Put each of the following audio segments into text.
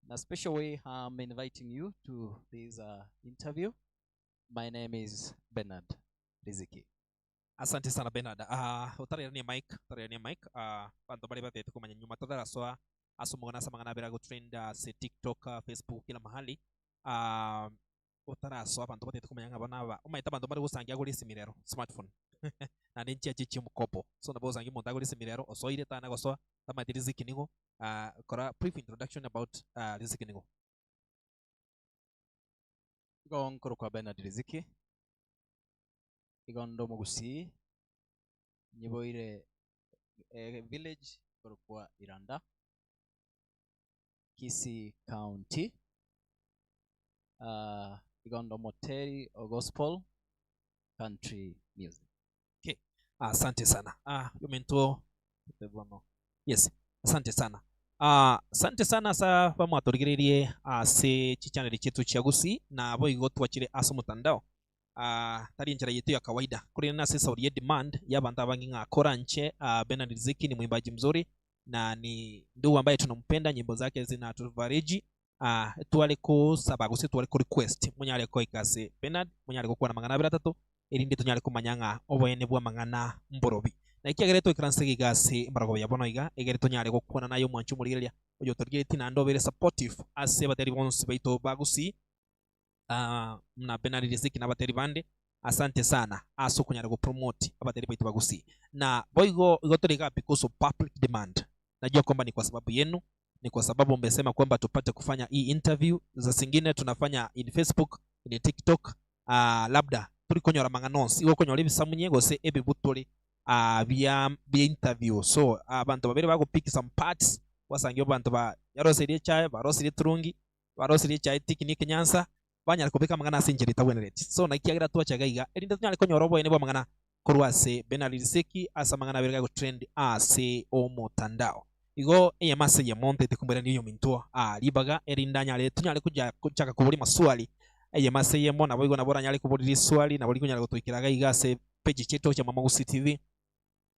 In a special way, I'm inviting you to this uh, interview. My name is Bernard Riziki. Asante sana Bernard. Ah, otarairania mic, otarairania mic. Ah, banto bare batete komanya nyuma totarasoa ase omogano ase amang'ana abere agotrend ase TikTok, ah, Facebook kila mahali. Ah, otarasoa abanto batete komanya ng'a bono aba omanyete abanto mbare gosangia agore esimi rero, smartphone. Naende nchiache chia omokopo. So nabo ogosangia omonto agore esimi rero, osoire tana gosoa, tamanyeti riziki ning'o. Ah, kora brief introduction about ah, riziki ning'o. Igo nkorokwa Bernard Riziki, igo nde omogusii, nyiboire village ekorokwa Iranda, Kisii County, igo nde omoteri o gospel country music. Okay, asante sana. Ah, ominto bono. Yes, asante sana. Ah, asante sana asa bamwatorigereirie ase chichaneli chietu chia Gusii na boigo twachire ase omotandao. Ah, tari enchera yetu ya kawaida korende nase esauri ye demand y'abanto abange ng'a koranche ah, Bernard Riziki ni mwimbaji mzuri na ni ndugu ambaye tunampenda, nyimbo zake zinatufariji. Ah, tware kosaba gose tware ko request monyare koika ase Bernard, monyare gokwana amang'ana abere atato, erinde tonyare komanya ng'a oboene bw'amang'ana mborobi. Na ekiagera twaikaranse iga ase embarogoba ya bono iga, egere tonyare gokwana naye omwanchi omorigereria, oyotorigeretie naende obeire supportive ase abateri bonsi baito ba Gusii, ah, buna Bernard Riziki na abateri bande, asante sana ase okonyara go promote abateri baito ba Gusii. Na boigo igo tore igaa because of public demand. Najua kwamba ni kwa sababu yenu, ni kwa sababu mmesema kwamba tupate kufanya hii interview. Za zingine tunafanya in Facebook, in TikTok, ah, labda tori konyora amang'ana onsi, igo okonyora ebisamunye gose ebibutore ah, bia bia interview. So abanto babere bagopick some parts, gwasangia abanto ba yaroseirie echae, barosirie eturungi, barosirie echae tiki na ekenyansa, banyare kobeka amang'ana ase enchera etabwenereti. So naki kiagera twacha iga iga, erinde tonyare konyora oboene bw'amang'ana korwa ase Bernard Riziki ase amang'ana abere gagotrend ase omotandao. Igo eyemo ase eyemo ntaete komoirania oyominto aa ribaga erinde anyare tonyare koja kochaka koboria amaswali eyemo ase eyemo naboigo nabo oranyare koboria riswali nabo rikonyara gotoikera iga iga ase page chiaito chia Mama Gusii TV.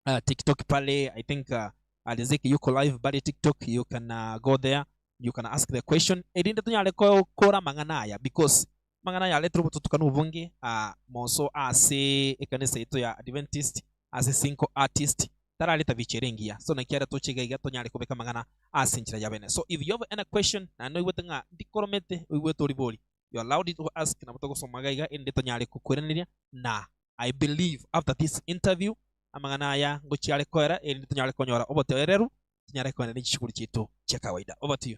uh, TikTok pale I think uh, Riziki yuko live bari TikTok you can uh, go there you can ask the question erinde tonyare kora amang'ana aya because amang'ana aya aretire obotutukanu obonge uh, moso ase ekanisa yaito ya Adventist ase Cinco artist tarareta bicha ere engiya so naki are toche iga iga tonyare kobeka amang'ana ase enchera ya bene so if you have any question naende oigwete ng'a ndikoromete oigwete oribori you are allowed to ask nabo togosoma iga iga erinde tonyare kokoiraneria na I believe after this interview amang'ana aya ngochia are koera erinde tonyare konyora obotoereru tonyare koenda ne chishughuli chiaito chia kawaida. Over to you.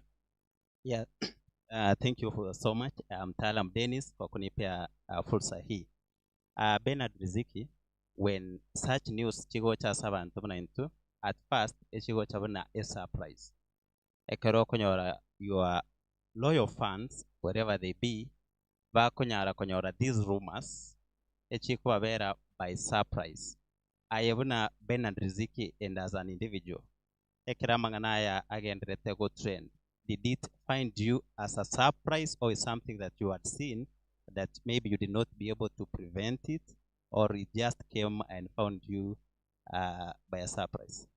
Yeah. Uh, thank you for so much uh, mtaalam Dennis kwa kunipea uh, fursa hii. Uh, Bernard Riziki when such news chigocha ase abanto buna intwe at first echigocha buna a surprise ekero okonyora your loyal fans wherever they be bakonyara konyora these rumors echikobabera by surprise. Aye buna Bernard Riziki and as an individual, ekero amang'ana aya agenderete go trend, did it find you as a surprise or is something that you had seen that maybe you did not be able to prevent it or it just came and found you uh, by a surprise?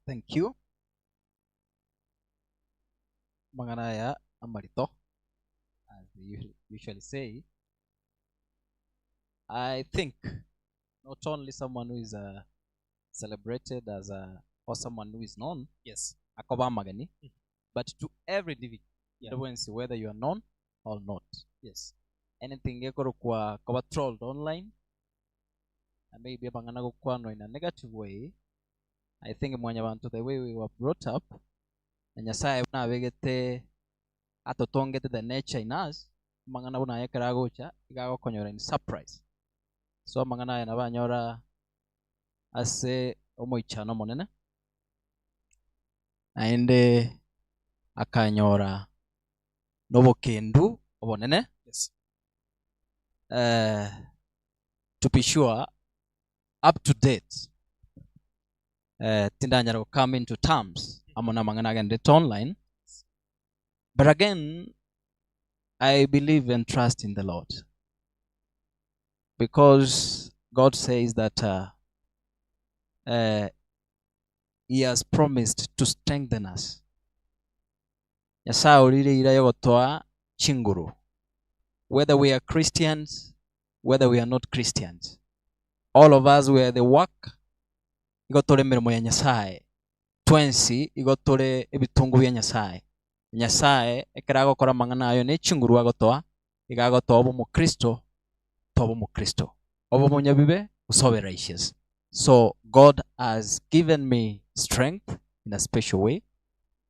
Thank you. Amang'ana aya amarito, as they usually say, I think not only someone who is uh, celebrated as a, or someone who is known Yes. akoba amageni but to every individual Yeah. bwensi whether you are known or not Yes. anything gekorokwa koba trolled online and maybe amang'ana gokwanwa in a negative way I think mwanyabanto the way we were brought up na Nyasaye buna abegete atotongete the nature in us amang'ana buna aya ekero agocha iga agokonyora in surprise so amang'ana aya nabo anyora ase omoichano omonene naende akanyora nobokendu obonene Yes. eh, to be sure up to date eh, tindanyara go come into terms amo namang'ana agenderete online but again i believe and trust in the lord because god says that uh, eh, He has promised to strengthen us. Nyasae orire eira yogotoa chinguru, whether we are Christians, whether we are not Christians. All of us we are the work, igo tore emeremo ya Nyasae. Twensi igo tore ebitungu bia Nyasae. Nyasae ekero agokora amang'ana ayo ne chinguru agotoa, iga agotoa obe omokristo, tobe omokristo, obe omonyabibe gose obe righteous. So God has given me strength in a special way.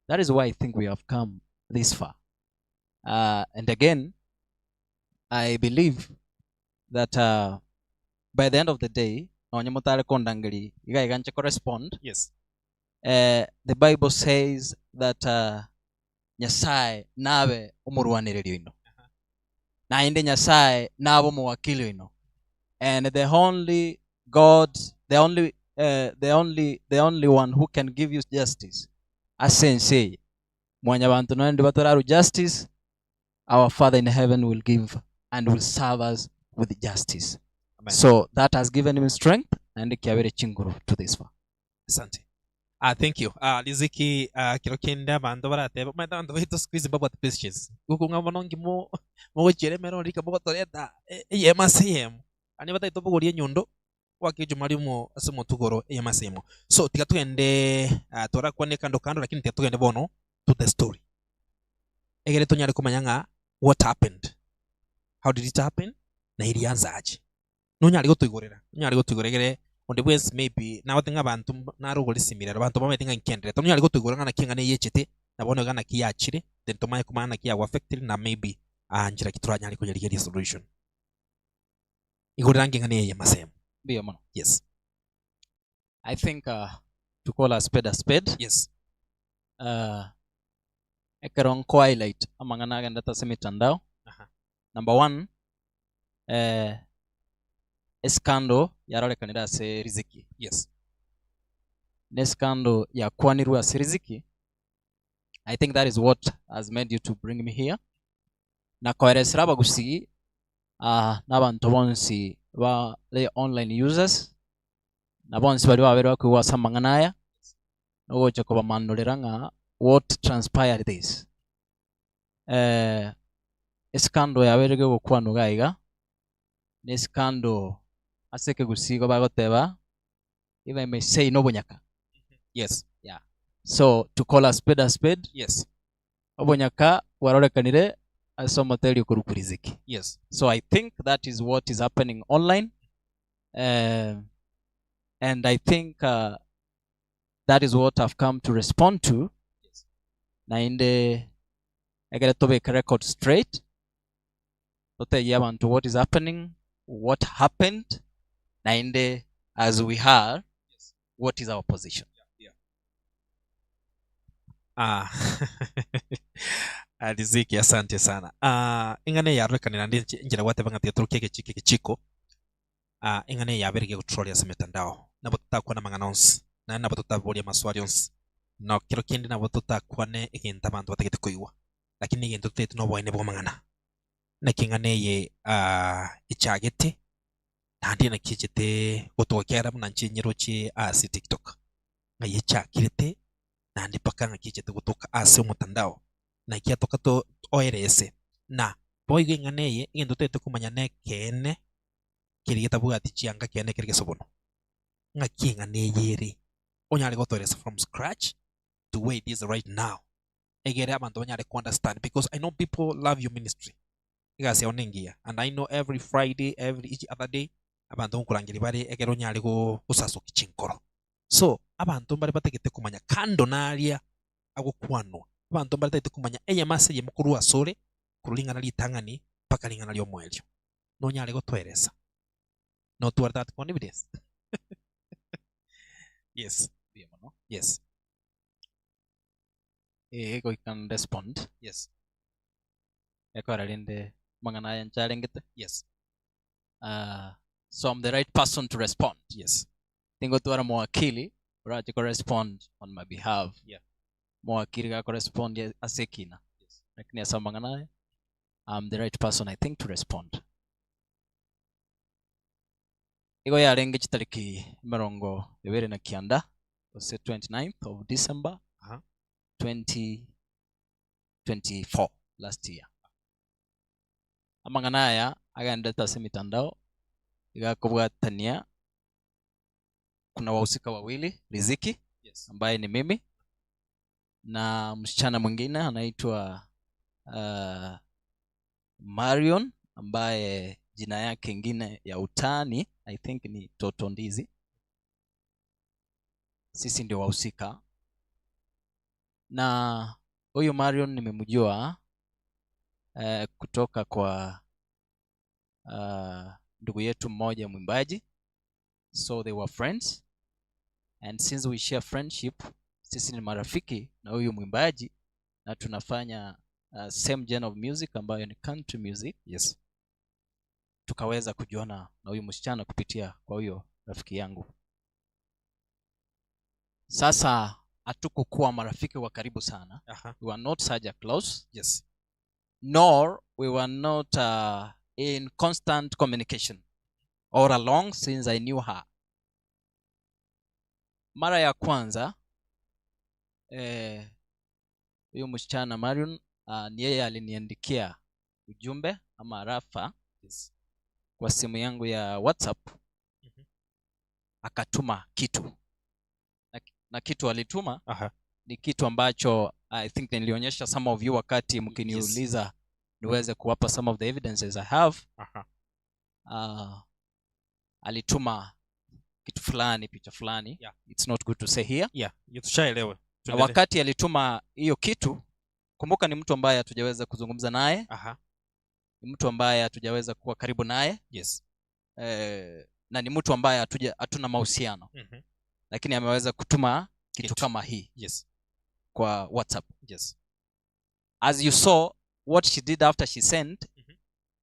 That is why I think we have come this far. Uh, and again, I believe that uh, by the end of the day, nonye motare kondangeri iga iga nche correspond Yes. eh, the Bible says that uh, Nyasae nabe omorwanereri oino, naende Nyasae nabe omowakili oino. And the only God, the only, eh, the only, the only one who can give you justice ase ense eye, mwanyabanto nonya ndi batorarwe justice, our Father in heaven will give and will serve us with justice. Amen. So that has given him strength naende kiabere chinguru to this far. Asante. Ah, thank you. Ah, Riziki, ah, kero kende abanto baratebe, omanyete abanto baito siku hizi mbabwate patience. Gokong'a ng'a bono nki mo mogochiera emero rika mogotoreta e- eyemo ase eyemo. Naende batagete obogorie enyundo, gwaka echuma rimo ase omotwe igoro eyemo ase eyemo. So tiga togende ah, torakwane kando kando lakini tiga togende bono to the story. Egere tonyare komanya ng'a what happened, how did it happen, na irianza ache. Nonyare gotoigorera, nonyare gotoigorera egere onde bwensi maybe nagote ng'a abanto narogore esimi rero, abanto bamanyete ng'a nkenderete, nonyare gotoigorera ng'a naki eng'ana eye echete, na bono iga naki yachire, then tomanye komanya naki yago affectire na maybe nchera ki toranyare koyerigeria esolution. Igorera ange eng'ana eye y'amasemo. Mbuya mono. Yes. I think to call a spade a spade, Yes. ekero nko highlight amang'ana agendete ase emitandao, Aha. Number one, eh, escandal yarorekanire ase riziki. Yes. Na escandal yakwanirwe ase riziki, I think that is what has made you to bring me here. Na koeresera abagusii ah, na abanto bonsi bare online users, na bonsi baria babere bakoigwa ase amang'ana aya, nogocha kobamanurera ng'a what transpired this. Eh, escandal yabeire gegokwanwa iga iga, na escandal ase ekegusii igo bagoteba, if I may say nobonyaka. Yes. Yeah. So to call a spade a spade, Yes. obonyaka bwarorekanire ase omoteri okorokwa Riziki. Yes. So I think that is what is happening online. Eh, and I think uh, that is what I've come to respond to. Naende ekere tobeke record straight, totebie abanto what is happening, what happened, naende as we are, what is our position. Ah, ah, Riziki asante sana. Ah, ing'ana eye yarorekanire naende inche inchera gwateba ng'a tiga torokie egechiko egechiko Ah, eng'ana eye yabeire gegoturoria ase emetandao. Nabo totakwane amang'ana onsi, naende nabo totaborie amaswali onsi, na kero kende nabo totakwane egento abanto batagete koigwa, lakini egento totagete noboene bw'amang'ana. Naki eng'ana eye ah, echagete, naende naki echete gotoka ekiagera buna inche nyeroche ase tiktok, ng'a yechakirete naende mpaka ng'aki echete gotoka ase omotandao, naki atoka to oerese. Na boigo eng'ana eye, egento totagete komanya nekeene. keria getabwati chianga kiane kere gesobono, ng'aki eng'ana eye ere, onyare gotoeresa from scratch to where it is right now, egere abanto banyare ko understand because I know people love your ministry, egasi yao nengiya and I know every Friday, every each other day, abanto nkorangeria bare ekero onyare go gosasokia chinkoro. So, abanto mbare batagete komanya kando naria agokwanwa, abanto mbare batagete komanya eyemo ase eyemo korwa asore, korwa ring'ana ritang'ani mpaka ring'ana riomoerio. nonyare gotoeresa. Notware that confidence? Yes. Mbuya mono. Yes. Ee, goika nrespond. Yes. Ekora rende amang'ana aya ncharengete. Yes. Ah, so I'm the right person to respond. Yes. Tingotwara mowakili orache korespond on my behalf. Yeah. Mowakili gakorespond ase ekina. Yes. Lakini ase amang'ana aya I'm the right person I think to respond. Igo yarenge chitariki emerongo ebere na kianda gose 29th of December Aha. 2024 last year. Amang'ana aya agenderete ase emitandao iga akobwatania kuna wahusika wawili Riziki Yes. ambaye ni mimi na msichana mwingine anaitwa Marion ambaye jina yake ingine ya utani I think ni Toto Ndizi. Sisi ndio wahusika, na huyu Marion nimemjua kutoka kwa ndugu yetu mmoja mwimbaji, so they were friends and since we share friendship, sisi ni marafiki na huyu mwimbaji na tunafanya same genre of music ambayo ni country music. Tukaweza kujuana na huyu msichana kupitia kwa huyo rafiki yangu. Sasa hatukukuwa marafiki wa karibu sana. We were not such a close. Nor we were not in constant communication all along since I knew her. Mara ya kwanza huyu msichana Marion ni yeye aliniandikia ujumbe ama rafa kwa simu yangu ya WhatsApp. Akatuma kitu na kitu alituma ni kitu ambacho I think nilionyesha some of you wakati mkiniuliza niweze kuwapa some of the evidences I have. Alituma kitu fulani, picha fulani. It's not good to say here. Yeah, you tushaelewa. Na Tuendelee. wakati alituma hiyo kitu, kumbuka ni mtu ambaye hatujaweza kuzungumza naye. Ni mtu ambaye hatujaweza kuwa karibu naye. Na ni mtu ambaye hatuna mahusiano. Lakini ameweza kutuma kitu Kitu. kama hii kwa WhatsApp. As you saw what she did after she sent,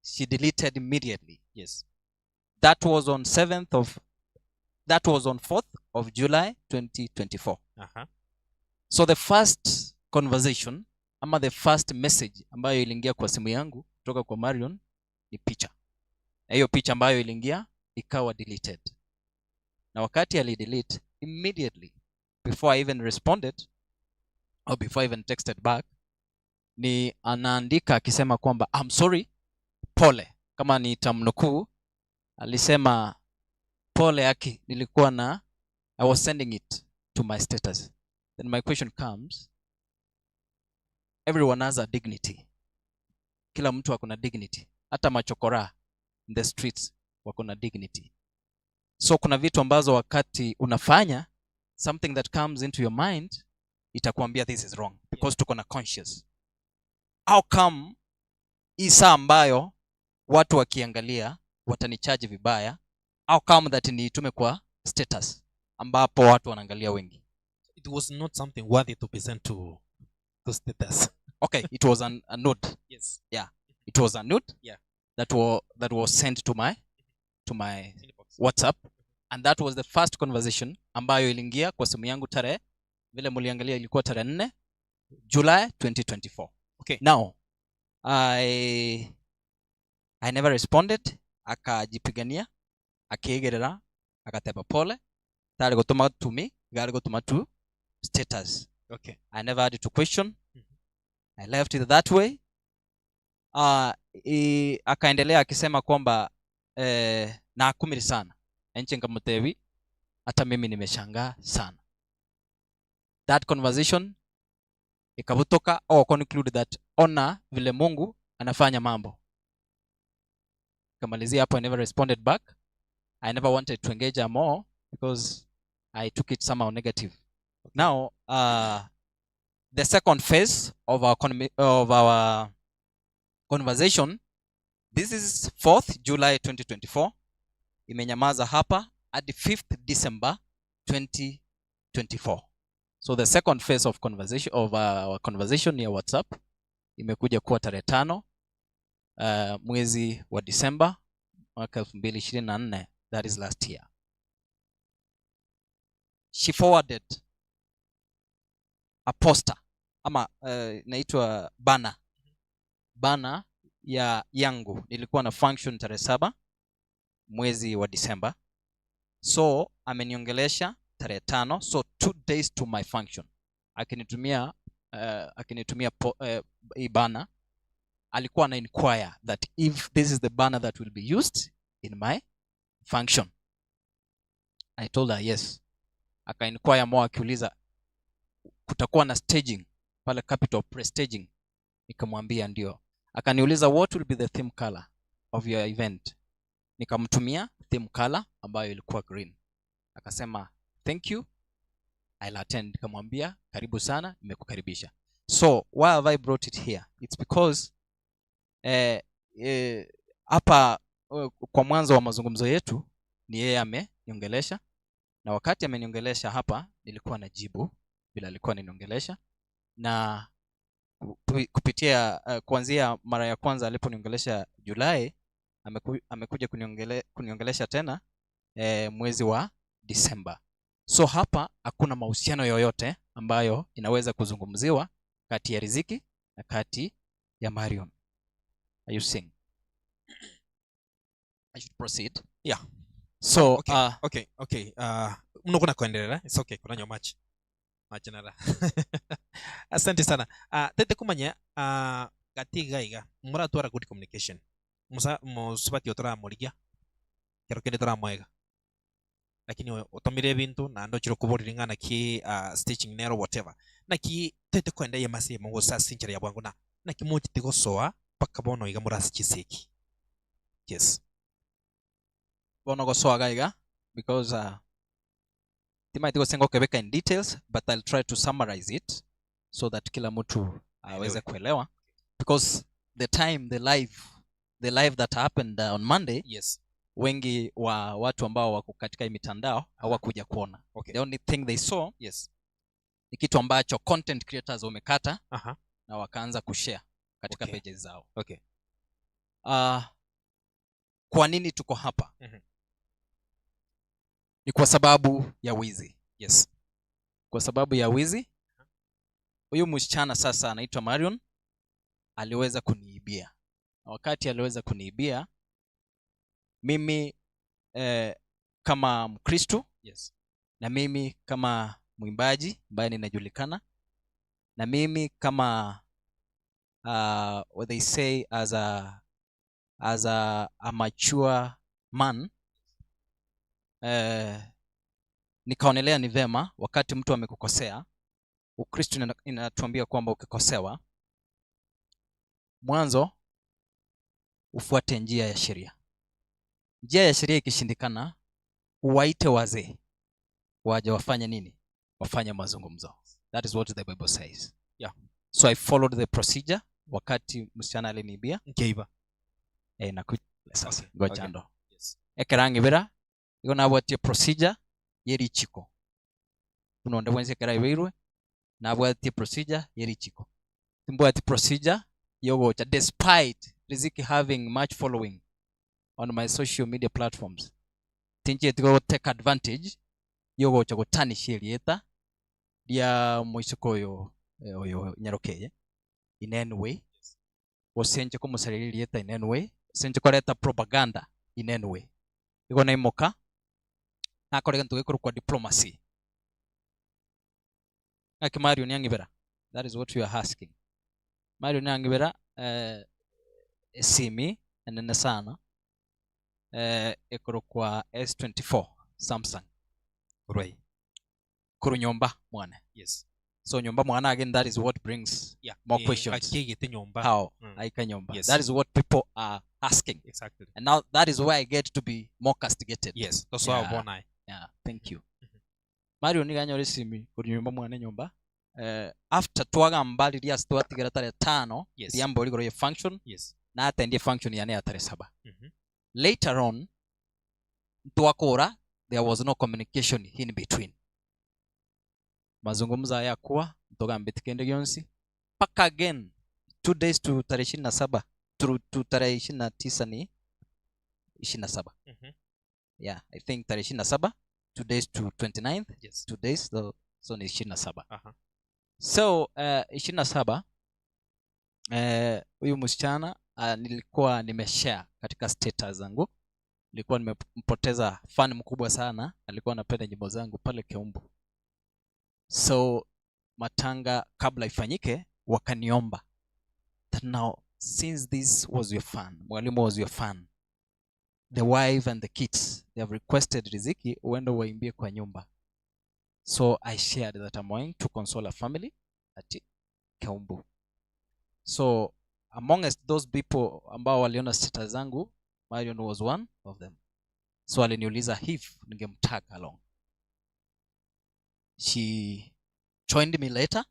she deleted immediately. That was on 7th of, that was on 4th of July 2024. So the first conversation ama the first message ambayo iliingia kwa simu yangu kutoka kwa Marion ni picha. Na hiyo picha ambayo iliingia ikawa deleted. Na wakati alidelete immediately before I even responded or before I even texted back, ni anaandika akisema kwamba I'm sorry, pole. Kama nitamnukuu, alisema pole aki, nilikuwa na I was sending it to my status. Then my question comes, everyone has a dignity. Kila mtu ako na dignity. Hata machokora in the streets wako na dignity. So kuna vitu ambazo wakati unafanya something that comes into your mind itakuambia this is wrong because tuko na conscious. How come hii saa ambayo watu wakiangalia watanichaji vibaya, how come that niitume kwa status ambapo watu wanaangalia wengi? It was not something worthy to present to status. Okay, it was a note. Yeah, it was a note that was sent to my Inbox. WhatsApp, and that was the first conversation ambayo iliingia kwa simu yangu tarehe, vile mliangalia ilikuwa tarehe 4 July 2024. Now I never responded. Akajipigania, akiegerera, akateba pole, tari gutuma to me, gari gutuma to status. I never had to question. I left it that way. Akaendelea akisema kwamba na akumiri sana. Enche nkamutebi, hata mimi nimeshangaa sana. That conversation ikabutoka or conclude that ona vile Mungu anafanya mambo. Kamalizia hapo, I never responded back. I never wanted to engage her more because I took it somehow negative. Now, the second phase of our conversation, this is 4th July 2024. Imenyamaza hapa hadi 5th December 2024. So the second phase of conversation of our conversation ya WhatsApp imekuja kuwa tarehe 5 mwezi wa December mwaka elfu mbili ishirini na nne, that is last year. She forwarded a poster ama inaitwa banner. Banner ya yangu. Nilikuwa na function tarehe 7 mwezi wa December. So ameniongelesha Tarehe tano, so 2 days to my function, akinitumia hii banner, alikuwa ana inquire that if this is the banner that will be used in my function. I told her yes. Aka inquire more akiuliza kutakuwa na staging pale Capital, pre-staging. Nikamwambia ndio. Akaniuliza, "What will be the theme color of your event?" Nikamtumia theme color ambayo ilikuwa green. Akasema, "Thank you, I'll attend." Nikamwambia, "Karibu sana, nimekukaribisha." So why have I brought it here? It's because hapa kwa mwanzo wa mazungumzo yetu ni yeye ameniongelesha, na wakati ameniongelesha hapa nilikuwa najibu vile alikuwa ananiongelesha, na kupitia kuanzia mara ya kwanza aliponiongelesha Julai, amekuja kuniongelesha tena mwezi wa Disemba. So hapa hakuna mahusiano yoyote ambayo inaweza kuzungumziwa kati ya Riziki na kati ya Marion. Are you seeing? I should proceed. Yeah. So Okay. Okay. Mnoko kuendelea. It's okay. Kuna machi. Machi nara. Asante sana. Tete kumanya gatiga iga muratwara good communication. Musa musubati otora murigia. Kero kende tora mwega. Lakini otomire ebintu naende ochire okuborera ng'a naki stitching nero, whatever. Naki tete kwenda ye mase mogosa ase enchera ya bwango na naki mochete gosoa mpaka bono iga morase chiseki. Yes. Bono gosoaga iga because timaiti gose ngokebeka in details, but I'll try to summarize it so that kila mtu aweze Aelewe. Kuelewa, because the time the live that happened on Monday, wengi wa watu ambao wako katika hii mitandao hawakuja kuona. The only thing they saw ni kitu ambacho content creators wamekata na wakaanza kushare katika pages zao. Kwa nini tuko hapa? Ni kwa sababu ya wizi. Kwa sababu ya wizi, huyu msichana sasa anaitwa Marion aliweza kuniibia, na wakati aliweza kuniibia mimi kama Mkristo na mimi kama mwimbaji ambaye ninajulikana, na mimi kama what they say as a mature man, nikaonelea ni vema wakati mtu amekukosea, Ukristo inatuambia kwamba ukikosewa, mwanzo ufuate njia ya sheria. Njia ya sheria ikishindikana, uwaite wazee waje wafanye nini? Wafanye mazungumzo. That is what the Bible says. So I followed the procedure wakati msichana aliniibia. Nkeiba. Nakuja sasa. Ngoja ndo. Ekerang'ibera igo nabwatie procedure yerichiko buna onde bwensi ekero aibeirwe, nabwatie procedure yerichiko, timbwati procedure yogocha. Despite Riziki having much following on my social media platforms, tinchieti go take advantage yogocha gotanisha erieta ria moisiko oyo oyo nyarokeye in any way, gose komosareria erieta in any way, gose koreta propaganda in any way. Igo naimoka nakora egento gekorokwa diplomacy. Ng'aki Mario niang'ibera? That is what you are asking. Mario niang'ibera esimi enene sana ekorokwa S24 Samsung. Right. Kuru nyomba mwana. So nyomba mwana again, that is what brings more questions. Akigete nyomba. How aika nyomba. That is what people are asking. And now that is where I get to be more castigated. Yes. Tosoa bona. Yeah, thank you. Mario niganyora esimi kuri nyumba mwana nyomba after twagamba riria twatigera tarehe 5 riamba rigoro ye function, na atendie function yane ya tarehe 7. Later on twakura, there was no communication in between. Mazungumzo hayakuwa ntogambeti kende gionsi mpaka again 2 days to tarehe 27 to tarehe 29, ni 27. Yeah, I think tarehe 27, 2 days to 29th. 2 days, so ni 27. So 27, huyu msichana, nilikuwa nimeshare katika status zangu. Nilikuwa nimempoteza fan mkubwa sana, alikuwa anapenda nyimbo zangu pale Keumbu. So matanga kabla ifanyike, wakaniomba that now since this was your fan, Mwalimu was your fan, the wife and the kids, they have requested Riziki uende uwaimbie kwa nyumba. So I shared that I'm going to console a family at Keumbu. So amongst those people ambao waliona status zangu, Marion was one of them. So aliniuliza if ningemtag along. She joined me later.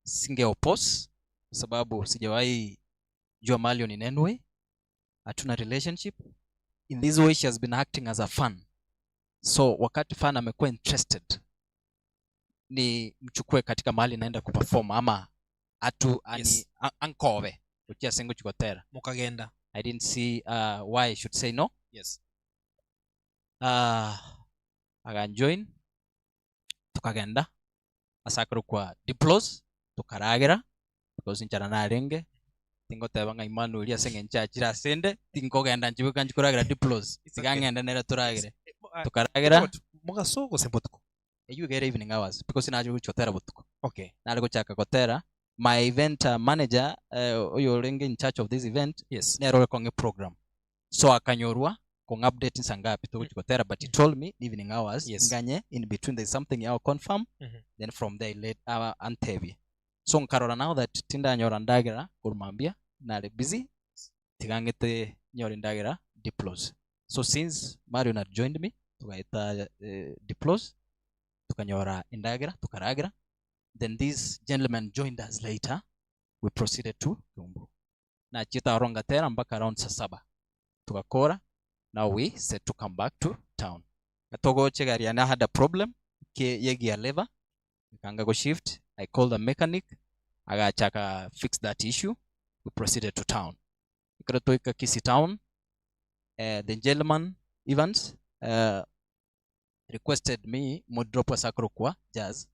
Singe oppose kwa sababu sijawahi jua Marion in any way. Hatuna relationship. In this way she has been acting as a fan. So wakati fan amekuwa interested ni mchukue katika mahali naenda kuperform ama atu ani Yes. ankobe kuchia singo chikotera. Mukagenda. I didn't see why I should say no. Yes. Aganjoin tukagenda asakero kwa diplos tukaragera because inchara narenge tingoteba ng'a Emmanuel ase eng'encho achire asende tinkogenda nchibuka nchikoragera diplos It's tiga okay. ng'ende nere toragere Eh, tukaragera Mugaso gose botuko. Eywo igere evening hours because nache gochotera botuko. Okay. Nare gochaka gotera my event manager oyo orenge in charge of this event nere ore kong'e program so akanyorwa kong'a update nsa ngapi togochi gotera but he told me evening hours nganye in between there is something yao confirm then from there let antebie so nkarora now that tindanyora ndagera korwa mambia nare busy tiga ng'ete nyore ndagera diplos so since Marion had joined me tugaeta diplos tukanyora endagera tukaragera then this gentleman joined us later we proceeded to Kiumbu nachiete aro ngatera mpaka around saa saba tugakora now we set to come back to town togocha egari yane I had a problem ke ye gear lever ekanga go shift I called a mechanic agacha aka fix that issue we proceeded to town ekero twaika Kisii town the gentleman Evans requested me modrop ase akorokwa Jazz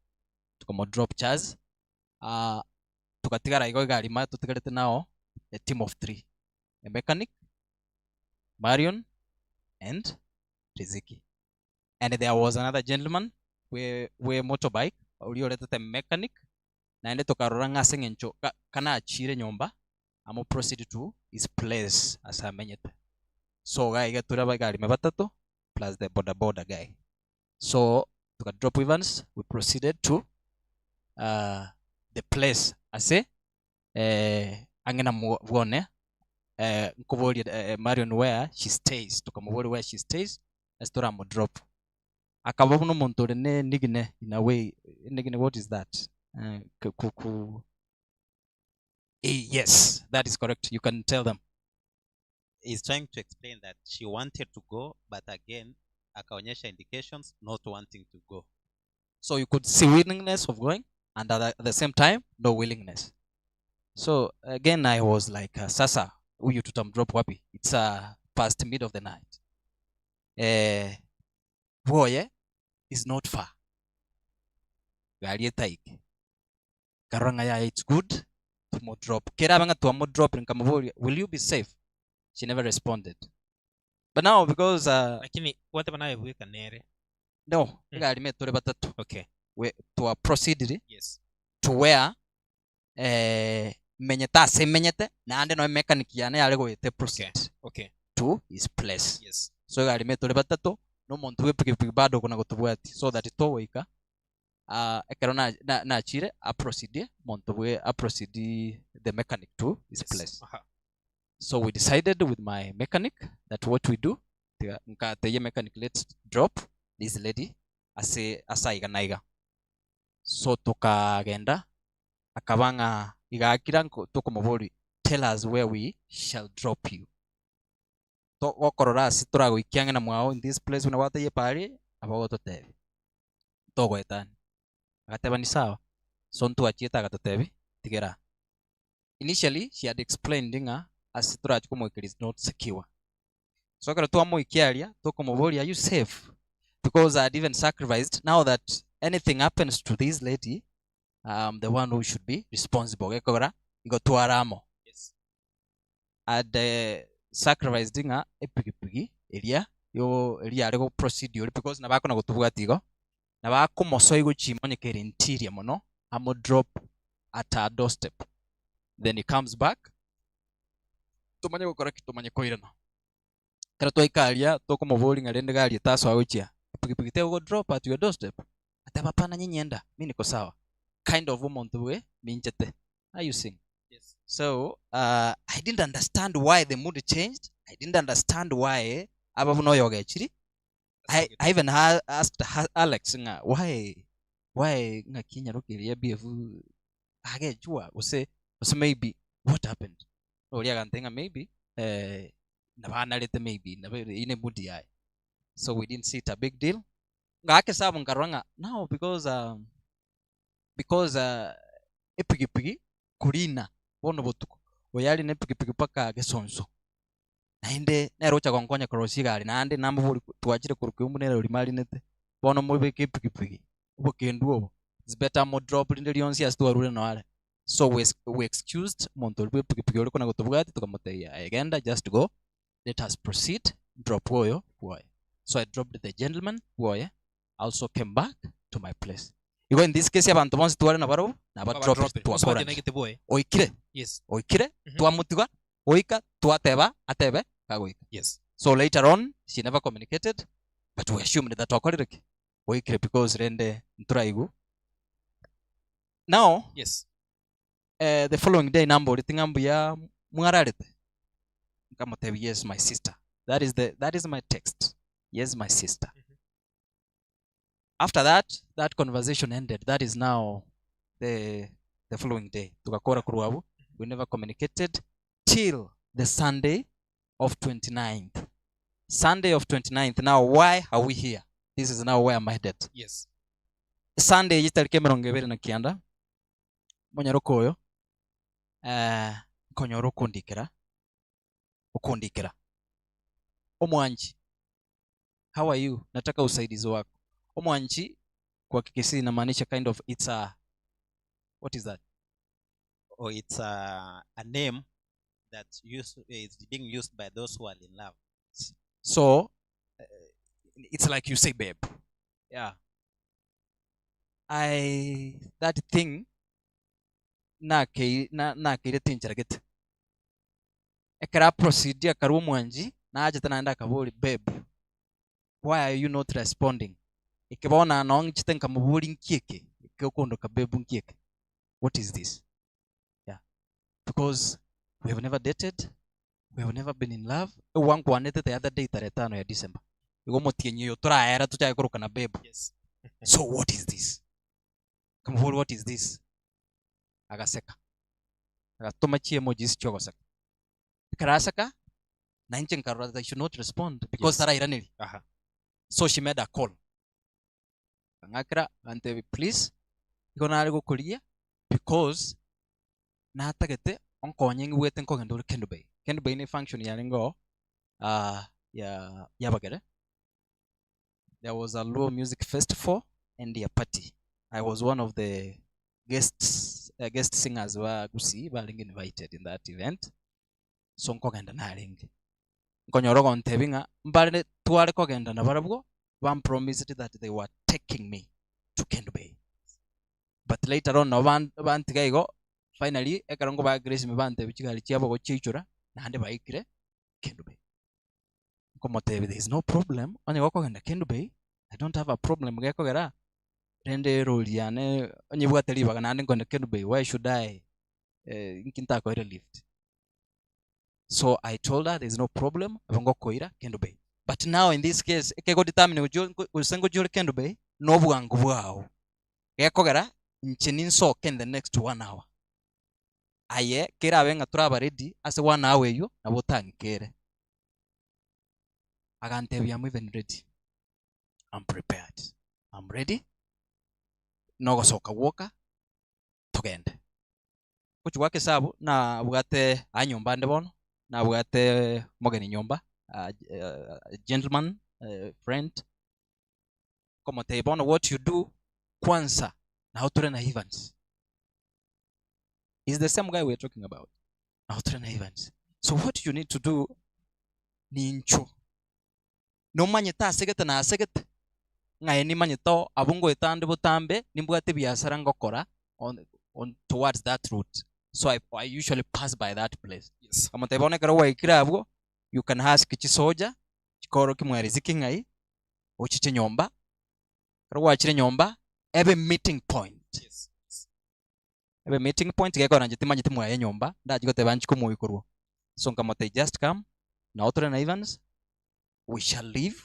tukamodrop Jazz tugatigara igo egari ma totigarete nao a team of three a mechanic Marion and Riziki and there was another gentleman we we motorbike oria oretete mechanic naende tokarora ng'a ase eng'encho kanachire nyomba amo proceed to his place ase amenyete so iga iga tore abagarime batato plus the boda boda guy so toka drop Evans we proceeded to the place ase ang'e na bwone nkoboria Marion where she stays tokamoboria where she stays ase toramodrop akaba buna omonto ore ne enigine in a way enigine what is that ku yes that is correct you can tell them. He's trying to explain that she wanted to go but again akaonyesha indications not wanting to go. So you could see willingness of going and at the same time no willingness. So again I was like sasa huyu tutamdrop wapi? It's past mid of the night. Bwoye is not far. Gari etaike. Nkarora ng'a yaya it's good tumodrop. Kerabe ng'a twamodrop nkamoboria will you be safe? She never responded. But now because Lakini gwateba naye bweka nere. No, egari ime tore batato. Okay. We twa proceeded Yes. to where menyete ase menyete naende noe mechanic yane yare goeta proceed to his place. Yes. So egari ime tore batato na omonto bwe pikipiki bado okona gotobwatia so that togoika ekero nachire aproceedie omonto bwe aproceed the mechanic to his place. Aha. So we decided with my mechanic that what we do, tiga nkatebia mechanic let's drop this lady ase ase aiga na aiga. So tokagenda akaba ng'a iga akira tokomoboria tell us where we shall drop you. Togokorora ase toragoikia ang'e na mwao in this place buna gwatebia pari nabo ogototebia togoetania. Agateba ni sawa. So ntwachiete agatotebia tigera. Initially she had explained ng'a ase torachi komoikeria is not secure. So ekero twamoikia aria tokomoboria are you safe? Because I had even sacrificed now that anything happens to this lady I'm the one who should be responsible gekogera igo tware amo. Yes. And sacrificed ng'a epigipigi eria yo eria yare go proceed oria because nabo akona gotobwatia igo, nabo akomosoa gochia ime onye kere interior mono, amo drop at her doorstep, then he comes back, tomanye gokora ki? Tomanye koirana. Ekero twaika aria, tokomoboria ng'a rende gari etasoa gochia, epigipigi tegogo drop at your doorstep? Ateba hapana nyinyenda, mi niko sawa. Kind of omonto bwe minchete. Are you seeing? Yes. So uh, I didn't understand why the mood changed. I didn't understand why aba buna oyo ogechiri. I even ha, asked ha, Alex ng'a why why ng'aki nyaroke eria BF agechwa gose gose maybe what happened? Oria agantebia ng'a maybe eh, nabanarete maybe nabo eyio ne mood yaye. So we didn't see it a big deal. Ng'ake esabu nkarora ng'a now because um, because uh, epigipigi korina bono botuko, oyo are na epigipigi mpaka gesonso, naende nere ocha gonkonya korosia egari naende namobori twachire korwa Keumbu nere oria marinete, bono mobeke epigipigi obokendu obo, it's better mo drop rinde rionsi ase twarure noo are. So we we excused omonto oria bwa epigipigi oria kona gotobwatia tokamotebia aye genda just go, let us proceed, drop oyo bwoye. So I dropped the gentleman bwoye, I also came back to my place. Igo in this case abanto bonsi tware nabarobwo naba drop Twabadropire. Mosubati twakorana. naigete bwoye. Oikire, Yes. oikire, Mhm. twamotiga, goika twateba atebe kagoika. Yes. So later on she never communicated but we assumed that okorire ki? Oikire because rende ntoraigwe. Now Yes. eh, the following day namboreti ng'a mbuya mwararete? Nkamotebia yes my sister. That is the that is my text. Yes my sister. After that, that conversation ended. That is now the the following day. Tugakora korwa abwo. We never communicated till the Sunday of 29th. Sunday of 29th. Now why are we here? This is now where I'm headed. Yes. Sunday eye tariki emerongo ebere na kianda, omonyaroka oyo eh, nkonyora okondikera okondikera omwanchi how are you nataka usaidizi wako omwanchi kwa kikisii inamaanisha kind of it's a what is that Or it's a, a name that used, is being used by those who are in love. so uh, it's like you say babe yeah i that thing nakei na nakeire tincheragete Ekero aproceed akarwa omwanchi, nachete naende akaboria, Babe, why are you not responding? Eke bono noo ng'chete nkamoboria nki eke eke okondoka babe nki eke? What is this? Yeah. Because we have never dated, we have never been in love, egwankwanete the other day tarehe tano ya December. Igo omotienyi oyo toraera tochake korokana babe. Yes. So what is this? Nkamoboria what is this? Agaseka. Agatoma chi emojis chi'ogoseka. Ekero aseka, na inche nkarora that I should not respond because Yes. tarairaneria. Aha. So she made a call. Akang'akera agantebia please, igo nare gokorigia because natagete onkonye ng'igwete nkogenda ore Kendu Bay. Kendu Bay ne function yarenge oo ah, ya yabagere. There was a Luo music festival and a party. I was one of the guests, uh, guest singers ba Gusii barenge invited in that event. So nkogenda narenge. Nkonyora ogontebi ng'a mbare tware kogenda nabarabwo bampromised that they were taking me to Kendu Bay. But later on nabo ban- bantiga igo finally ekero nkobaa grace bantebi chigari chiabo gochiaichora naende baikire Kendu Bay. Nkomotebia there is no problem, onye gokogenda Kendu Bay, I don't have a problem gekogera, rende erori yane onye ebwate ribaga naende nkogenda Kendu Bay, why should I eh, inki ntakoire lift? So I told her there is no problem, nabo ngokoira Kendu Bay. But now in this case, ekego determine gochia gose ngochia ore Kendu Bay, na obwango bwao. Gekogera, inche ninsoke in the next one hour. Aye kerabe ng'a toraba ready ase one hour eyio, nabo otang'ikere. Agantebia am even ready, am prepared, am ready, nogosoka gwoka togende. Gochia goaka esabu nabwate aa nyomba ande bono, nabwate omogeni nyomba, a gentleman, a friend, nkomotebia bono what you do, kwanza nabo tore na Evans, is the same guy we are talking about, nabo tore na Evans, so what you need to do. Ninchuo. Nomanyete ase gete na ase gete, ng'a aye nimanyete oo abwo ngoeta ande botambe, nimbwate ebiasara ngokora on on towards that route. So I I usually pass by that place. Yes. Nkamotebia bono ekero gwaikire abwo, you can ask chisoja, chikorokie mwa riziki ng'ai, ochiche nyomba, ekero gwachire nyomba, ebe meeting point. Yes. Ebe meeting point gekogera inche timanyeti mwaye nyomba, ndachie goteba nchie komoyia korwa. So nkamotebia just come, nabo tore na Evans, we shall leave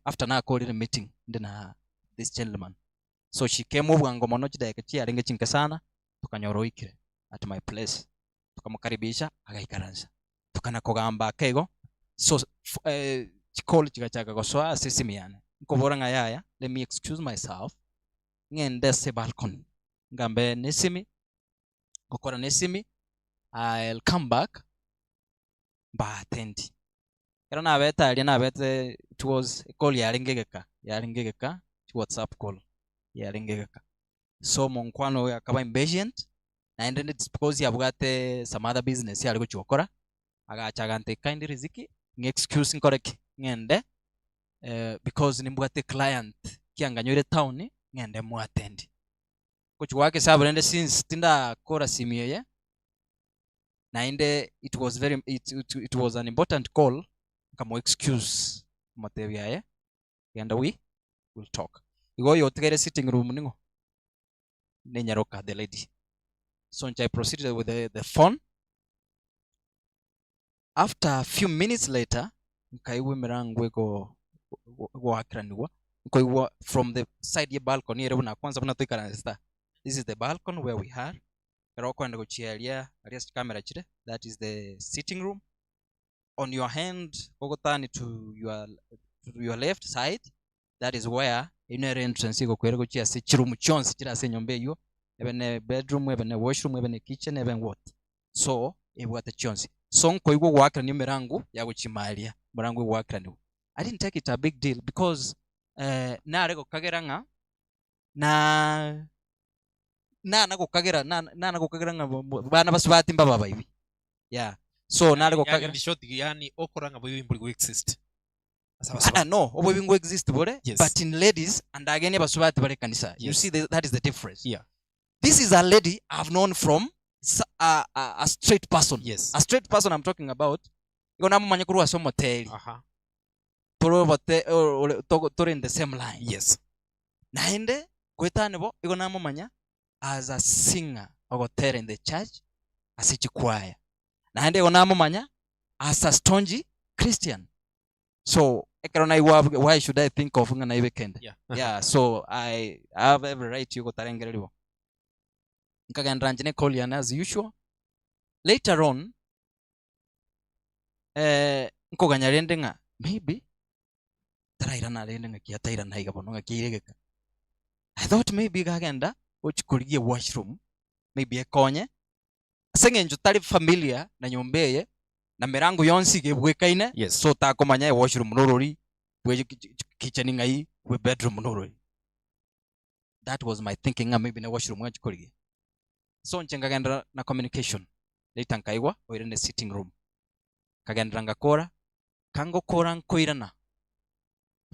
after nakorire meeting inde na this gentleman. So she came obwango mono chidakika chiarenge chinke sana, tokanyora oikire at my place. Tokamokaribisha agaikaransa, tokana kogamba ake igo, so chicall chigachaka gosoa ase esimi yane, nkobora ng'a yaya let me excuse myself, ng'ende ase balcony ngambe nesimi, ngokora nesimi, I'll come back mbaatendi. Ekero nabete aria nabete it was ecall yarenge egeka, yarenge egeka, whatsapp call yarenge egeka. So omonkwana oyo akaba impatient, naende it's because abwate some other business are gochia gokora, agacha agantebia kindly riziki, ng'a excuse nkore ki? Ng'ende because nimbwate eclient kianganyoire etown ng'ende moattend. Ngochia goaka esabu rende since tindakora simu eye, naende it was very it, it, it was an important call, nkamo excuse nkamotebia aye genda we will talk. Igo oyo otigaire sitting room ning'o? Nenyaroka the lady. So inche I proceeded with the, the phone. After a few minutes later, nkaigwa emerango ego egoakeranigwa, nkoigwa from the side ye balcony ere buna kwanza buna toikaransete aa, this is the balcony where we are, ekero okoenda gochia aria aria ase chikamera chire, that is the sitting room, on your hand ogoturn to your to your left side, that is where eyio nere entrance egokoira gochia ase chiroom chionsi chire ase enyomba eyio, ebe ne bedroom, ebe ne washroom, ebe ne kitchen, ebe what. So ebwate chionsi. So nkoigwa ogoakerania emerango ya gochia ime aria, omorango ogoakeraniwa. I didn't take it a big deal because nare gokagera ng'a na nana gokagera nana gokagera ng'a bana basubati mbabe abaibi. Yeah. So nare Yani gokagera in short, yani okora ng'a boibi mbori go exist. Ase Ah, abasubati. no, oboibi ngo exist bore, Yes. but in ladies and again abasubati bare kanisa. You Yes. see the, that is the difference. Yeah. This is a lady I've known from a, a, a straight person. Yes. A straight person I'm talking about. Igo namomanye korwa ase omoteri. Aha. Tore obote ore tore in the same line. Yes. Naende goetania bo igo namomanya as a singer ogotera in the church ase chikwaya. Naende igo namomanya as a staunch Christian. So ekero naigwa abwo why should I think of ng'a naibe kende? Yeah. Yeah, so I have every right yogotarengereria bo. Nkagenderera inche ne call yane as usual. Later on, eh, nkoganya rende ng'a maybe tarairana rende ng'aki atairana iga bono ng'aki aire egeka. I thought maybe iga agenda gochia korigia ewashroom, maybe ekonye, Ase eng'encho tari familiar na nyomba eye, na merango yonsi iga ebwekaine, Yes. so takomanya ewashroom norori, bwe kitchen ng'ai, bwe bedroom norori. That was my thinking ng'a maybe ne washroom ng'achia korigia. So inche nkagenderera na communication, later nkaigwa oire ne sitting room. Nkagenderera ngakora, kangokora nkoirana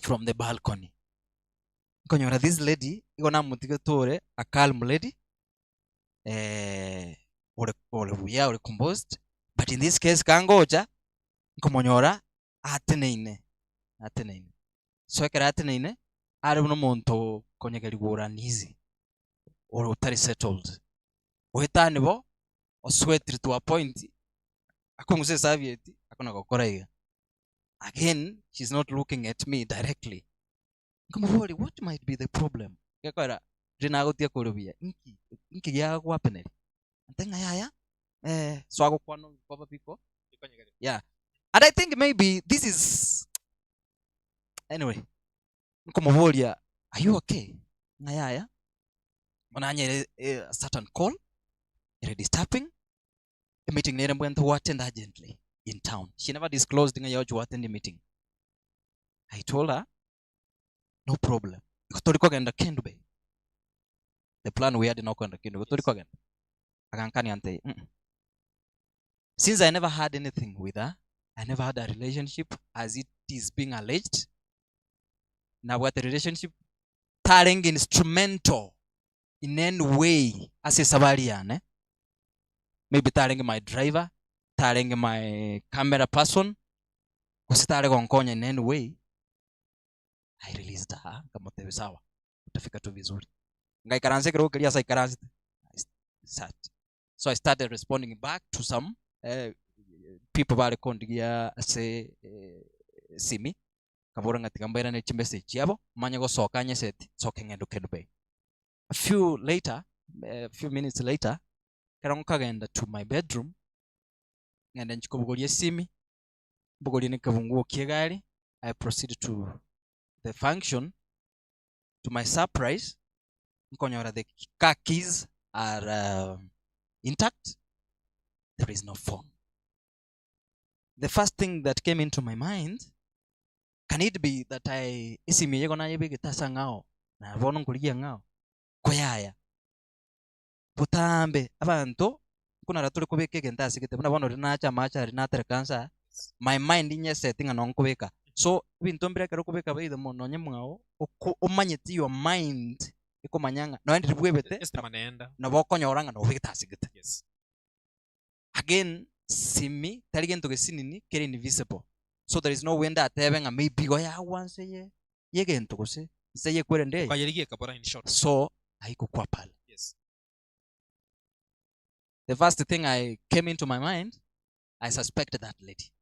from the balcony, nkonyora this lady igo namotigete ore a calm lady, ore ore buya ore composed, but in this case kangocha, nkomonyora ateneine ateneine. So ekero ateneine, are buna omonto okonyegerigwa ore uneasy, ore otari settled. Goetania bo, oswetire to a point, akong'usa esabieti, akona gokora iga. Again, she's not looking at me directly. Nkamoboria, what might be the problem? Gekogera riria nagotiga koria buya, inki inki giagoapeneria? Ante ng'a yaya, eh, so agokwana okoba biko, yeah. And I think maybe this is, anyway, nkomoboria, are you okay? Ng'a yaya, bono nanyore a certain call, ere disturbing, emeeting nere mbwenerete goattend urgently in town. She never disclosed ng'a yagochia goattend emeeting. I told her, no problem. Igo tori kogenda Kendu Bay. The plan we had nokogenda Kendu, igo tori kogenda. Agankania antebia, mm. Since I never had anything with her, I never had a relationship as it is being alleged. Nabwate relationship tarenge instrumental in any way ase esabari yane. Maybe tarenge my driver, tarenge my camera person, gose tare gonkonya in any way. I released her, nkamotebia sawa, utafika tu vizuri. Ngaikaransa ekerogo keria ase aikaransete, I sat. So I started responding back to some eh, people bare kondigia ase eh, simi nkabora ng'a tiga mbairane chimessage chiabo manye gosoka nyeseti nsoke ng'ende Kendu Bay. A few later, a few minutes later, ekero nkagenda to my bedroom, ng'ende nchie kobogoria esimi, mbogorie na ekebunguo kia egari, I proceed to the function, to my surprise, nkonyora the car keys are intact, there is no phone. The first thing that came into my mind, can it be that I esimi eye igo nayebegete ase ang'ao, na bono nkorigia ang'ao? Ko yaya, botambe abanto nkonara tore kobeka egento ase gete, buna bono riria nacha amache aria natereka nsa aa, my mind inyeseti ng'a noo nkobeka. So, ebinto mbire ekero okobeka either mo nonye mwao, oko omanyeti your mind ekomanya ng'a nonye ndiri bwebete, Estima nenda. nabo okonyora ng'a nobegete ase gete. Yes. Again, simi tari gento gesinini kere invisible, so there is no way ndatebe ng'a maybe igo yagwa nse ye yegento gose nse yekwerende eye. Okayerigia ekabora in short. So haikokwa pale. Yes. The first thing I came into my mind, I suspected that lady.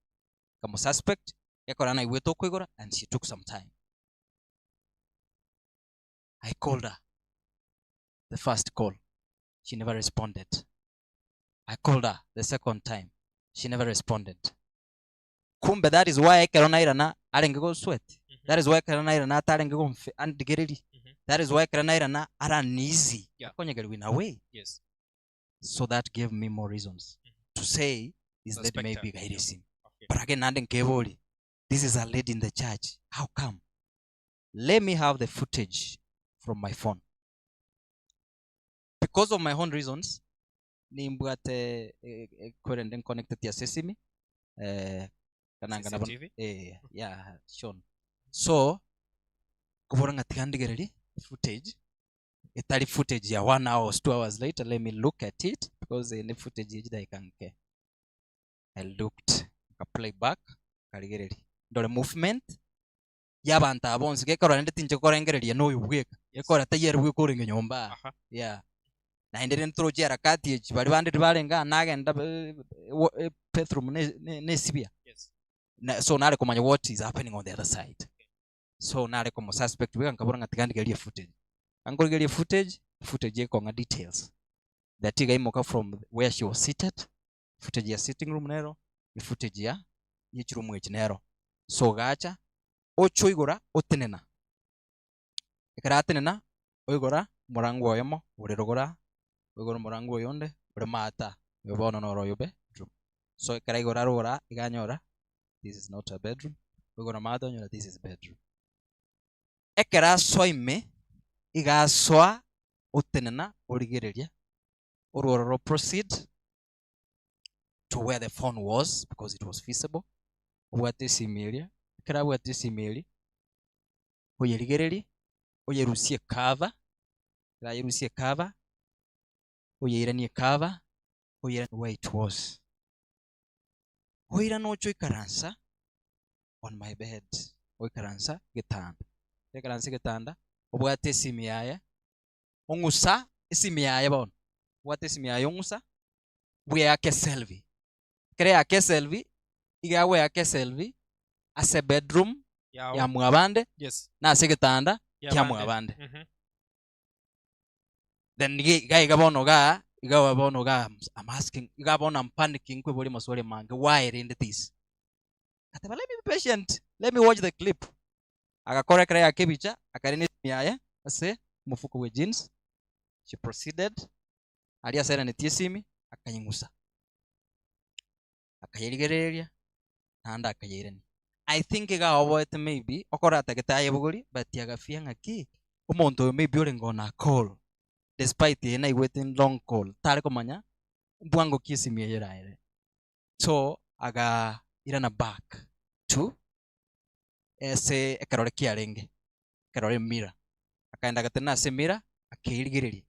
Nkamosuspect, gekora naigwete okoigora and she took some time. I called her, the first call, she never responded. I called her the second time, she never responded. Kumbe that is why ekero nairana arenge go sweat. That is why ekero nairana atarenge gomfe andigereria. That is why ekero nairana are uneasy. Akonyegerigwa in a way. Yes. So that gave me more reasons to say this lady Suspect may her. be gaire esimi. Okay. But again naende nkeboria, this is a lady in the church, how come? Let me have the footage from my phone. Because of my own reasons, nimbwate ekwerende nconnecteti ase esimi, eh, kananga nabo CCTV? eh, yeah, Sean. So, nkobora ng'a tiga ndigererie footage, etari footage ya one hour or 2 hours later, let me look at it, because eye ne footage ye chidaika nke. I looked, nka play back, nkarigereria, ndore movement, y'abanto aba bonsi, gekero rende tinche korengereria noyo bweka, gekora taiyo ere bweka orenge nyomba aa, Aha. yeah. Naende rende toroche harakati echi baria bande ribarenge aa nagenda bathroom ne- ne- nesibia. Yes. Na so nare komanya what is happening on the other side. So nare komosuspect bweka nkabora ng'a tiga ndigererie footage. Nkorigereria footage, footage ekong'a details. That iga imoka from where she was seated, footage ya sitting room nero, ne footage ya ye chiroom echi nero. So gacha, oche oigora otenena. Ekero atenena, oigora omorango oyomo ore rogoro aa, oigora omorango oyonde ore maate aa, oyo bono noro oyo bedroom. So ekero aigora rogoro aa, iga anyora this is not a bedroom, oigora maate onyora this is bedroom. Ekero asoa ime, iga asoa otenena origereria, orwororo proceed to where the phone was because it was visible, obwate esimi eria, ekero abwate esimi eria, oyerigererie, oyerusie ecover, ekero ayerusie ecover, oyeiranie ecover, oyeiranie where it was. Oirane oche oikaransa on my bed, oikaransa getanda, ekero aikaransa egetanda, obwate esimi yaye, ong'usa esimi yaye bono, obwate esimi yaye ong'usa, bweake eselfie, ekero eake eselfie, iga agweaka eselfie ase ebedroom Yao. ya mwabande, Yes. na ase egetanda Ya kia bande. mwabande. Then iga iga iga bono igaa, iga bono igaa I'm asking, iga bono I'm panicking nkoiboria amaswali amange, why rende this? Ngateba let me be patient, let me watch the clip. Agakora ekero yaka ebicha, akarina esimi yaye ase omofuko bwe jeans, she proceeded, aria ase airanetie esimi, akayeng'usa, akayerigereria, naende akayeirania. I think iga aoboete maybe, okora atagete ayebogorie, but agafia ng'aki, omonto oyo maybe orenge on a call, despite eye naigwete long call, tare komanya mbwango ki esimi eye eraere. So, aga. Irana back to ase ekerore kiarenge, ekerore emirror. Akaenda agatenena ase emirror, akerigereria.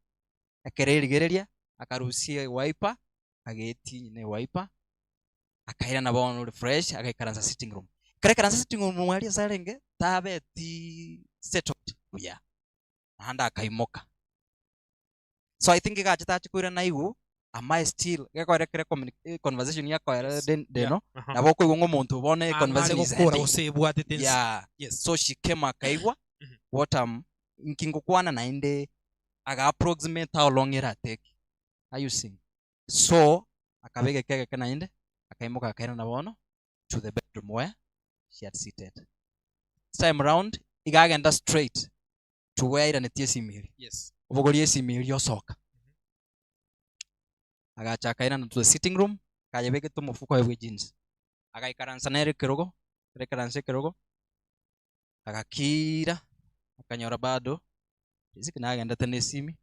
Ekero erigereria, akarusia ewiper, agetia na ewiper, akairana bono ore fresh, agaikaransa sitting room. Ekero aikaransa sitting room aria ase arenge, tabeti settled buya, naende akaimoka. So I think iga achete ache koirana aigwe, am I still, gekoera ekere communi- conversation yakoera Yes. den- deno, Aha. nabo okoigwa ng'a omonto oyo bono Ang'are econversation is gokora ending. gose ebwatete ense. Yeah. Yes. So she came akaigwa what am inki ngokwana naende aga approximate how long eratake. Are you seeing? So akabeka ekegeke naende akaimoka akairana bono to the bedroom where she had seated. This time round iga agenda straight to where airanetie esimi eria. Yes. Obogoria esimi eria osoka. Agacha akairana to the sitting room, akayebekete omofuko oye bwe jeans. Agaikaransa nere ekerogo, ekero aikaransa ekerogo, agakiira, akanyora bado riziki nagendete na esimi,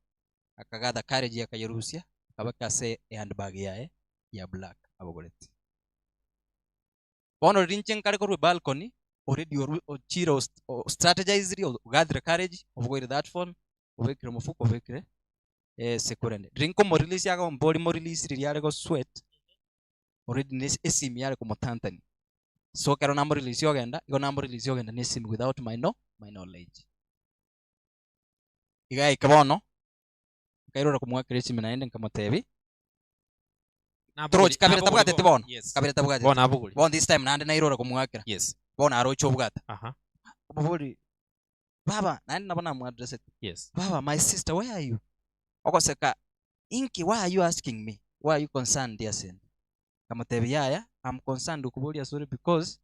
akagather courage akayerusia, akabeka ase ehandbag yaye ya black abogoretie. Bono riria inche nkare korwa ebalcony, already oru ochire ostrategiziri, ogathire courage, obogoire that phone, obekire omofuko, obekire esekurende. Riria nkomorelease agombori morelease riria are gosweat, already na esimi yare komotantania. So ekero namorelease ogenda, igo namorelease ogenda na esimi without my know my knowledge. Iga yaika bono, nkairora komoakera esimi naende nkamotebia, Torochi kabere tabwateti bono, Yes. kabere tabwateti. Bono abogori. Bono this time naende nairora komoakera, Yes. bono aroche obwata. Aha. Omobori, baba, naende nabo namoaddressete, Yes. baba my sister where are you? Ogoseka, inki why are you asking me? Why are you concerned asende? Nkamotebia yaya, am concerned okoboria asore because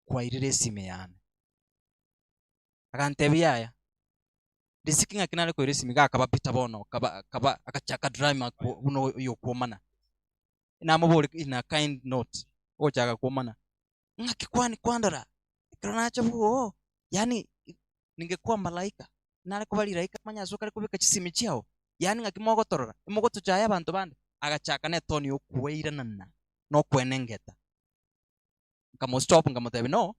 kwairire esime yane. Agantebia yaya, riziki ng'aki nare koira esime iga akaba bitter bono akaba akaba agachaka drama buna oyokwomana. Namoboria in a kind note, ogochaka kwomana, ng'aki kwani kwandora ekero nacha bwoo, yaani ningekuwa malaika, nare koba rilaika manye ase okare kobeka chisimi chiao, yaani ng'aki mogotorora, emogotochaya abanto bande. Agachaka na etone ya okweiranana na okwenengeta. Nkamostop nkamotebia no,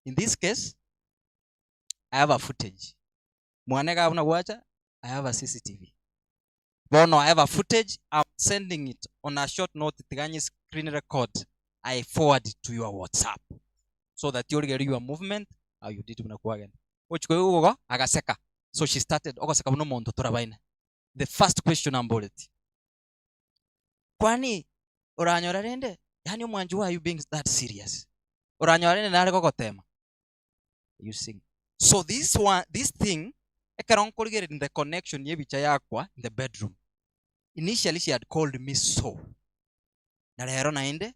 in this case, I have a footage. Mwane iga buna gwacha, I have a CCTV. Bono I have a footage, I'm sending it on a short note tiga nye screen record, I forward it to your WhatsApp so that origererie your movement how you did buna kwagenda. Gochia koigwa igo agaseka, so she started ogoseka buna omonto torabaine. The first question amboretie, kwani oranyore rende, yaani omwanchi why are you being that serious? Oranyore rende nare gogotema? You see? So this one, this thing, ekero nkorigereria the connection y'ebicha yakwa in the bedroom, initially she had called me so. Na rero naende,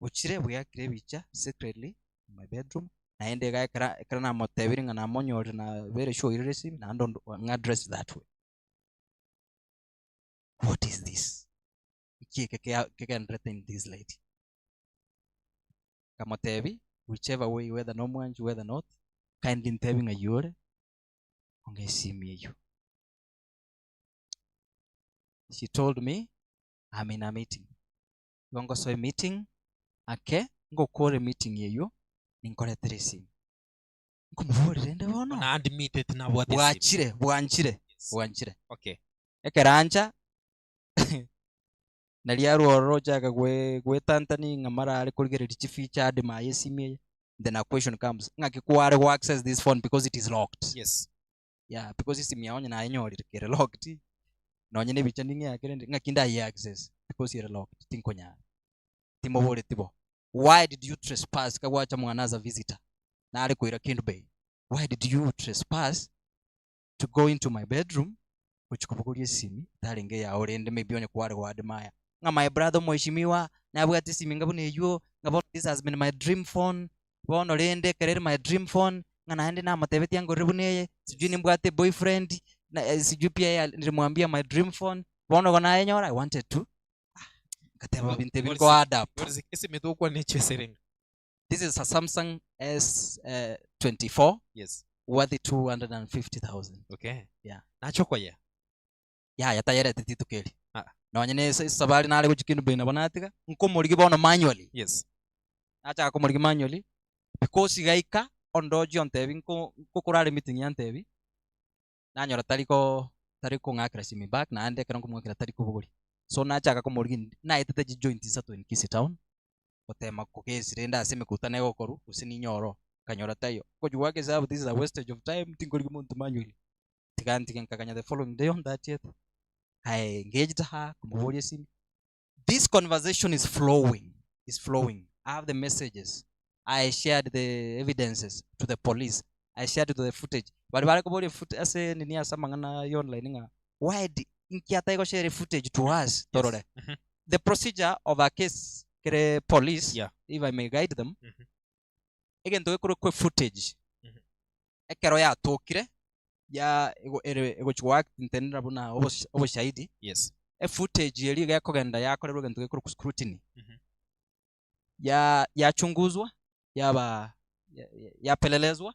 ochire bweakire ebicha secretly in my bedroom, naende iga ekera ekero namotebirie ng'a namonyorire nabere sure oirire esimi, naende ondo ng'address that way. What is this? Nki eke kea kegenderete in this lady? Nkamotebia, whichever way whether nomwanchi whether not, kindly ntebi ng'ai ore, ong'e esimi eyio. She told me, I'm in a meeting. Igo ngosoa emeeting, ake ngokora emeeting eyio, ninkoretere esimi. Nkomoboria rende bono, Buna admitted nabwate esimi. bwachire bwanchire Yes. bwanchire. Okay. Ekero ancha Nario arwe ororo ochaka gwetantania ng'a mara are korigereria chifeature adima aye esimi eye, then a question comes, ng'aki kware go access this phone because it is locked? Yes. Yeah, because esimi yao onye nayenyorire kere locked, nonye na ebicha ning'eake rende, ng'aki ndaye access because ere locked, tinkonyara. Timoboreti bo. Why did you trespass kagwacha mwana as a visitor? Nare koira Kendu Bay. Why did you trespass to go into my bedroom gochia kobogoria esimi etarenge eyao rende maybe onye kware go admire ng'a my brother omweshimiwa nabwate esimi enga buna eywo ng'a bono this has been my dream phone bono rende ekero ere my dream phone ng'a naende namotebetie angorere buna eye sijui nimbwate eboyfriend na sijui pia yeye nilimwambia my dream phone bono igo nayenyora I wanted to ah ngateba binto ebi nko add up. Esimi togokwana echesere. This is a Samsung S24 Yes. worth 250,000. Okay. Yeah. Nache okoyea. Yaya tayerete rituko eri. Ah. Nonye na ase esabari nare gochia Kendu Bay nabo natiga, nkomorigia bono manually. Yes. Nachaka komorigia manually, because igaika ondochie ontebi nko nkokorare meeting antebi, nanyora tari ko tari kong'akera simi back naende ekero nkomwakera tari kobogoria. So nachaka komorigia indi naetete chijoint isato in Kisii town, gotema kogesi rende ase emekutano egokorwa gose ninyore oo, nkanyora taiyo. Ngochia goaka esabu this is a wastage of time tinkorigia monto manually, tiga ntige nkaganya the following day on 30th, I engaged her komoboria esimi, this conversation is flowing, is flowing, I have the messages, I shared the evidences to the police, I shared to the footage. Baria bare koboria footage ase nini ase amang'ana ya online ng'a why di inki atari goshare footage to us torore. The procedure of a case kere police, if I may guide them, egento gekorokwa footage ekero yatokire ya ego ere egochi goact ntenenera buna obos oboshahidi, Yes. efootage eria iga ekogenda yakorerwa egento gekorokwa scrutiny, Mhm. ya yachunguzwa, yaba ya- ya- yapelelezwa,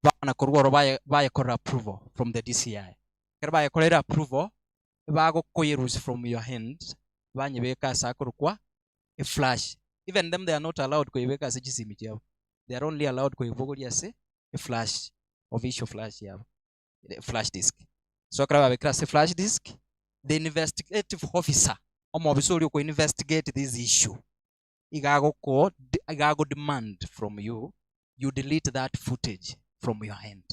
bamana korwa oro baye bayekorera approval from the DCI. Ekero bayekoreire approval, bagokoyerusia from your hand, banyebeka ase akorokwa eflash. Even them they are not allowed koyebeka ase chisimi chiabo, they are only allowed koyebogoria ase eflash, official flash yabo, flash disk. So ekero babekire ase flash disk, the investigative officer, omobisa oria oko investigate this issue, iga agoko iga ago demand from you, you delete that footage from your hand.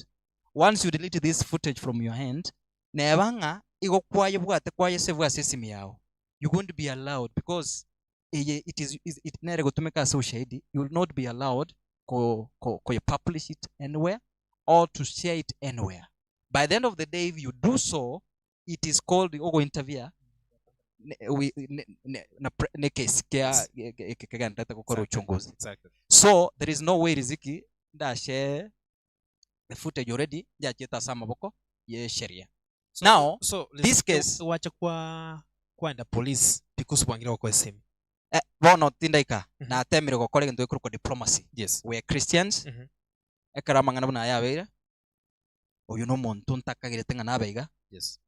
Once you delete this footage from your hand, neba ng'a igo kwayebwate kwayesave ase esimi yago, you won't be allowed because eye it is is it nere gotumeka ase ushahidi, you will not be allowed ko ko koye publish it anywhere or to share it anywhere. By the end of the day if you do so, it is called ogo interfere ne wi ne ne na pre ne case kia eke kegenderete gokora uchunguzi. Exactly. So there is no way Riziki ndashare the footage already njachete ase amaboko ye sheria. So, Now, so this case- wacha kwa kwaenda police because bwangire gokwa esimi. Eh, bono tindaika Mhm. natemire gokora egento gekorokwa diplomacy. Yes. We are Christians. Mhm. Ekero amang'ana buna aya abeire, oyo nomonto ntakagerete ng'a nabe iga. Yes.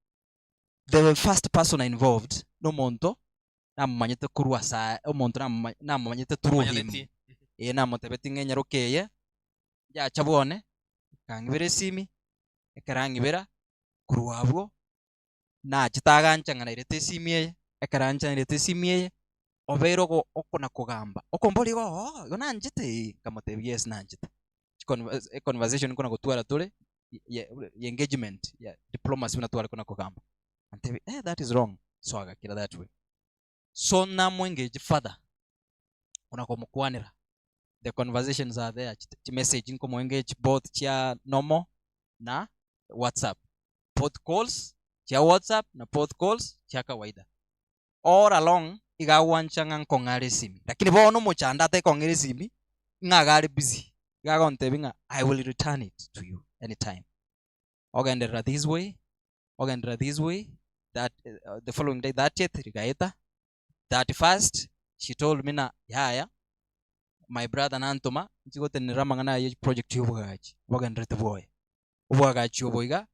The first person involved nomonto namomanyete korwa ase aya, omonto namoma namomanyete through him. Omanyaneti. Ee namotebetie ng'a enyaroka eye, yacha bwone, ekang'ibera esimi, ekero ang'ibera, korwa abwo, nachete agancha ng'a nairete esimi eye, ekero ancha nairete esimi eye, obeire ogo okona kogamba, okomboria igo oo igo nanchete ee, nkamotebia yes nanchete. Chiconvers econversation nkona gotwara tore, ye ye engagement ya diplomacy buna tware kona kogamba. Antebia eh that is wrong, so agakira that way. So namo engage further, kona komokwanera, the conversations are there, chimessage nkomo engage both chia normal na whatsapp, both calls chia whatsapp na both calls chia kawaida. All along iga agwancha ng'a nkong'are esimi, lakini bono omochando atekong'era esimi, ng'a iga are busy, iga agontebia ng'a I will return it to you anytime. Ogenderera this way, ogenderera this way, that the following day 30th rigaeta, 31st she told me ng'a yaya, my brother nantoma nchi gotenenera amang'ana aya ye project ya oboagachi bogendererete bwoye. Oboagachi obo iga,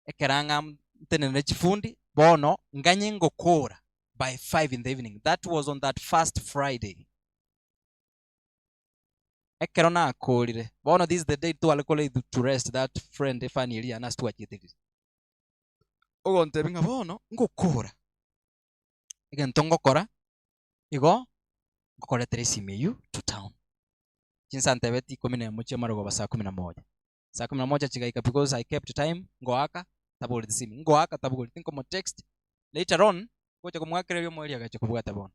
ekero ang'a ntenenere chifundi, bono nganye ngokora by 5 in the evening, that was on that first Friday. Ekero nakorire, bono this is the day tware ko laid to rest that friend efani eria yane ase twachiete. Ogontebia ng'a bono ngokora, egento ngokora, igo ngokoretera esimi eywo to town. Chinsa ntebeti ikomi na emo chia marogoba saa kumi na moja. Saa kumi na moja chigaika because I kept time, ngoaka taboreti simi, ngoaka tabogoreti, nkomo text, later on, ngocha komoakera erio omoerio agacha kobwata bono.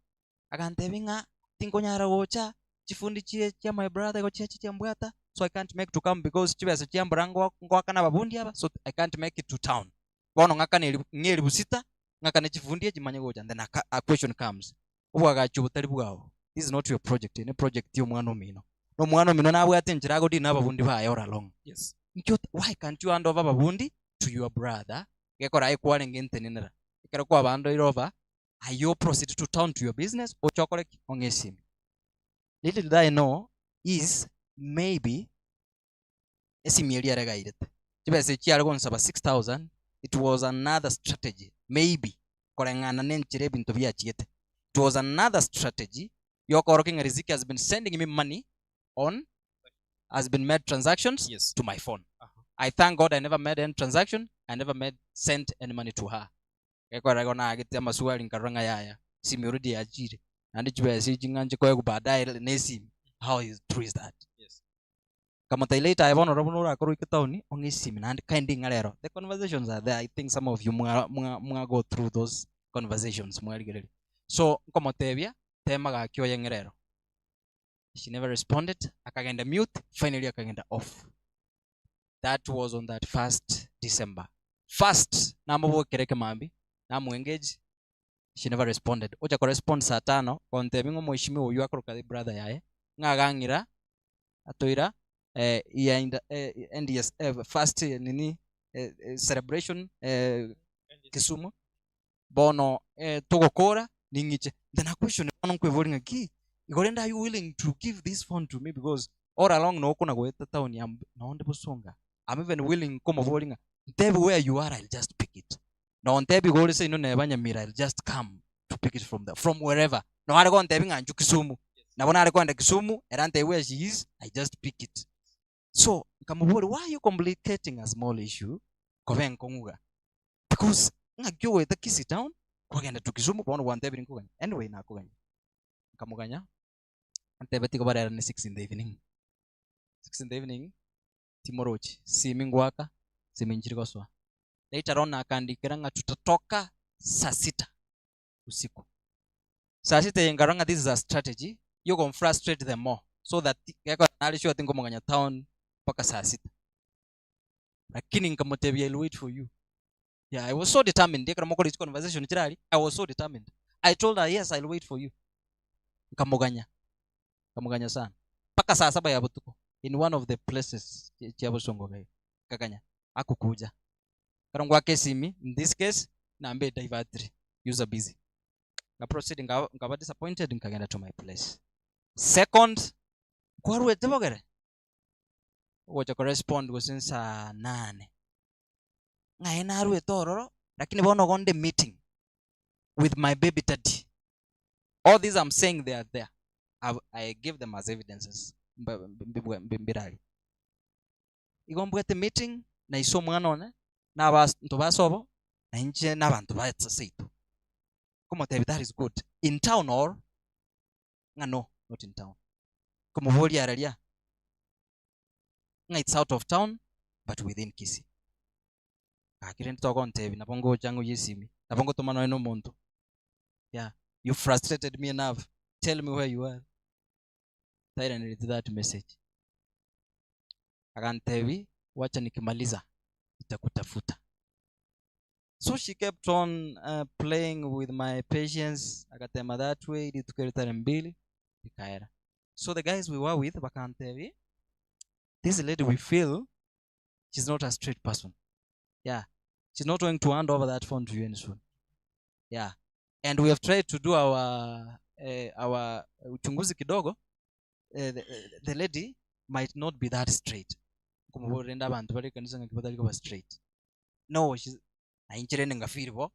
Agantebia ng'a tinkonyara gocha, chifundi chie chia my brother igo chiacha chiambwata, so I can't make to come because chibesa chiambora ngoa ngoakana ababundi aba, so I can't make it to town. Bono ng'akane eribu ng'a eribu sita, ng'akane chifundi echi manye gocha, then aka a question comes, obwagachi obo tari bwao, this is not your project, eye ne project ya omwana omino. Na omwana omino nabwate enchera agodeal na ababundi baye all along. Yes. Inki ota why can't you hand over ababundi to your brother, gekora aye kwarenge ntenenera, ekero kwabaandoire over, Aye oproceed to town to your business oche okore ki? Ong'e esimi. Little did I know is maybe esimi eria ere gairete. Chibesa echi chiare gonsaba 6000 it was another strategy maybe koreng'ana na enchera ebinto biachiete. It was another strategy. Yokorokia ng'a Riziki has been sending me money on has been made transactions Yes. to my phone. Aha. I thank God I never made any transaction, I never made sent any money to her. Gekora igo naagete amaswali nkarora ng'a yaya, esimi already yachire, naende chibesa echi ng'a nche koegwa baadaye na esimi, how is true is that? Yes. Nkamotebia later aye bono oro buna orakore oike town, ong'e esimi naende kind ng'a rero, the conversations are there, I think some of you mwa mwa mwa go through those conversations mwarigereria. So, nkomotebia, tema gaki oye ng'e rero. She never responded, akagenda mute, finally akagenda off. That was on that first December. First, namobokera ekemambia, namoengage, she never responded. Ocha korespond saa tano, gontebia ng'a omoeshimiwa oyio akoroka brother yaye, ng'a agang'ira, atoira eh, year in the, eh, end year, eh, first nini eh, eh, celebration eh, Kisumu bono eh, togokora ning'iche then a question bono nkweboria ng'a ki igo rende are you willing to give this phone to me because all along nokona goeta town ya nonde bosonga I'm even willing komoboria ng'a ntebi where you are I'll just pick it nontebi igo ore seino neba Nyamira I'll just come to pick it from there from wherever noare gontebi ng'a nchu Kisumu nabo nare koenda Kisumu ere antebi where she is I just pick it so nkamoboria why are you complicating a small issue koba enkong'u iga Because ng'aki ogoeta Kisii town, kwagenda to Kisumu, bono gwantebirie nkoganya. Anyway nakoganya. Nkamoganya, antebetie igo barerane 6 in the evening. 6 in the evening, timorochi, simi ngoaka, simi nchiri gosoa. Later on akandikera ng'a tutatoka saa sita usiku. Saa sita eye nkarora ng'a this is a strategy yogonfrustrate them more so that gekogera nare sure tinkomoganya town mpaka saa sita. Lakini nkamotebia I'll wait for you. Yeah, I was so determined. Ekero mokora echi conversation chirari, I was so determined. I told her, yes, I'll wait for you. Nkamoganya. Nkamoganya sana. Mpaka saa saba ya botuko in one of the places chia Bosongo iga. Nkaganya. Akokuja. Ekero ngwaka esimi, in this case, nambe edivertire, user busy. Nka proceed nkaba nkaba disappointed nkagenda to my place. Second, nkwarwete bogere? ogocha korespond gose nsaa nane, ng'a aye narwete ororo, lakini bono igo nde meeting with my baby daddy. All these I'm saying they are there. I've, I give them as evidences mba- mbibwa- mbi- mbirari. Igo mbwate meeting na ise omwana one, na abanto ba sobo, na inche na abanto ba seito. Nkomotebia that is good. In town or ng'a no, not in town. Nkomoboria araria ng'a it's out of town but within Kisii. Gaki rende togontebia nabo ngocha ng'oyie esimi, nabo ngotoma nonye na omonto. Yeah, you frustrated me enough, tell me where you are. Tairanereti that message. Agantebia, wacha nikimaliza nitakutafuta. So she kept on uh, playing with my patience agatema that way rituko ritari mbili rikaera so the guys we were with bakantebi this lady we feel she's not a straight person yeah she's not going to hand over that phone to you any soon yeah and we have tried to do our eh, our uchunguzi kidogo eh, the, the lady might not be that straight nkomoborera rende abanto bare ekanisa ng'aki batari koba straight no she's na inche rende ngafeel bo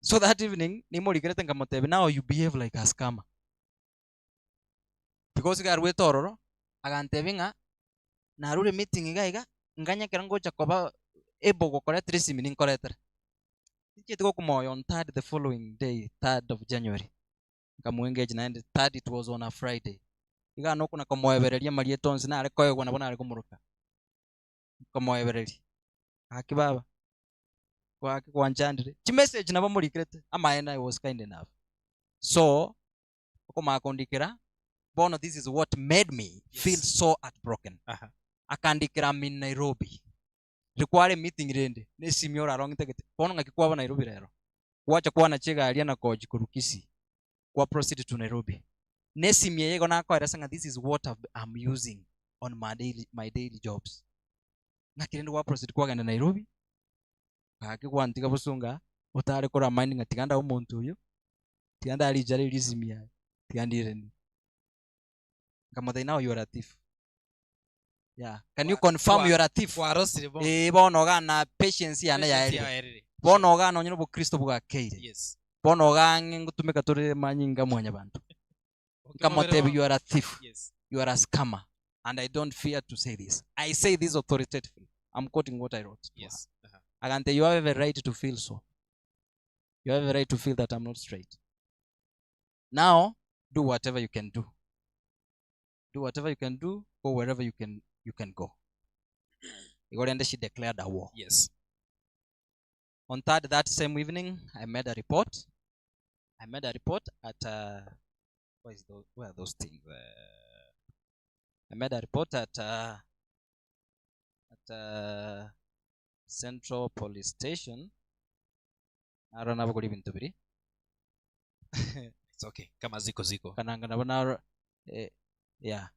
so that evening nimorikerete nkamotebia now you behave like a scammer because iga arwete ororo agantebia ng'a narure meeting iga iga nganye ekero ngocha koba able gokoretera esimi ninkoretere. Tinchieti gokomoyo on third the following day third of January nkamoengage naende third it was on a Friday iga nokona komoebereria amarieta onsi nare koegwa nabo nare komoroka. Nkomoebereria, Gaki baba, gaki gwanchandire. Chimessage nabo morikerete, amaene I was kind enough. So, okomanya kondikera, bono this is what made me feel Yes. so heartbroken. Aha. Akandikera I'm in Nairobi. Rikware meeting rende, na esimi orarong'ite gete. Bono ng'aki kwaba Nairobi rero? Gwacha kwanacha egari ena koji korwa Kisii, kwa proceed to Nairobi. Na esimi eye igo nakoeresa ng'a this is what I've, I'm using on my daily, my daily jobs. Ng'aki rende gwa proceed kwagenda Nairobi, gaki gwantiga bosonga, otare kora mind ng'a tiga ndabe omonto oyo, tiga ndarichare erio esimi yaye, tiga ndiranie. Nkamotebia now you are a thief. Yeah. Can you confirm you are a thief? Kwarosire bono. Eh, bono iga na patience yane Patience yaerire. yaerire. Bono iga nonye na obokristo bwakeire. Yes. Bono iga ang'e ngotumeka tore manyinga mwanyabanto. Nkamotebia you are a thief, Yes. you are a scammer and I don't fear to say this. I say this authoritatively. I'm quoting what I wrote to her. Yes. Aha. Agantebia you have every right to feel so. You have every right to feel that I'm not straight. Now, do whatever you can do. Do whatever you can do, go wherever you can you can go. Igo rende she declared a war. Yes. On third that same evening, I made a report. I made a report at uh, where is those, where are those things? Uh, I made a report at uh, at uh, Central Police Station. Naro nabogori ebinto biri. It's okay. Kama ziko ziko. Kananga nabo naro eh, yeah.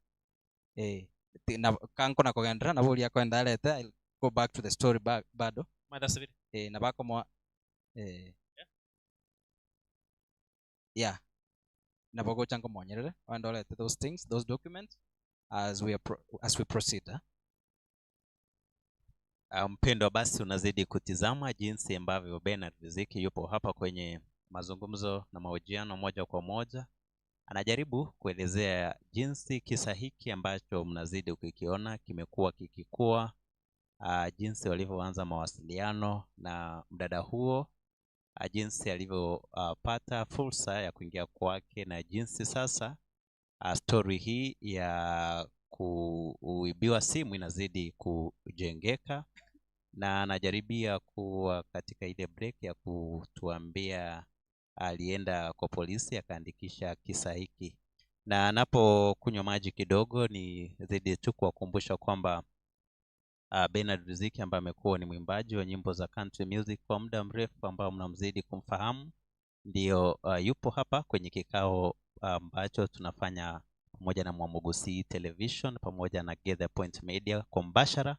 Eh, ti- na, kanko nakogendera nabo oria akoenda arete I'll go back to the story ba, bado Mother Sibiri. eh, nabakomoa eh, yeah nabo gocha nkomonyerere ogende orete those things those documents as we, are pro as we proceed eh? Ah, Mpendwa, basi unazidi kutizama jinsi ambavyo Bernard Riziki yupo hapa kwenye mazungumzo na mahojiano moja kwa moja. Anajaribu kuelezea jinsi kisa hiki ambacho mnazidi kukiona kimekuwa kikikua, ah, jinsi walivyoanza mawasiliano na mdada huo, ah, jinsi alivyopata fursa ya kuingia kwake na jinsi sasa ah, stori hii ya kuibiwa simu inazidi kujengeka na anajaribia kuwa katika ile break ya kutuambia alienda kwa polisi akaandikisha kisa hiki, na anapokunywa maji kidogo, ni zidi tu kuwakumbusha kwamba uh, Bernard Riziki ambaye amekuwa ni mwimbaji wa nyimbo za country music kwa muda mrefu ambao mnamzidi kumfahamu, ndio uh, yupo hapa kwenye kikao ambacho tunafanya pamoja na Mwamugusi Television pamoja na Get the Point Media kwa mbashara.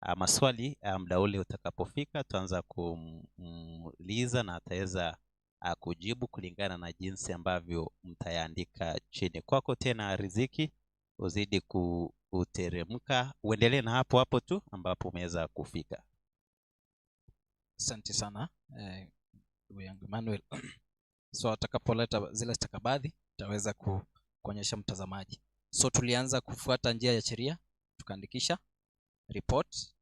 Uh, maswali uh, muda ule utakapofika tutaanza kumuuliza na ataweza uh, kujibu kulingana na jinsi ambavyo mtayaandika chini. Kwako tena Riziki, uzidi kuteremka, uendelee na hapo hapo tu ambapo umeweza kufika. Asante sana eh, ndugu yangu Emmanuel. So atakapoleta zile stakabadhi tutaweza ku, kuonyesha mtazamaji. So tulianza kufuata njia ya sheria, tukaandikisha report,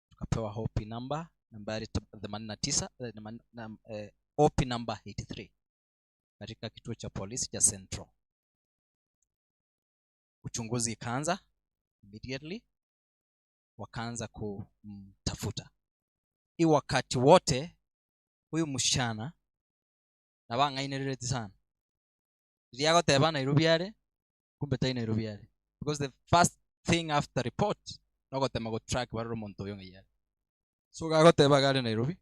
tukapewa OP number nambari 89 eh, eh, OP number 83 katika kituo cha polisi cha Central. Uchunguzi ikaanza immediately, wakaanza kumtafuta. I wakati wote huyu msichana nabang'ainerereti sana riria agoteba Nairobi are kumbe tai Nairobi are because the first thing after report nogotema gotrack barore omonto oyo ng'ai are so gagoteba iga are Nairobi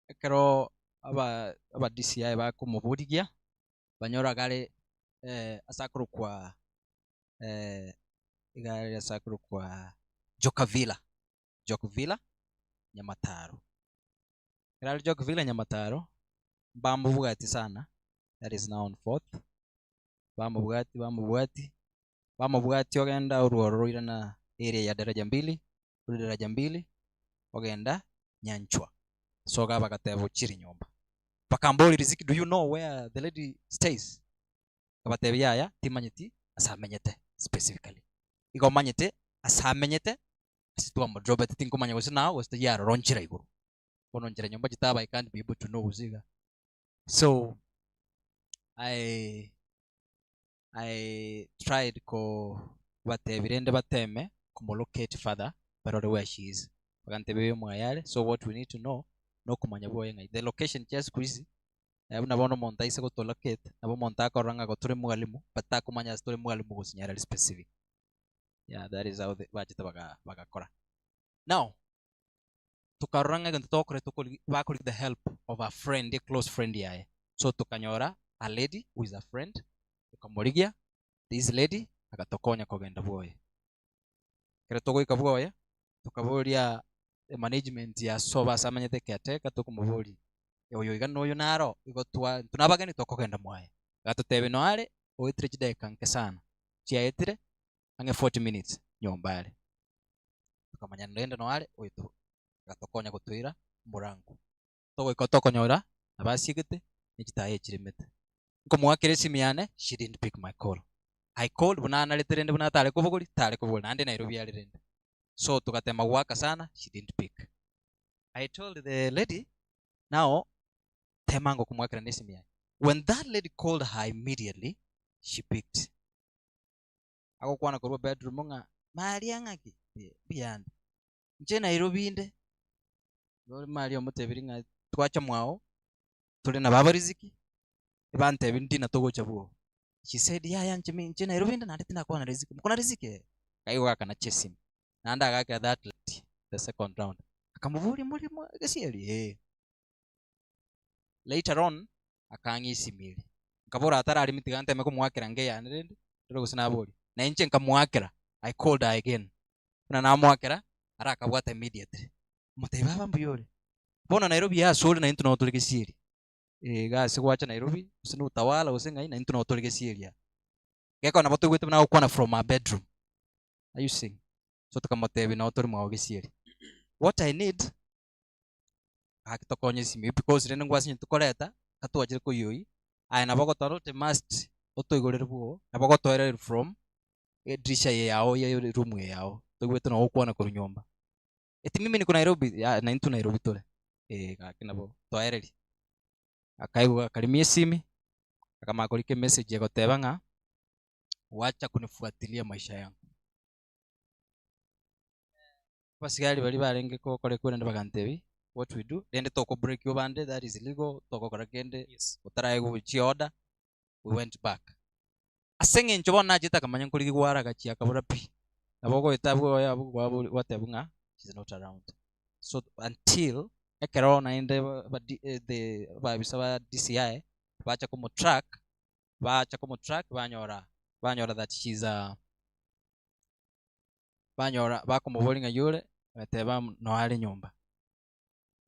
ekero aba aba DCI bakomoborigia banyora iga are eh, ase akorokwa eh, iga are ase akorokwa Joka Villa, Jok Villa Nyamataro. Ekero are Jok Villa Nyamataro, mbamobwati sana, that is now on fourth, bamobwati bamobwati, bamobwati ogenda orworo roirana area ya Daraja Mbili, korwa Daraja Mbili ogenda Nyanchwa. So iga bagateba ochire nyomba. Bakamboria Riziki, do you know where the lady stays? Nkabatebia yaya, timanyeti ase amenyete specifically. Igo omanyete ase amenyete, ase twamodropete tinkomanya gose nao gose tari aroro nchera igoro. Bono nchera nyomba chitaba I can't be able to know gose iga. So I I tried kobatebia rende bateme komolocate further barore where she is. Bagantebia oyo mwaye are, so what we need to know nokomanya bwoye ng'ai. The location chia siku hizi eh, buna bono omonto aise gotolocate nabo omonto akorora ng'a tore mwalimu but takomanya ase tore mwalimu gose nyarari specific. Yeah, that is how the, bachete baga bagakora. Now, tokarora ng'a egento togokora tokori bakori the help of a friend, a close friend yaye. So tokanyora a lady who is a friend, tokamorigia this lady agatokonya kogenda bwoye. Ekero togoika bwoye, tokaboria emanagement ya sobo ase amanyete caretaker tokomoboria, oyo iga noyo naro, igo twa intwe nabageni tokogenda mwaye. Agatotebia noare, oetire chidakika nke sana, chiaetire ang'e 40 minutes nyomba are. Tokamanya rende noare oito agatokonya gotoira omorango. Togoika tokonyora nabo asiegete, ne chitaya echiremete. Nkomoakera esimi yane, she didn't pick my call. I called buna anarete rende buna atare kobogoria, tare kobogoria naende Nairobi are rende. So togatema goaka sana, she didn't pick. I told the lady, now tema ango komoakera nesimi yaye. When that lady called her immediately, she picked. Agokwana korwa bedroom ng'a Maria ng'aki? Mbuyande. Inche Nairobi inde. Igo Maria omotebirie ng'a twacha mwao, tore na baba Riziki, ebantebi ndina togocha bwoo. She said yaya inche inche Nairobi inde naende tindakwana Riziki. Mokona Riziki eh? Akaigo gakanacha esimi. Naende agakera that lady the second round. Akamoboria more mo gesieri eh. Later on akang'a esimi eria. Nkabora atararimi tiga nteme komoakera nge eyane rende, ndore gose naboria. Na inche nkamoakera, I called her again. Buna namoakera, ara akabwata immediately. Nkamotebia baba mbuya ore? Bono Nairobi ase ore naintwe nabo tore gesieri. Iga ase gwacha Nairobi, gose na Utawala gose ng'ai, naintwe nabo tore gesieri aa. Gekogera nabo toigwete buna agokwana from her bedroom. Are you seeing? So tokamotebia nabo tore mwao gesieri. What I need, gaki tokonye esimi because rende ngwase onye tokoreta, katwachire koyoi, aye nabo ogotora ote must otoigorere bwogo, nabo ogotoereria from edirisha eye yao ya eroom eye yao, toigwete nabo ogokwana korwa nyomba. Eti mimi niko Nairobi, yaya naintwe Nairobi tore, eh gaki nabo toereria. Akaigwa akarimia esimi, akamanya korika emessage egoteba ng'a wacha kunifuatilia maisha yangu. Abasigari baria barenge gokora ekwerende bagantebia, what we do, rende toko break obande that is illegal, togokora kende, Yes. otaraegwa chiorder, we went back. Ase eng'encho bono nachete akamanya nkorigigwa are agachia akabora pi, nabo ogoeta abwo oye abwo kwabori gwatebwa ng'a she's not around. So until ekero naende ba D the abaabisa ba DCI bacha komotrack, bacha komotrack banyora banyora that she's a banyora bakomoboria ng'ai ore, agateba noo are nyomba.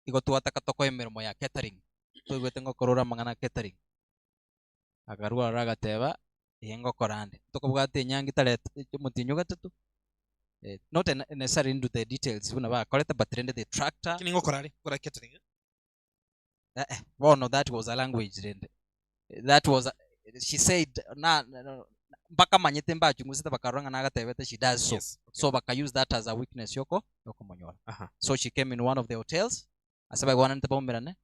Igo twataka tokoe emeremo ya catering, toigwete ngokora ore amang'ana a catering. Akarua ororo agateba, ee ngokora ande. Tokobwate enyangi tarehe omotienyi o gatato, not necessarily into the details buna bakorete but rende the tractor. Lakini ngokora are, ngokora catering eh? Eh eh, bono that was a language rende. That was a, she said na mbakamanyete mbachungusete bakarora ng'a nagatebete she does so. Yes, okay. So baka use that as a weakness yoko yokomonyora. Aha. So she came in one of the hotels ase baigwananete baumerane,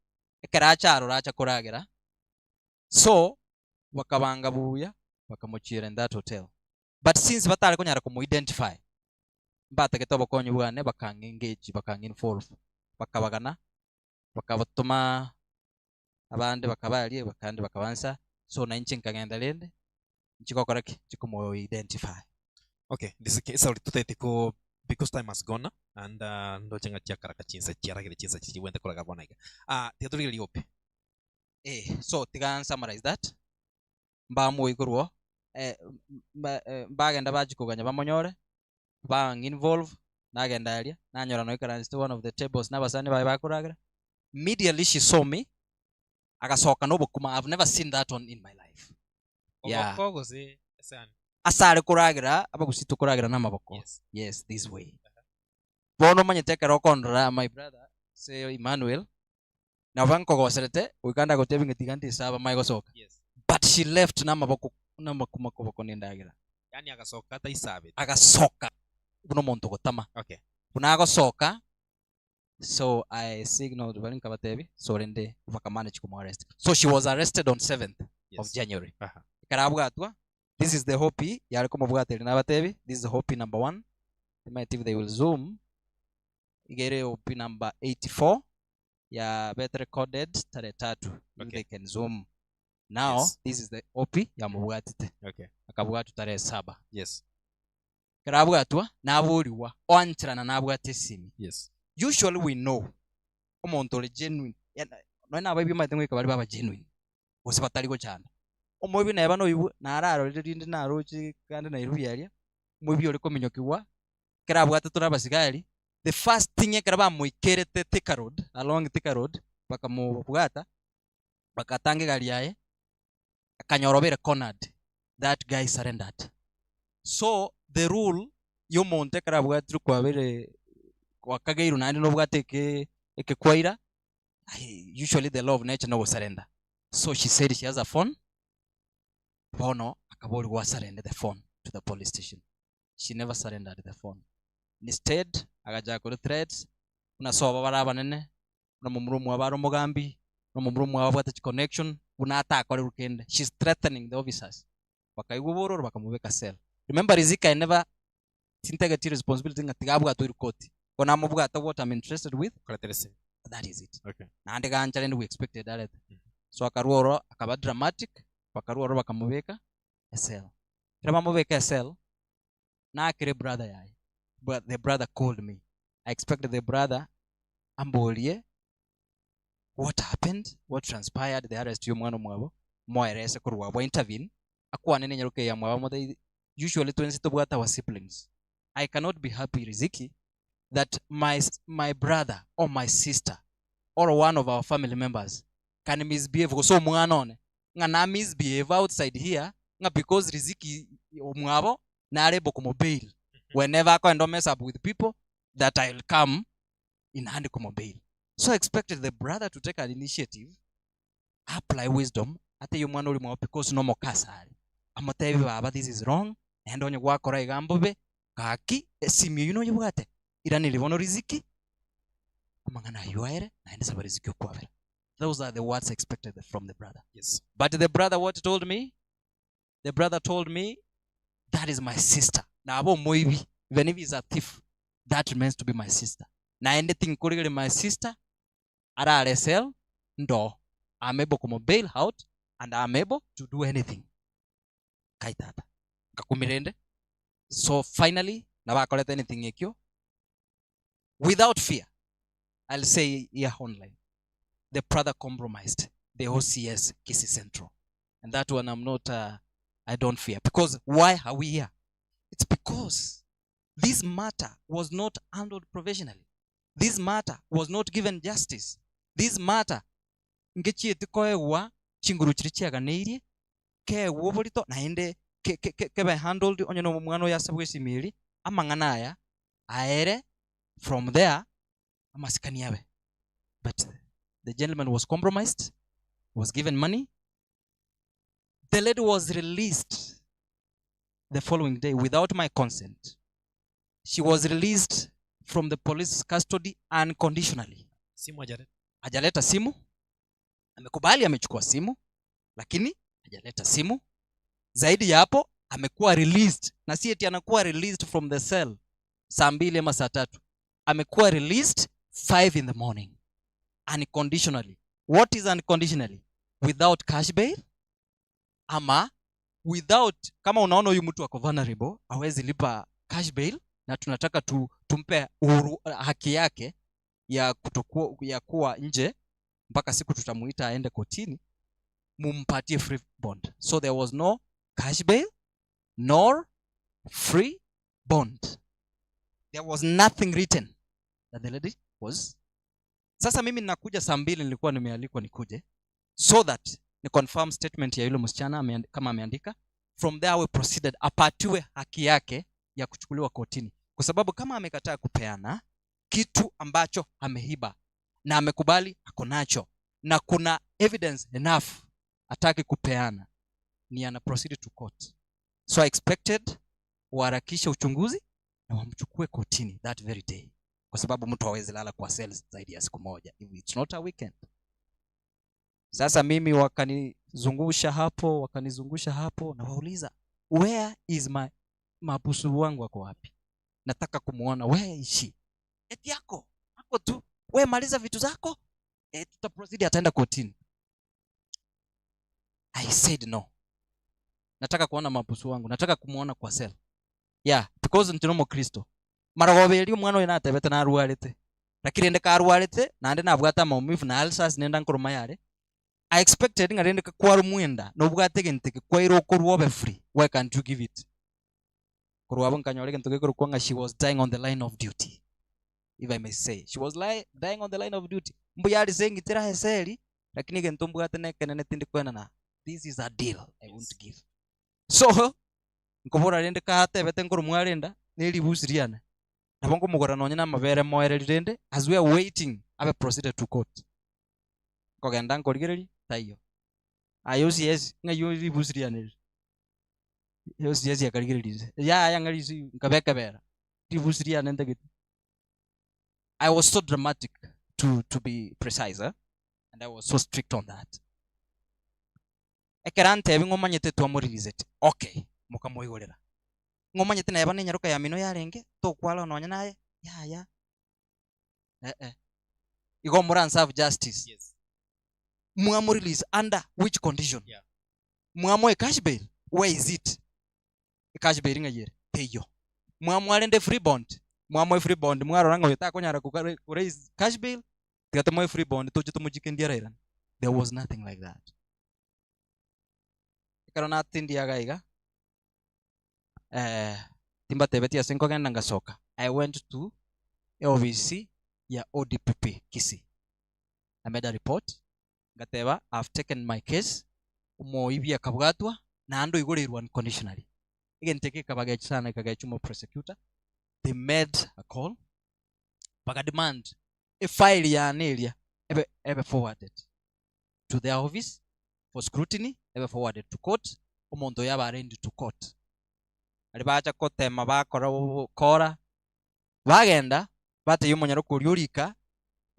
ekero acha aroro acha koragera, so bakabanga buya bakamochiera in that hotel. But since batare konyara komo identify, mbatagete obokonyi bwane bakang engage bakang involve, bakabagana, bakabatoma abande bakabaria bakande bakabansa, so na inche nkagenda rende, inche gokora ki? Inche komo identify. Okay, ndisike esauri totaete ko because time has gone and uh, ndoche ng'a chiakaraka chinsa chiaragire chinsa chiria chibwente koraga bono iga. Ah, tiga torigererie ope. Eh, so tiga nsummarize that, mbamoigwe korwa eh, mba eh, mbagenda bachia koganya bamonyore, bang involve, nagenda aria, nanyora noikaransete one of the tables na abasani baye bakoragera, immediately she saw me, agasoka na obokima, I've never seen that one in my life. Yeah. Oboko gose esani. Ase are koragera, abagusii tokoragera na amaboko, Yes. yes, this way. Bono omanyete ekero okondora my brother, ase Emmanuel, nabo nkogoserete, goika ndagotebie ng'a tiga ntisaba mae gosoka. Yes. But she left namaboko namakuma koboko na endagera. Yaani agasoka ataisabete. Agasoka buna omonto ogotama. Okay. Buna agosoka, so I signaled baria nkabatebia, so rende bakamanage komo arrest. So she was arrested on 7th of Yes. January. Aha. Ekero abwatwa, this is the hopi yare komobwata ere nabatebi, this is hopi number one, timanyeti if they will zoom, iga ere hopi number 84, yabete recorded tarehe tatu, if Okay. they can zoom. Now, Yes. this is the hopi yamobwatete, Okay. akabwatwa tarehe saba. Yes. Ekero abwatwa, naborigwa, oancherana nabwate esimi. Yes. Usually we know omonto ore genuine, yaani nonya na abaibwi omanyete ngoika bare baba genuine, gose batari gochanda. Omoibwi neba noibwe, nararorire rinde naroche kande Nairobi aria, omoibwi ore kominyokigwa, ekero abwatetwe na abasigari, the first thing ekero bamoikerete Thika Road, along Thika Road, bakamobwata, bagatanga egari yaye, akanyora obeire cornered, that guy surrendered. So the rule ya omonto ekero abwatirwe kwabeire gwakageirwe naende nobwate eke ekekwaira, usually the law of nature nogosurrender. So she said she has a phone. Bono akaborigwa asurrender the phone to the police station. She never surrendered the phone. Instead, agachaka korwa threats, buna sobo bare abanene, buna momura omwabo are omogambi, buna momura omwabo abwate chiconnection, buna atakorerwe kende. She's threatening the officers. Bakaigwa obororo bakamobeka cell. Remember Riziki I never tintegeti responsibility ng'a tiga abwatwe erikoti. Ko namobwata what I'm interested with, Koretera esimi. that is it. Okay. Naende gancha rende we expected arete. So akarwa oro akaba dramatic, bakarwa oro bakamobeka ecell. Ekero bamobeka ecell, nakere brother yaye, but the brother called me. I expected the brother amborie what happened, what transpired, the arrest ya omwana omwabo, moerese korwa abwo intervene, akwane na enyaroka eye ya mwabo amotebi usually twensi tobwate our siblings. I cannot be happy Riziki that my, my brother or my sister or one of our family members can misbehave gose omwana one ng'a na misbehave outside here ng'a because Riziki omwabo nare able komobail whenever akoenda mess up with people that I'll come in hand komobail. So I expected the brother to take an initiative apply wisdom atebie omwana oria omwabo because nomokasa are amotebie baba this is wrong naende onye gwakora iga mbobe gaki esimi eywo noyebwate iraneria bono riziki amang'ana aywo aere naende saba riziki okwabera. Those are the words expected from the brother. Yes. But the brother what told me? The brother told me that is my sister. Naba omoibi even if he's a thief that remains to be my sister. Naende tinkorigereria my sister arare cell ndo I'm able komo bail out and I'm able to do anything. Kai tata. Nkakumia rende. So finally nabakorete anything ekio without fear. I'll say here online. The brother compromised the OCS Kisii Central. And that one I'm not, uh, I don't fear. Because why are we here? It's because this matter was not handled professionally. This matter was not given justice. This matter ngechieti koegwa chinguru chiria chiaganeirie keegwe oborito naende ke- ke- ke- kebe handled onye na omwana oyo ase bwesimiri amang'ana aya aere from there amasikani abe but the gentleman was compromised was given money the lady was released the following day without my consent she was released from the police custody unconditionally Simu hajaleta. hajaleta simu amekubali amechukua simu lakini hajaleta simu zaidi ya hapo amekuwa released na si eti anakuwa released from the cell saa mbili ama saa tatu amekuwa released 5 in the morning unconditionally what is unconditionally without cash bail ama without kama unaona huyu mtu ako vulnerable hawezi lipa cash bail na tunataka tu, tumpe uhuru, haki yake ya kutokuwa, ya kuwa nje mpaka siku tutamuita aende kotini mumpatie free bond so there was no cash bail nor free bond there was nothing written that the lady was sasa mimi ninakuja saa mbili nilikuwa nimealikwa nikuje so that ni confirm statement ya yule msichana ameand, kama ameandika from there we proceeded apatiwe haki yake ya kuchukuliwa kotini kwa sababu kama amekataa kupeana kitu ambacho ameiba na amekubali ako nacho na kuna evidence enough ataki kupeana ni ana proceed to court so I expected waharakishe uchunguzi na wamchukue kotini that very day kwa sababu mtu hawezi lala kwa cells zaidi ya siku moja if it's not a weekend sasa mimi wakanizungusha hapo wakanizungusha hapo na wauliza where is my mabusu wangu ako wapi nataka kumuona where is she eti yako ako tu we maliza vitu zako e, tutaproceed ataenda kotini i said no nataka kuona mabusu wangu nataka kumuona kwa cell yeah because ntino mukristo marogoberia omwana oyo natebete narwarete lakini rende karwarete naende nabwate maumivu na ulcers nenda nkoroma yare I expected ng'a rende kwara mwenda nobwate egento eke kwaira okorwa obe free why can't you give it korwa abwo nkanyora egento gekorokwa ng'a she was dying on the line of duty if I may say she was li dying on the line of duty mbuya arise ng'itera eseri lakini egento mbwate na ekenene tindi koenana this is a deal I won't give so nkobora rende katebete nkorwa mwarenda na eribusi riane nabo nkomogora nonye na amabere moereri rende as we are waiting abe proceeded to court nkogenda nkorigereria taiyo aye OCS ng'ai ribusi riane rire. OCS akarigereria inse, yaya ng'a risu nkaba ekebera, ribusi riane ntagete. I was so dramatic to, to be precise eh, and I was so strict on that. Ekero antebi ng'a omanyete twamoririseti, okay, mokamoigorera. Ng'a omanyete neba nenyaroka ya mino yarenge, tokwara nonye naye, yaya, eh eh. Igo moranserve justice. Yes. Mwamorelease under which condition? Yeah. Mwamoa ecash bail, where is it? Ecash bail ng'ai ere? Teiyo. Mwamoa rende free bond, mwamoa free bond mwarora ng'a oyo takonyara koka koraise cash bail, tiga tomoe free bond toche tomochike ndi arairane. There was nothing like that. Ekero natindia iga iga, timbatebetie ase nkogenda ngasoka, I went to eofisi ya ODPP Kisii. I made a report, ngateba I have taken my case, omoibi akabwatwa, naende oigoreirwe unconditionally. Egento eke gekabagechia sana ekagechia omo prosecutor, they made a call, baga demand efile yane eria ebe ebe forwarded to their office for scrutiny, ebe forwarded to court, omonto oyo abe arraigned to court. Aria bacha kotema bakora obokora, bagenda batebia omonyaroka oria orika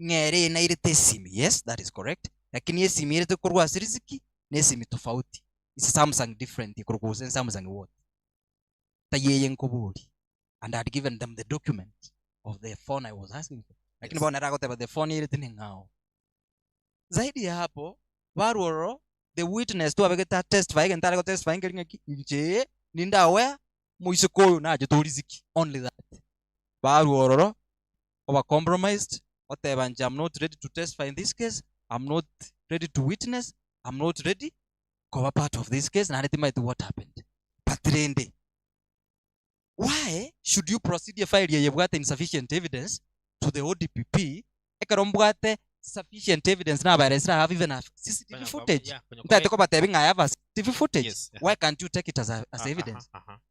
ng'a ere nairete esimi, yes that is correct, lakini esimi erete korwa ase riziki na esimi tofauti, is Samsung different ekorokwa gose Samsung what? Taiyo eye nkoboria and I had given them the document of the phone I was asking for, lakini bono ere agoteba the phone erete neng'ao. Zaidi ya hapo, barwa ororo the witness twabegete atestify egento are gotestify nkeri ng'aki inche ninde aware moiseke oyo nachete oriziki only that. Barwa ororo oba compromised oteba inche am not ready to testify in this case, am not ready to witness, am not ready koba part of this case naende timanyeti what happened. But rende why should you proceed efile eye ebwate insufficient evidence to the ODPP ekero mbwate sufficient evidence nabaeresire I have even a CCTV footage ntagete kobatebi ng'a I have a CCTV footage Yes. why can't you take it as, a, as evidence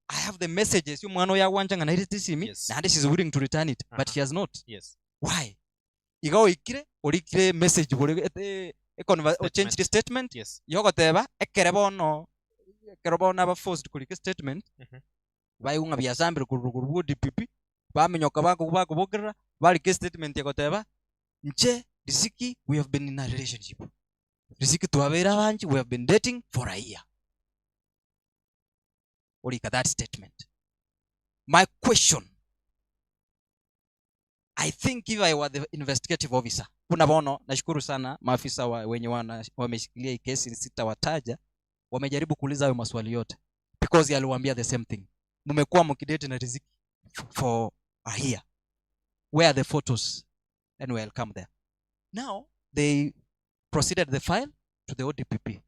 I have the messages omwana oyo agwancha ng'a nairete esimi Yes. naende she's willing to return it but Aha. she has not Yes. why iga oikire orikire message bore ete econver- Statement. ochanged statement Yes. yogoteba ekere bono ekero bono aba forced korika statement baigwe ng'a biasambire korwa rogoro bwa ODPP baminyoka bako bakobokerera barika estatement egoteba inche Riziki we have been in a relationship Riziki twabeire abanchi we have been dating for a year orika that statement my question I think if I were the investigative officer buna bono nashukuru sana maafisa wa, wenye wana, wameshikilia hii kesi sitawataja wamejaribu kuuliza hayo maswali yote because aliwaambia the same thing mmekuwa mkidate na Riziki for a year where are the photos anyway I'll come there now they proceeded the file to the ODPP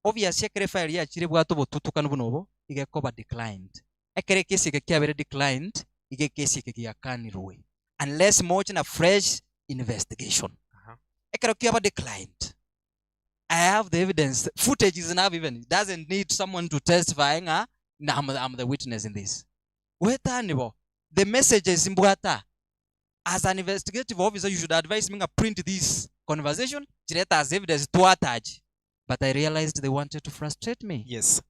obviously ekere file yachire bwate obotutukanu buna obo igekoba declined ekere ekesi eke kiabere declined iga ekesi eke giakanirwe unless moche na fresh investigation Aha. ekero kiaba declined I have the evidence footage is enough even it doesn't need someone to testify ng'a na I'm, I'm the witness in this wetani bo the messages mbwata as an investigative officer you should advise me ng'a print this conversation chireta as evidence twatache but I realized they wanted to frustrate me Yes.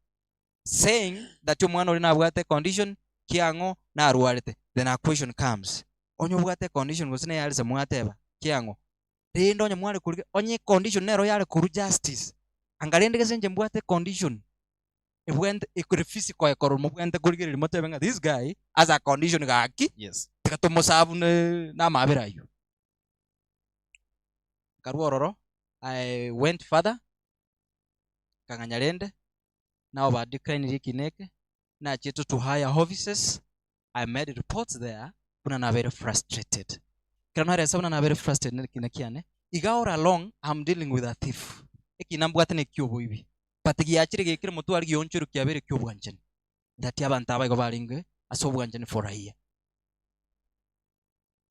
saying that omwana oria nabwate econdition kiang'o narwarete then a question comes onye obwate econdition gose neyare ase mwateba kiang'o rende onye mware korigia onye econdition nero yare korwa justice anga rende gese inche mbwate econdition ebwente ekore physical ekorora mobwente korigereria motebe ng'a this guy has a condition gaki Yes. tiga tomosabu ne namabera aywo. Nkarwa ororo I went further nkang'anya rende nabo ba decline ekina eke nachiete to higher offices I made reports there buna nabeire frustrated. Ekero naresa buna nabeire frustrated na ekina kiane, iga all along I'm dealing with a thief. Ekina mbwate na ekioboibi but giachire gekire motwe aria gionchoirwe kiabeire ekiobwanchani that abanto aba igo barenge ase obwanchani for a year.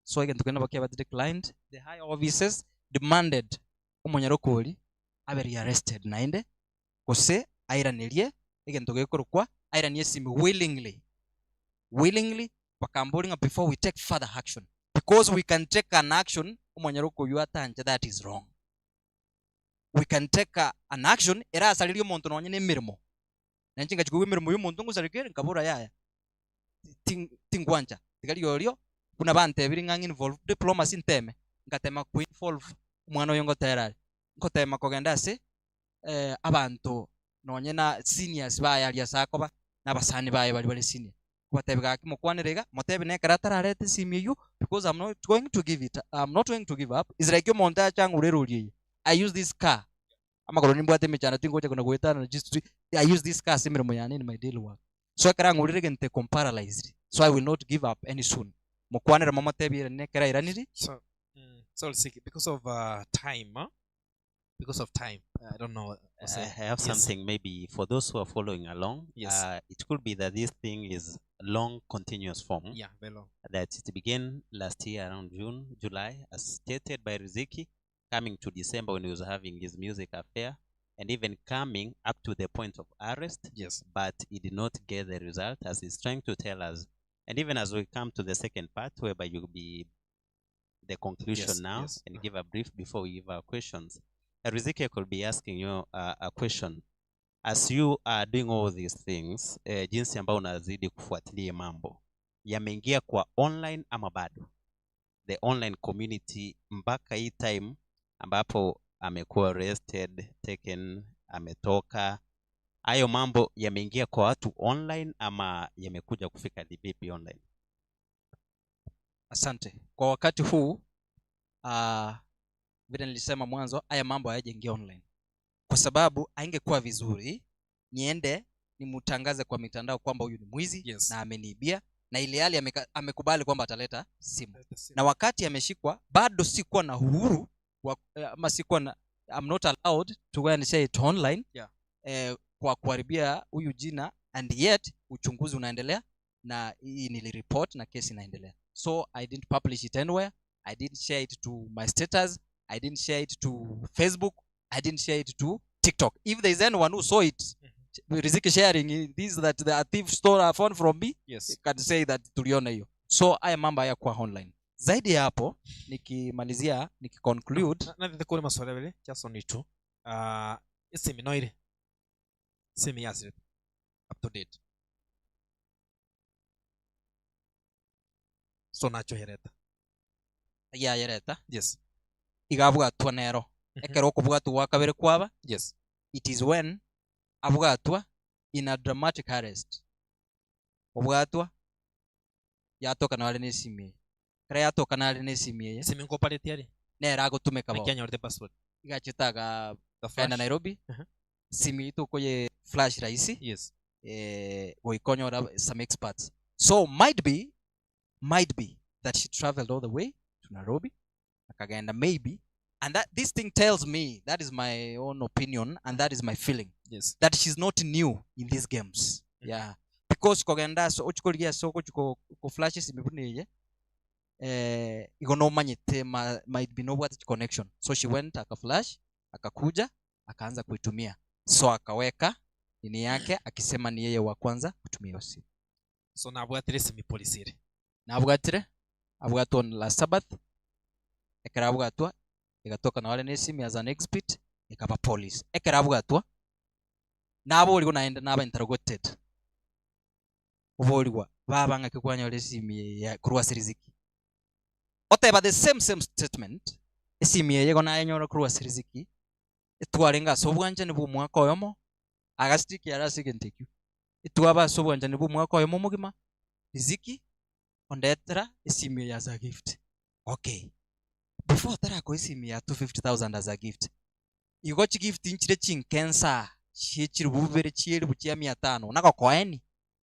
So egento keria nabo kiabete declined, the higher offices demanded omonyaroka oria abe rearrested naende gose airanerie egento gekorokwa airanie esimi willingly, willingly bakamboria ng'a before we take further action because we can take an action omonyaroka oyio atanche that is wrong. We can take a, an action erasarerie omonto nonye na emeremo. Na inche ngachia koigwa emeremo ya omonto ngosareka ere, nkabora yaya, tin- tingwancha, tiga rirorio buna bantebirie ng'a ng'involve diplomacy nteme, ngatema koinvolve omwana oyo ngotera are, ngotema kogenda ase abanto nonye na seniors baye aria ase akoba, na abasani baye baria bare senior, nkobatebia gaki mokwanere iga, motebi na ekero atarareta esimi eywo because am not going to give it am not going to give up, is like omonto ache ang'ure erori eye, I use this car, amagoro nimbwate emechando tingocha kona goetana chistreet, I use this car ase emeremo yane in my daily work. So ekero ang'urire egento eko mparalyzed, so I will not give up any soon. Mokwanere momotebie ere nekero airaniri. So, sorry, Siki, because of uh, time, huh? Because of time, I don't know. I have something maybe for those who are following along. Yes. It could be that this thing is long continuous form. Yeah, very long. That it began last year around June, July, as stated by Riziki, coming to December when he was having his music affair, and even coming up to the point of arrest. Yes. But he did not get the result, as he's trying to tell us. And even as we come to the second part, whereby you'll be the conclusion now and give a brief before we give our questions. Riziki could be asking you a question. As you are doing all these things, jinsi ambayo unazidi kufuatilia mambo, yameingia kwa online ama bado? The online community mpaka hii time ambapo amekuwa arrested, taken, ametoka, hayo mambo yameingia kwa watu online ama yamekuja kufika vipi online? Asante. Kwa wakati huu vile nilisema mwanzo, haya mambo hayajaingia online, kwa sababu haingekuwa vizuri niende nimtangaze kwa mitandao kwamba huyu ni mwizi na ameniibia, na ile hali amekubali kwamba ataleta simu. Na wakati ameshikwa bado sikuwa na uhuru wa, ama sikuwa na, I'm not allowed to go and say it online kwa kuharibia huyu jina, and yet uchunguzi unaendelea na hii nilireport na kesi inaendelea. So I didn't publish it anywhere, I didn't share it to my status, I didn't share it to Facebook, I didn't share it to TikTok. If there is anyone who saw it, Riziki sharing this that the thief stole a phone from me, you can say that tuliona hiyo. So haya mambo hayakuwa online. Zaidi ya hapo, nikimalizia, nikiconclude, Nathete kuri maswali abere Jason itu esimi noire esimi yasirete up to date so nachohereta yayereta Yes. Iga abwatwa nero. Ekero okobwatwa gwa kabere kwaba, it is when abwatwa in a dramatic arrest. Obwatwa yatoka nare na esimi eye. Ekero yatoka nare na esimi eye, Esimi nkopareti are nere agotumeka bono. Naki anyorete password? Igachete aga The kaenda flash. Nairobi. Simi tokoye flash rahisi. Goikonyora some experts. So might be that she traveled all the way to Nairobi. Akagenda maybe. And that this thing tells me, that is my own opinion and that is my feeling. That she's not new in these games. Yeah. Because kogenda so ochikorigia so kochiko ko flash simi buna eye. Igo no manyete might be no what connection. So she went aka flash, akakuja, akaanza kuitumia. So akaweka nini yake akisema ni yeye wa kwanza kutumia hiyo simu. So nabwatire simi polisi ere. Nabwatire, abwatwa on last Sabbath. Ekero abwatwa igatoka na wale n'esimi as an exhibit ikaba police. Ekero abwatwa naborigwa naende naba interrogated. Oborigwa baba ng'aki kwanyora esimi ya korwa ase riziki. Oteba the same statement. Esimi eye igo nayenyora korwa ase riziki. Etwarenge ase obwanchani bwa omwaka oyomo, agastiki are ase egento ekio. Etwaba ase obwanchani bwa omwaka oyomo omogima, riziki ondetera esimi eye as a gift. Okay. Before tarakoa esimi ya 250,000 as a gift. Igo chigift nchire chinkensa chie chiribu bibere chie eribu chia mia tano nagokoeni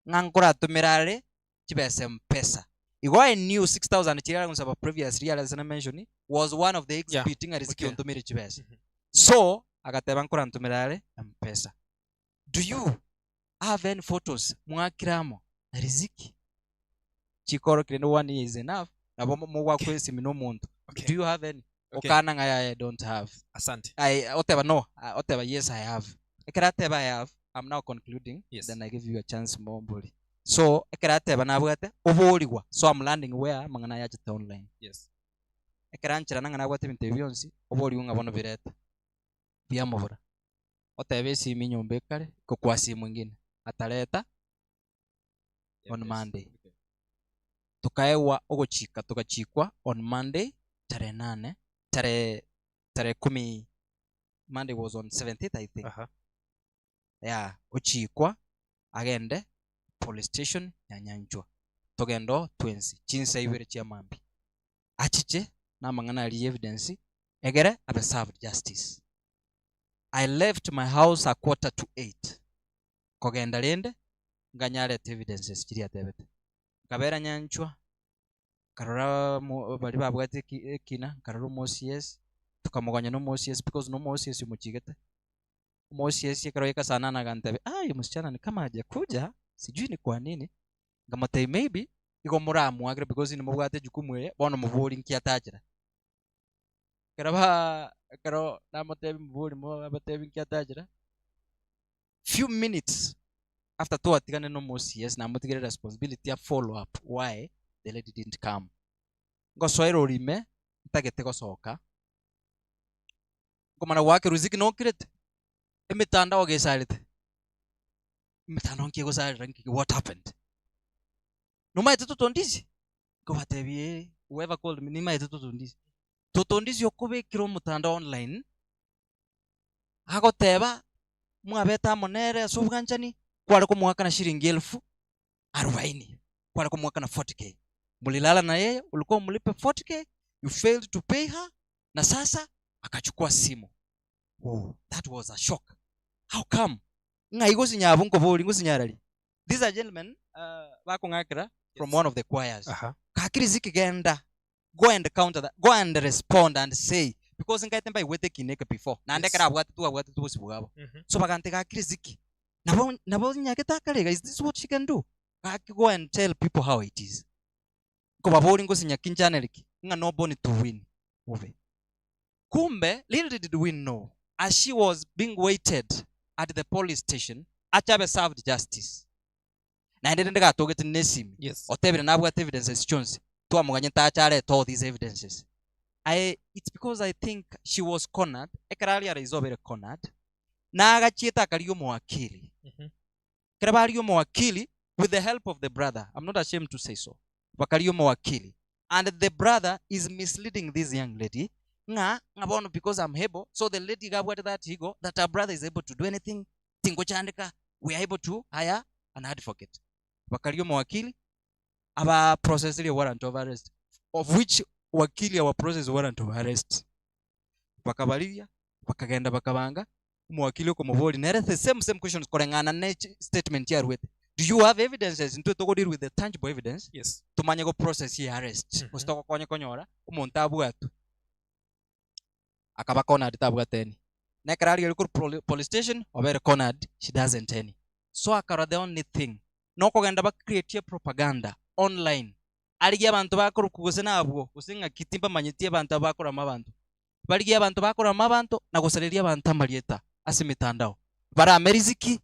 ng'a nkoratomera are chibesa mpesa. Igo I knew 6,000 chiria aragonsaba previously are ase mention was one of the exhibit ng'a riziki ontomere chibesa. So agateba nkorantomera are mpesa. Do you have any photos mwakire amo na riziki? Chikorokire no one year is enough nabo mogwakwa esimi na omonto. Do you have any? Okana ng'a yaya I don't have. Asante. I oteba no, oteba yes I have. Ekero ateba I have, I'm now concluding. Then I give you a chance mombori. So ekero ateba nabwate oborigwa. So I'm learning where amang'ana ayachete online. Ekero ancherana ng'a nabwate ebinto ebi bionsi, oborigwa ng'a bono bireta. Biamobora. Oteba esimi nyomba ekare, iko kwa simu ingine. Atareta on Monday. Tokaegwa ogochika togachikwa on Monday tarehe nane, tarehe tarehe kumi, Monday was on 17th I think. Aha. Yeah, ochikwa agende police station ya Nyanchwa. Togende oo twensi chinsa ibere chia mambia. Achiche namang'ana aria evidence egere abe served justice. I left my house a quarter to eight kogenda rende nkanyarete evidences chiria atebete. Nkabera nyanchwa, nkarora mo baria babwate eki ekina, nkarora omo OCS, tokamogonya na omo OCS because na omo OCS omochigete. Omo OCS ekero aika saa nane agantebia, aah msichana ni kama hajakuja, sijui ni kwa nini, nkamotebia maybe igo moramoakere because inwe mobwate ejukumu eye, bono mobori nki atachera. Ekero baa ekero namotebia mobori mo abatebi nki atachera, few minutes after twatigane na omo OCS namotigere responsibility a follow up why the lady didn't come. Ngosoa erori ime ntagete gosoka, nkomana goaka eruziki nokirete, emetandao gesarete, emetandao nki egosarera nki what happened? Nomaete totondisi? Nkobatebia ee, whoever called me nimaete totondisi. Totondisi okobekire omotandao online, agoteba mwabete amo nere ase obwanchani, kware komoakana shilingi elfu arubaini, kware komoakana 40K. Mulilala na yeye, ulikuwa umlipe 40K, you failed to pay her, na sasa akachukua simu. Wow, that was a shock. How come? Ng'ai gosinya abwo nkobori ngosinyarari? These are gentlemen uh, bakong'akera from one of the choirs. Aha. Gaki riziki genda go and counter that, go and respond and say because nkaete mbaigwete ekina eke before naende Yes. ekero abwate twabwatete obosio bwabo Mhm. so bagante gaki riziki nabo nabo nyagete akare iga is this what she can do gaki go and tell people how it is nkobabori ngosinya ki nchanere ki ng'a no born to win bobe kumbe little did we know as she was being waited at the police station ache abe served justice naende rende gatogete nesimi Yes. otebire nabwate evidences chionsi twamoganyete ache arete all these evidences I, it's because I think she was cornered ekero aria araize obere cornered nagachiete akaria omowakili Ekero baria omowakili with the help of the brother, I'm not ashamed to say so, bakaria omowakili and the brother is misleading this young lady ng'a ng'a bono because I'm able, so the lady iga abwate that ego that her brother is able to do anything, tingochandeka, we are able to hire an advocate. Bakaria omowakili aba processirie warrant of arrest of which wakili awa process warrant of arrest. Bakabarigia, bakagenda bakabanga, omowakili okomoboria nere the same same questions koreng'ana ne chi statement yaruete, do you have evidences intwe togo deal with the tangible evidence Yes. tomanye go process ye arrest gose togokonye konyora omonto abwatwe. Akaba cornered tabwate any. Na ekero arigereria korwa poli police station obere cornered she doesn't any. So akarora the only thing nokogenda ba creatie propaganda online arigie abanto bakorokwa gose nabwo gose ng'aki timbamanyeti abanto aba bakorama abanto. Barigie abanto bakorama abanto na gosareria abanto amarieta ase emetandao. Barame riziki,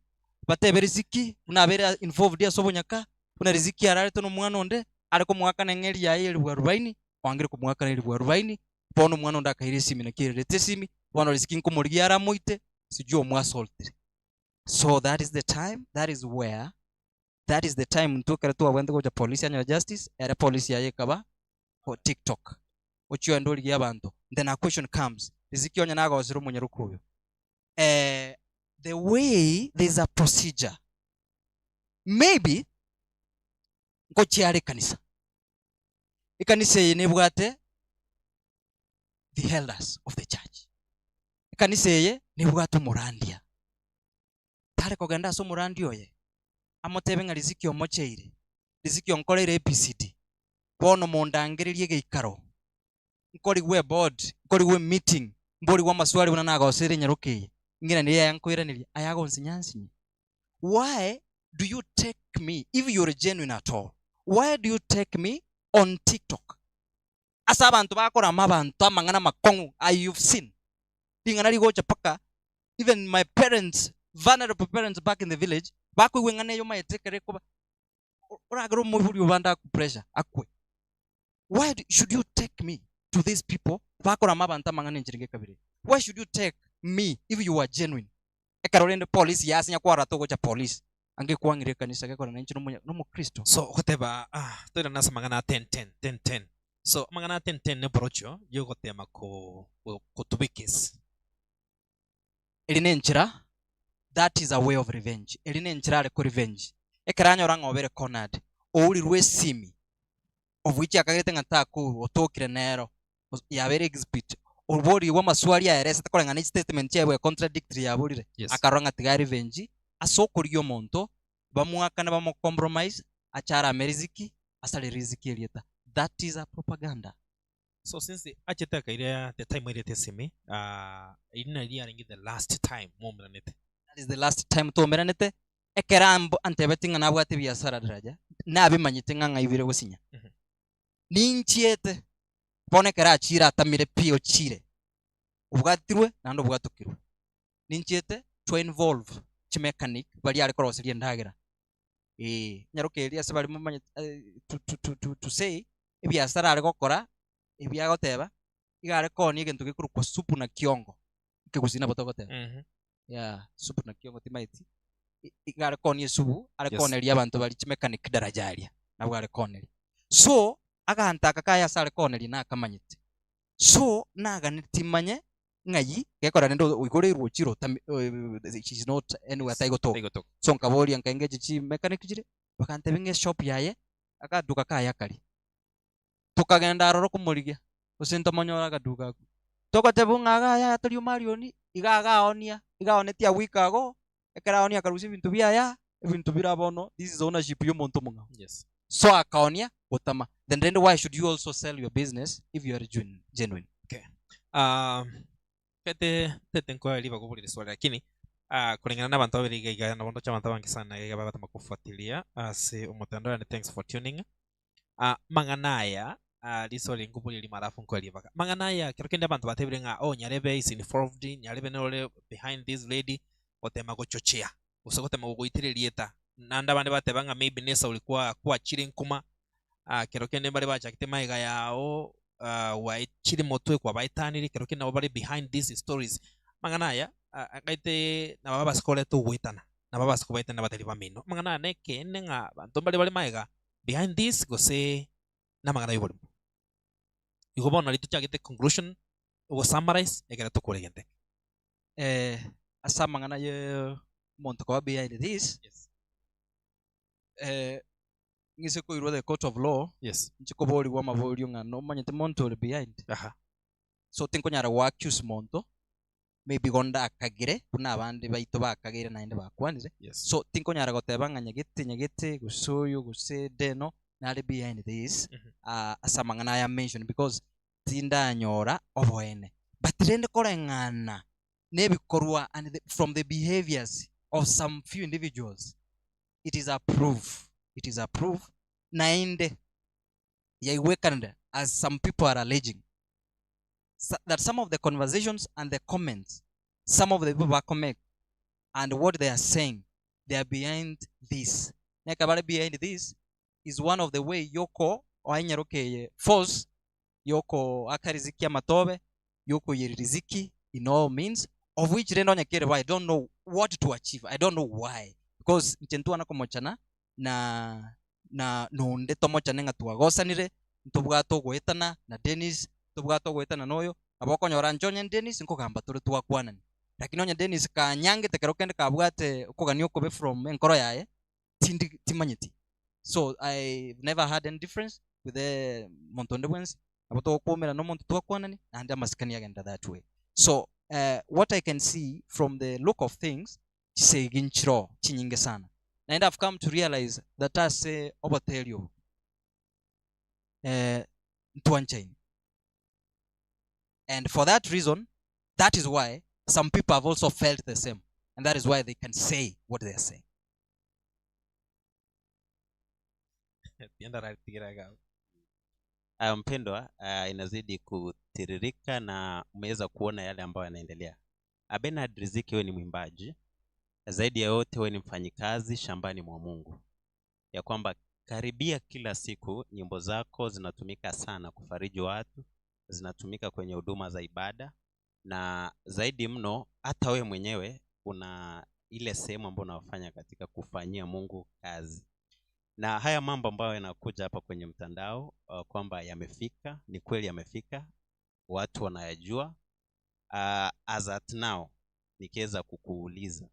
batebe riziki buna abeire involved ase obonyaka, buna riziki ararete na omwana onde, are komoakana eng'eri yaye elifu arubaini, oangire komoakana elifu arubaini, bono omwana onde akaira esimi naki airerete esimi, bono riziki nkomorigia aramoite, sijui omoassaultire. So that is the time, that is where, that is the time intwe ekero twabwenerete gocha polisi anyore justice, ere polisi yaye ekaba ko tiktok. Ochie oende origie abanto. Then a question comes, riziki onye nagosire omonyaroku oyo, eh, the way there is a procedure, maybe ngochia are ekanisa, ekanisa eye nebwate the elders of the church, ekanisa eye nebwate omorandia, tare kogenda ase omorandia oye amotebe ng'a riziki omocheire, riziki onkoreire ABCD, bono mondangererie egeikaro, nkorigwe eboard, nkorigwe emeeting, mborigwe amaswali buna nagosire enyaroka eye, ng'iranerie aya nkoiraneria, aya agonsinyansinyia. Why do you take me, if you're genuine at all, why do you take me on TikTok? Ase abanto bakorama abanto amang'ana amakong'u, aye you've seen, ring'ana rigocha mpaka even my parents, vulnerable parents back in the village, bakoigwa eng'ana eye omaete ekero ekoba, oragere omoibori obande akwe pressure, akwe. Why do, should you take me to these people bakorama abanto amang'ana enchera ngekabere eye? Why should you take me if you are genuine? Ekero rende police yasinya kwarora togocha police. Ange kwang'ire ekanisa gekora nainche nomonya nomokristo. So ogoteba ah toirane ase amang'ana a ten ten, ten ten. So amang'ana a ten ten neborochio yogotema ko gotuba ekesi. Eri nenchera, that is a way of revenge, eri nenchera are ko revenge ekero anyora ng'a obere cornered, ourirwe esimi, of which akagerete ng'a takourwa, otokire nero, yabeire exhibit, oborigwe amaswali aeresete koreng'ana ne chistatement chiaye bwe contradictory yaborire, Yes. akarora ng'a tiga arevenge ase okorigia omonto, bamoakane bamo compromise, ache arame riziki, asare riziki erieta. That is a propaganda. So since achete akaira the time airete esimi, ah, eri nari riarenge the last time mwaumeranete. That is the last time twaumeranete, ekero ambo antebeti ng'a nabwate ebiasara daraja, nabimanyete ng'a ng'aibire gosinya. Ninchiete, bono ekero achiire atamire pi ochire, obwatirwe naende obwatokirwe. Ninchiete to involve chimechanic baria are koroseria endagera, eh, nyaroke eria ase baria momanyete to to to to say, ebiasara are gokora, ebi agoteba, iga are koonia egento gekorokwa supu na kiongo, ekegusii nabo togoteba, yeah, supu na kiongo timaeti, iga are koonia esubu, are Yes. kooneria abanto baria chimechanic daraja aria, nabwo are kooneria. So, aganto aka kaye ase are kooneria nakamanyete, so naganetie manye ng'ai gekora rende oigoreirwe ochire otami she is not anywhere taigotoka. Taigotoka. So nkaboria nkaenga echi chimechanic chire, bakantebia ng'a eshop yaye, akaduka kaye akaria. Tokagenda aroro komorigia, gose ntomonyore akaduka akwo. Togotebwa ng'a iga yaya tori omarioni, iga agaonia, iga aonetie a week ago, ekero aonia akarusia ebinto biaye aa, ebinto bire bono, this is ownership ya omonto omong'ao. Yes. So akaonia, gotama. Then rende why should you also sell your business if you are genuine? Okay. Ah, tete tete nkoe ribaga oborire swali lakini ah, kulingana na abanto babere iga iga nabo ndoche abanto abange sana iga iga bagatama kofuatilia ase omotandao and thanks for tuning. Ah, mang'ana aya ah, riswali nkoboria rimo alafu nkoe ribaga. Mang'ana aya kero kende abanto batebire ng'a oh Nyarebe is involved, Nyarebe nere ore behind this lady gotema gochochea gose gotema gogoitera erieta. Naende abande bateba ng'a maybe nesauri kwa kwachire nkuma ah, kero kende mbare bachakete magega yao ah, gwaichire motwe kwabaetanirie kero kende nabo bare behind these stories. Amang'ana aya ah, agaite nabo abase koreta ogoetana, nabo abase kobaetana batari bamino. Amang'ana aya nekeene ng'a abanto mbare bare magega behind this gose namang'ana y'oborimo. Igo bono nario tochagete conclusion, ogosummarize ekero tokore egento eke. Eh, ase amang'ana ye omonto koba behind this, Yes. eh, ng'ise koirwa the court of law, Yes. inche koborigwa amaborio ng'a nomanyete monto ore behind? Aha. So tinkonyara go accuse monto, maybe igo ndakagere buna abande baito bakageire naende bakwanire, Yes. so tinkonyara goteba ng'a nyagete nyagete gose oyo gose deno nare behind this, ah, ase amang'ana aya mention because tindanyora oboene. But rende koreng'ana nebikorwa and the, from the behaviors of some few individuals, it is a proof, it is a proof naende yaigwekanire as some people are alleging that some of the conversations and the comments some of the people bakomake and what they are saying they are behind this. Neka bare behind this is one of the way yoko oenyeroka eye force yokoaka riziki amatobe yokoiyeria riziki in all means of which rende onye kere bo I don't know what to achieve I don't know why because inche ntwana komochana na na nonde tomochane ng'a twagosanire ntobwate ogoetana na Dennis ntobwate ogoetana na oyo nabo okonyora inche onye Dennis nkogamba tore twakwanani lakini onye Dennis kanyangete kero kende kabwate okogania okobe from enkoro yaye tindi timanyeti so I've never had any difference with the monto onde bwensi nabo togokwomera na omonto twakwanani naende amasikani agenda that way so eh, what I can see from the look of things chisegi nchiroo chinyinge sana naende I've come to realize that ase oboteri obo eh, ntwanchaine and for that reason that is why some people have also felt the same and that is why they can say what they are saying. Ah, mpendwa, ah, inazidi kutiririka na umeweza kuona yale ambayo yanaendelea. Ah, Bernard Riziki, wewe ni mwimbaji, zaidi ya yote wewe ni mfanyikazi shambani mwa Mungu, ya kwamba karibia kila siku nyimbo zako zinatumika sana kufariji watu, zinatumika kwenye huduma za ibada, na zaidi mno hata wewe mwenyewe una ile sehemu ambayo unafanya katika kufanyia Mungu kazi. Na haya mambo ambayo yanakuja hapa kwenye mtandao uh, kwamba yamefika, ni kweli yamefika, watu wanayajua. Uh, as at now nikiweza kukuuliza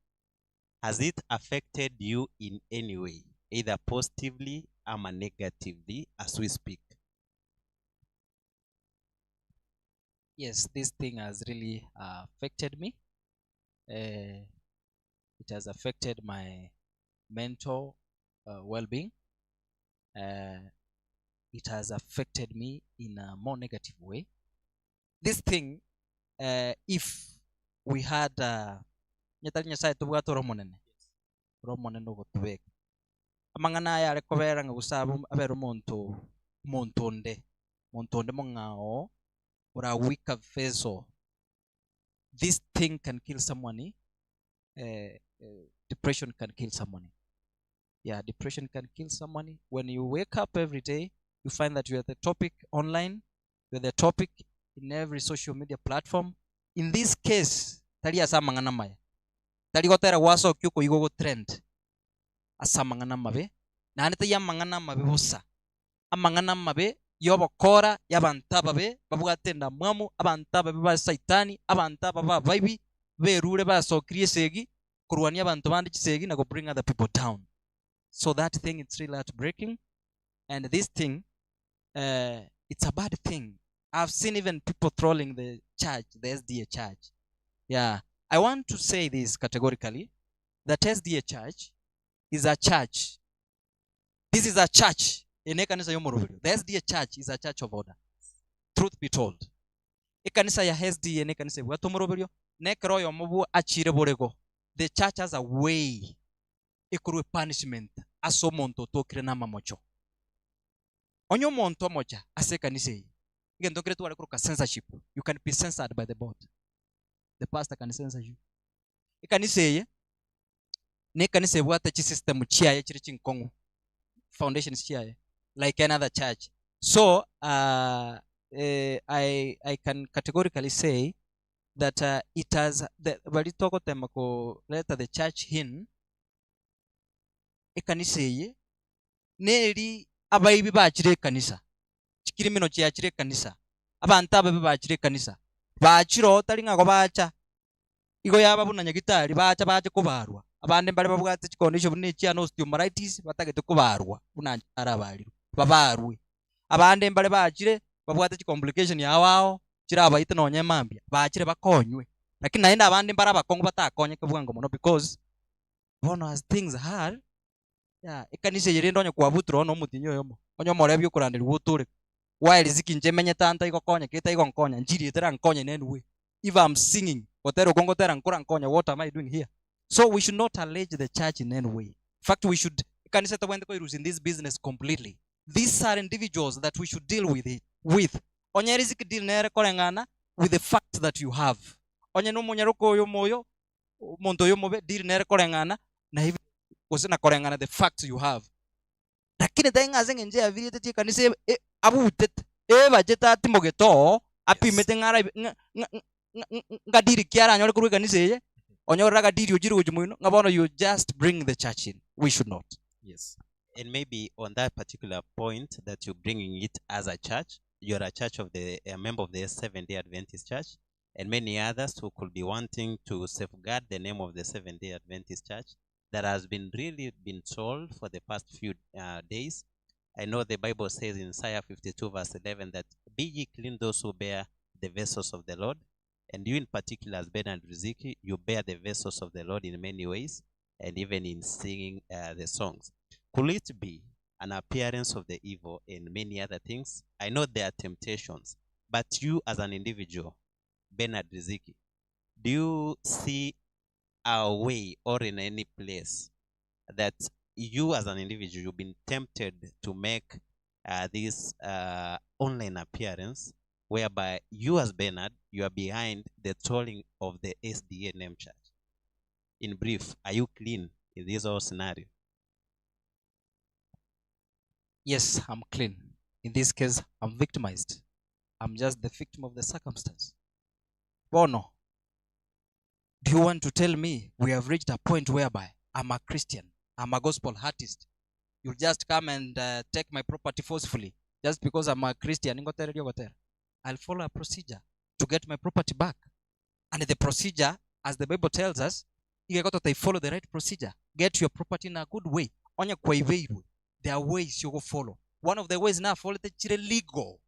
has it affected you in any way either positively ama negatively as we speak? Yes, this thing has really affected me. Uh, it has affected my mental well-being. It has affected me in a more negative way. This thing, if we had onye tari Nyasaye tobwate ore omonene, ore omonene ogotobeka. Amang'ana aya are kobera ng'a gose abe abere omonto omonto onde, omonto onde mong'ao ora weaker vessel. This thing can kill someone, depression can kill someone. Yeah, depression can kill someone. When you wake up every day, you find that you are the topic online, you are the topic in every social media platform. In this case, tari ase amang'ana amaya. Tari gotera gwasokia okoigwa ogotrend ase amang'ana amabe, naende tari amang'ana amabe bosa. Amang'ana amabe y'obokora y'abanto ababe babwate endamwamu, abanto ababe ba saitani, abanto ababe abaibi, berure basokirie esegi, korwania abanto bande chisegi na go bring other people down. So that thing it's really heartbreaking and this thing uh, it's a bad thing. I've seen even people trolling the church, the SDA church. Yeah, I want to say this categorically that SDA church is a church. This is a church. Ene ekanisa y'omoroberio. The SDA church is a church of order. Truth be told. Ekanisa ya SDA nekanisa ebwate omoroberio, na ekero oyomo bwo achire borego, the church has a way ekorwa epunishment ase omonto otokire namamocho. Onye omonto omocha ase ekanisa eye, egento nkere tware koroka censorship, you can be censored by the board. The pastor can censor you. Ekanisa eye nekanisa ebwate chisystem chiaye chire chinkong'u, foundations chiaye like any other church. So uh, eh, I, I can categorically say that uh, it has the, bari togotema koreta the church in ekanisa eye neri abaibi bachire ekanisa chikirimino chiachire ekanisa abanto ababe bachire ekanisa bachire oo tari ng'a gobacha Igo yaba buna nyagitari bacha bache kobarwa, abande mbare babwate chicondition buna echia na osteomyelitis batagete kobarwa buna inche narabarirwe, babarwe. Abande mbare bachire babwate chicomplication ao ao chirabaite nonye mambia, bachire bakonywe. Lakini naende abande mbare abakong'u batakonyeke bwango mono because bono as things are, yeah, ekanisa eye rende onye kwabutire bono omotienyi oyomo, onye omorebi okoranderigwa otoreke, why riziki inche menyete aa ntaigokonya kei taigonkonya, njiri eye terankonya in any way. If am singing, gotera okwo ngotera nkorankonya, what am I doing here? So we should not allege the church in any way. In fact, we should, ekanisa tobwenerete koirusia in this business completely. These are individuals that we should deal with it, with. Onye riziki deal nere koreng'ana with the facts that you have. Onye nomonyaroka oyo omoyo, omonto oyo omobe, deal nere koreng'ana na ebi gose na koreng'ana the facts you have. Lakini tari ng'a ase eng'encho eyabiriete ekanisa ebe e- abutete, ebachete atimogete oo, apimete ng'a arabe ng'a ng'a ng'a ng'a ngadiri ki aranyore korwa ekanisa eye, onyorire agadiri ochire gochia moino, ng'a bono you just bring the church in, we should not. Yes. And maybe on that particular point that you're bringing it as a church, you're a church of the a member of the Seventh Day Adventist Church, and many others who could be wanting to safeguard the name of the Seventh Day Adventist Church that has been really been told for the past few uh, days. I know the Bible says in Isaiah 52, verse 11, that be ye clean those who bear the vessels of the Lord. And you, in particular, as Bernard Riziki, you bear the vessels of the Lord in many ways and even in singing uh, the songs. Could it be an appearance of the evil and many other things? I know there are temptations, but you as an individual, Bernard Riziki, do you see a way or in any place that you as an individual you've been tempted to make uh, this uh, online appearance whereby you as Bernard you are behind the trolling of the SDA name church in brief are you clean in this whole scenario Yes, I'm clean. In this case, I'm victimized. I'm just the victim of the circumstance. Bono, Do you want to tell me we have reached a point whereby I'm a Christian, I'm a gospel artist, you'll just come and take my property forcefully just because I'm a Christian ngotereria ogotera? I'll follow a procedure to get my property back. And the procedure, as the Bible tells us, iga egototebia follow the right procedure, get your property in a good way. Onye kwaibeirwe, there are ways yogofollow. One of the ways nafolete chire legal,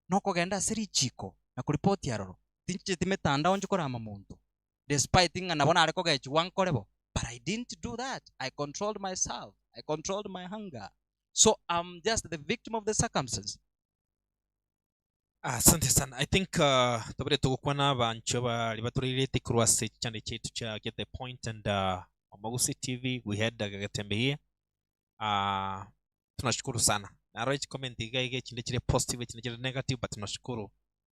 nokogenda ase richiko na koripoti aroro. Tinchicheti metandao inche korama monto, despite ng'a nabo nare kogechigwa nkore bo, but I didn't do that. I controlled myself, I controlled my hunger. So I'm just the victim of the circumstance. Asante sana. I think uh, tobere togokwana abanchwa bari batoreirete korwa ase channel chiaito chia Get the Point and uh, Omogusi TV we had uh, Gatembe here. Uh, tunashukuru sana. Naro comment iga iga chinde chire positive chinde chire negative but tunashukuru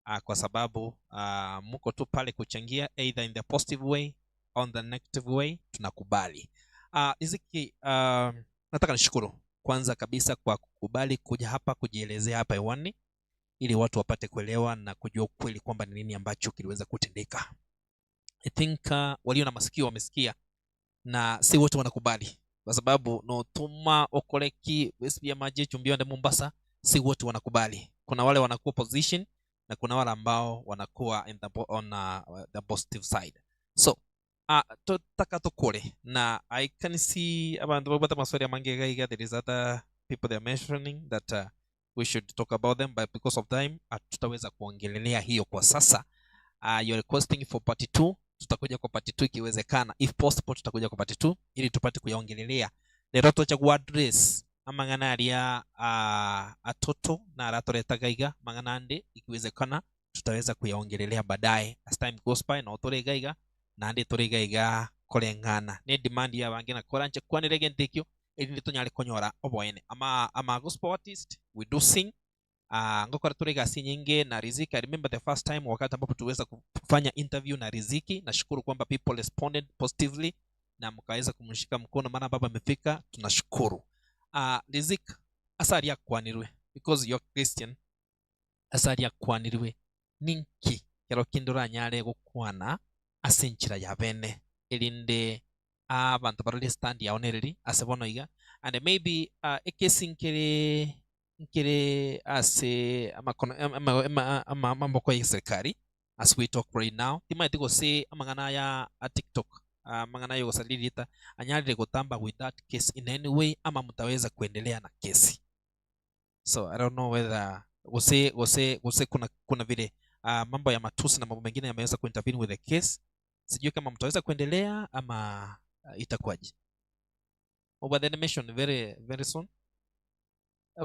uh, kwa sababu uh, muko tu pale kuchangia either in the positive way on the negative way tunakubali. Uh, Riziki, uh, nataka nishukuru kwanza kabisa kwa kukubali kuja hapa kujielezea hapa hewani ili watu wapate kuelewa na kujua ukweli kwamba ni nini ambacho kiliweza kutendeka. I think uh, walio na masikio wamesikia na si wote wanakubali kwa sababu notuma okoleki wesibia maji chumbio ande Mombasa, si wote wanakubali. Kuna wale wanakuwa position na kuna wale ambao wanakuwa in the, on uh, the positive side so uh, totaka tokore na I can see abantu babata maswali amange gaiga there is other people they are mentioning that uh, we should talk about them but because of time hatutaweza kuongelelea hiyo kwa sasa. Uh, you're requesting for part 2 tutakuja kwa part 2 ikiwezekana, if possible tutakuja kwa part 2 ili tupate kuyaongelelea rero tocha ku address amang'ana aria uh, atoto na aratoretaga iga mang'ana ande ikiwezekana tutaweza kuyaongelelea baadaye as time goes by no tore iga iga naende tore iga iga koreng'ana ne demand ya abange na koranche kwanera egento ekio erinde tonyare konyora oboene ama ama gospel artist we do sing uh, ngokora tore egasi enyinge na Riziki. I remember the first time wakati ambapo tuweza kufanya interview na Riziki, nashukuru kwamba people responded positively na mkaweza kumshika mkono maana baba amefika, tunashukuru. Uh, Riziki ase aria akwanirwe because you're Christian, ase aria akwanirwe ninki kero kende oranyare gokwana ase enchera ya bene erinde abanto barore stand yao nereri ase bono iga and maybe uh, ekesi nkere nkere ase amakono ama- ama- ama- amaboko ya serikali as we talk right now timaeti gose amang'ana aya a tiktok amang'ana aya ogosaria erieta anyarire gotamba with that case in any way ama mtaweza kuendelea na kesi so i don't know whether gose gose gose kuna kuna vile uh, mambo ya matusi na mambo mengine yameweza kuintervene with the case sijui kama mtaweza kuendelea ama uh, itakuwaje over the animation very very soon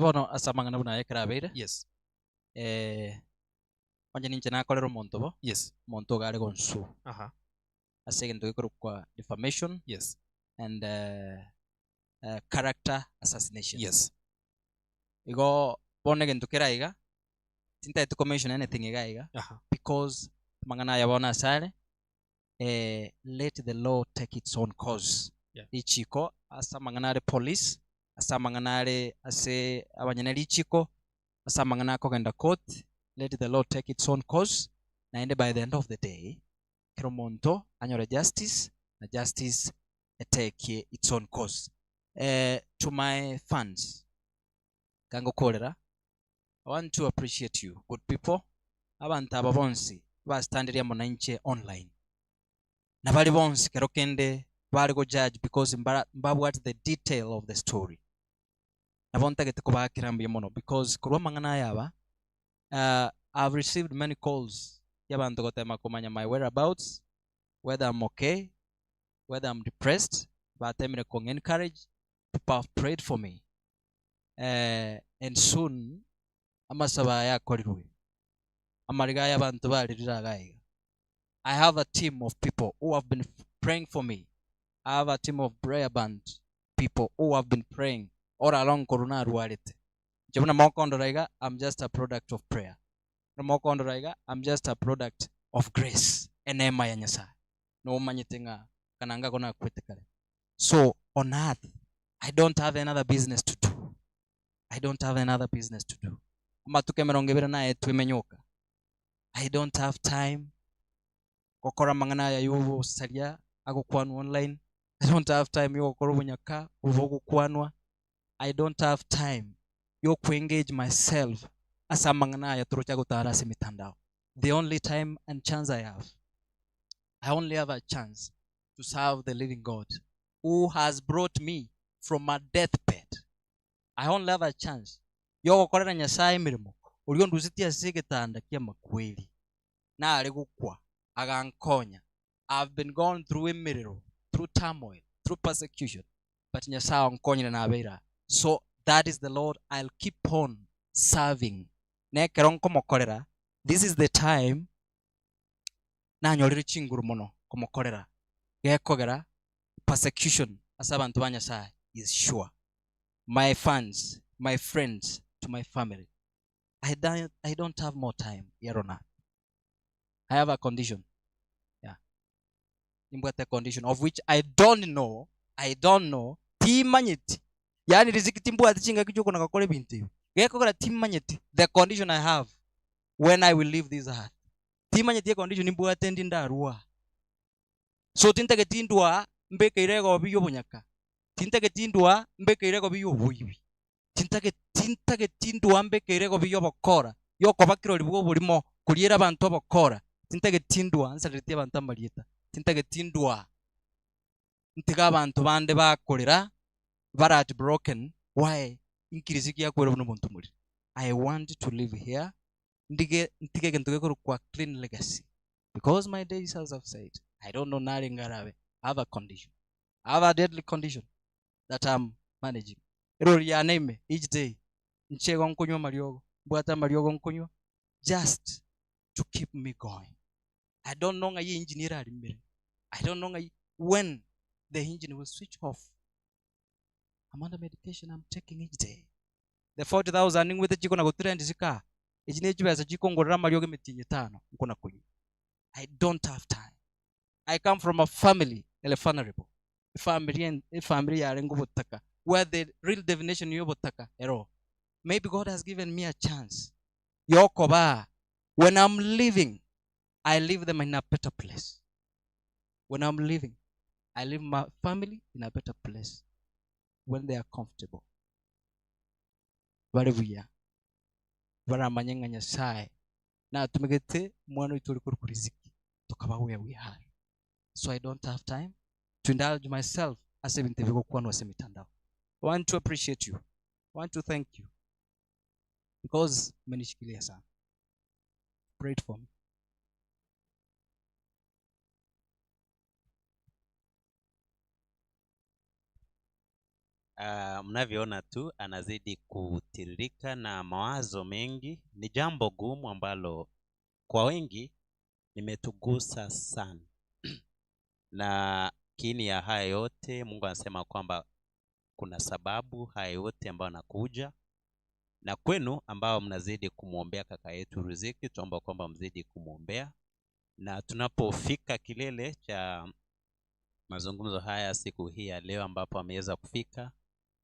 Bono ase amang'ana buna aya ekero abeire, yes eh, onye ninche nakorera omonto bo, yes omonto iga are gonsuu aha ase egento gekorokwa defamation yes and eh, eh, character assassination. yes Igo bono egento kere aiga, tintagete ko mention anything iga iga, aha because amang'ana aya bono ase are, eh, let the law take its own course. Yeah. Richiko ase amang'ana are police, ase amang'ana are ase abanyene richiko, ase amang'ana akogenda court, let the law take its own course, naende by the end of the day, kera omonto anyore justice, na justice etekie its own course. Eh, to my fans, iga ngokorera, I want to appreciate you good people, abanto aba bonsi bastandirie amo nainche online, na baria bonsi kero kende bare go judge because mbara mbabwate the detail of the story. Nabo ntagete kobaakera mbuya mono because korwa amang'ana aya aba, uh, I've received many calls y'abanto gotema komanya my whereabouts, whether I'm okay, whether I'm depressed, batemire kong encourage, people have prayed for me. Eh, and soon amasabo aya akorirwe, amariga aya abanto baririre iga iga. I have a team of people who have been praying for me. I have a team of prayer band people who have been praying all along korwa narwarete. Inche buna mokondora iga, I'm just a product of prayer. Buna mokondora iga, I'm just a product of grace, eneema ya Nyasaye. Nomanyete ng'a kana ngako nakwete kare. So on earth, I don't have another business to do. I don't have another business to do. Amatuko emerongo ebere naetwe emenyoka. I don't have time. gokora amang'ana aya ya obosaria agokwanwa online, I don't have time ya ogokora obonyaka obo bogokwanwa, I don't have time ya okoengage myself ase amang'ana aya toroche agotara ase emitandao. The only time and chance I have, I only have a chance to serve the living God who has brought me from a deathbed. I only have a chance yogokorera Nyasae emeremo oria ondusetie ase egetanda ki'amakweri, nare gokwa, agankonya. I've been gone through emerero, through turmoil, through persecution, but Nyasae onkonyire nabeire aa. So that is the Lord I'll keep on serving. Na ekero nkomokorera, this is the time nanyorire chinguru mono komokorera, gekogera persecution ase abanto ba Nyasae is sure. My fans, my friends, to my family, I don't, I don't have more time here on earth. I have a condition. Yeah. Nimbwate condition of which I don't know, I don't know, timanyeti. Yaani riziki timbwati chingaki chiokona gokora ebinto ebi. Gekogera timanyeti the condition I have when I will leave this earth. Timanyeti econdition nimbwate ndi ndarwa. So tintageti ndwa mbekeire egobi y'obonyaka, tintageti ndwa mbekeire egobi y'oboibi, tintageti tintageti ndwa mbekeire egobi y'obokora, y'okoba kirori bw'oborimo, koriera abanto obokora, tintageti ndwa nsareretie abanto amarieta, tintageti ndwa ntige abanto bande bakorera bare heartbroken why inki riziki yakwera buna omonto omoriri. I want to live here ndige ntige egento gekorokwa clean legacy. Because my days as I've said, I don't know narenge arabe, I have a condition. I have a deadly condition that I'm managing. Erori yane ime each day nche igo nkonywa amariogo, mbwate amariogo nkonywa just to keep me going. I don't know ng'ai engine erarimere. I don't know ng'ai when the engine will switch off. I'm under medication I'm taking each day. The 40,000 ningwete chikona gotrend chika Echi nechibesa chikongorera amariogo emetienyi etano nkona konywa. I don't have time. I come from a family ere vulnerable. Efamily en- efamily yarenge obotaka where the real definition ya obotaka ero. Maybe God has given me a chance yokoba when I'm leaving, I leave them in a better place. When I'm leaving, I leave my family in a better place when they are comfortable. Bare buya. baramanye ng'a Nyasae natumegete omwana oito ore korokwa Riziki tokaba where we are. So I don't have time to indulge myself ase ebinto ebi bigokwanwa ase emitandao. I want to appreciate you. I want to thank you because mmenishikilia sana. Prayed for me. Uh, mnavyoona tu anazidi kutiririka na mawazo mengi. Ni jambo gumu ambalo kwa wengi limetugusa sana na kiini ya haya yote, Mungu anasema kwamba kuna sababu haya yote ambayo anakuja, na kwenu ambao mnazidi kumwombea kaka yetu Riziki, tuomba kwamba mzidi kumwombea, na tunapofika kilele cha mazungumzo haya siku hii ya leo ambapo ameweza kufika.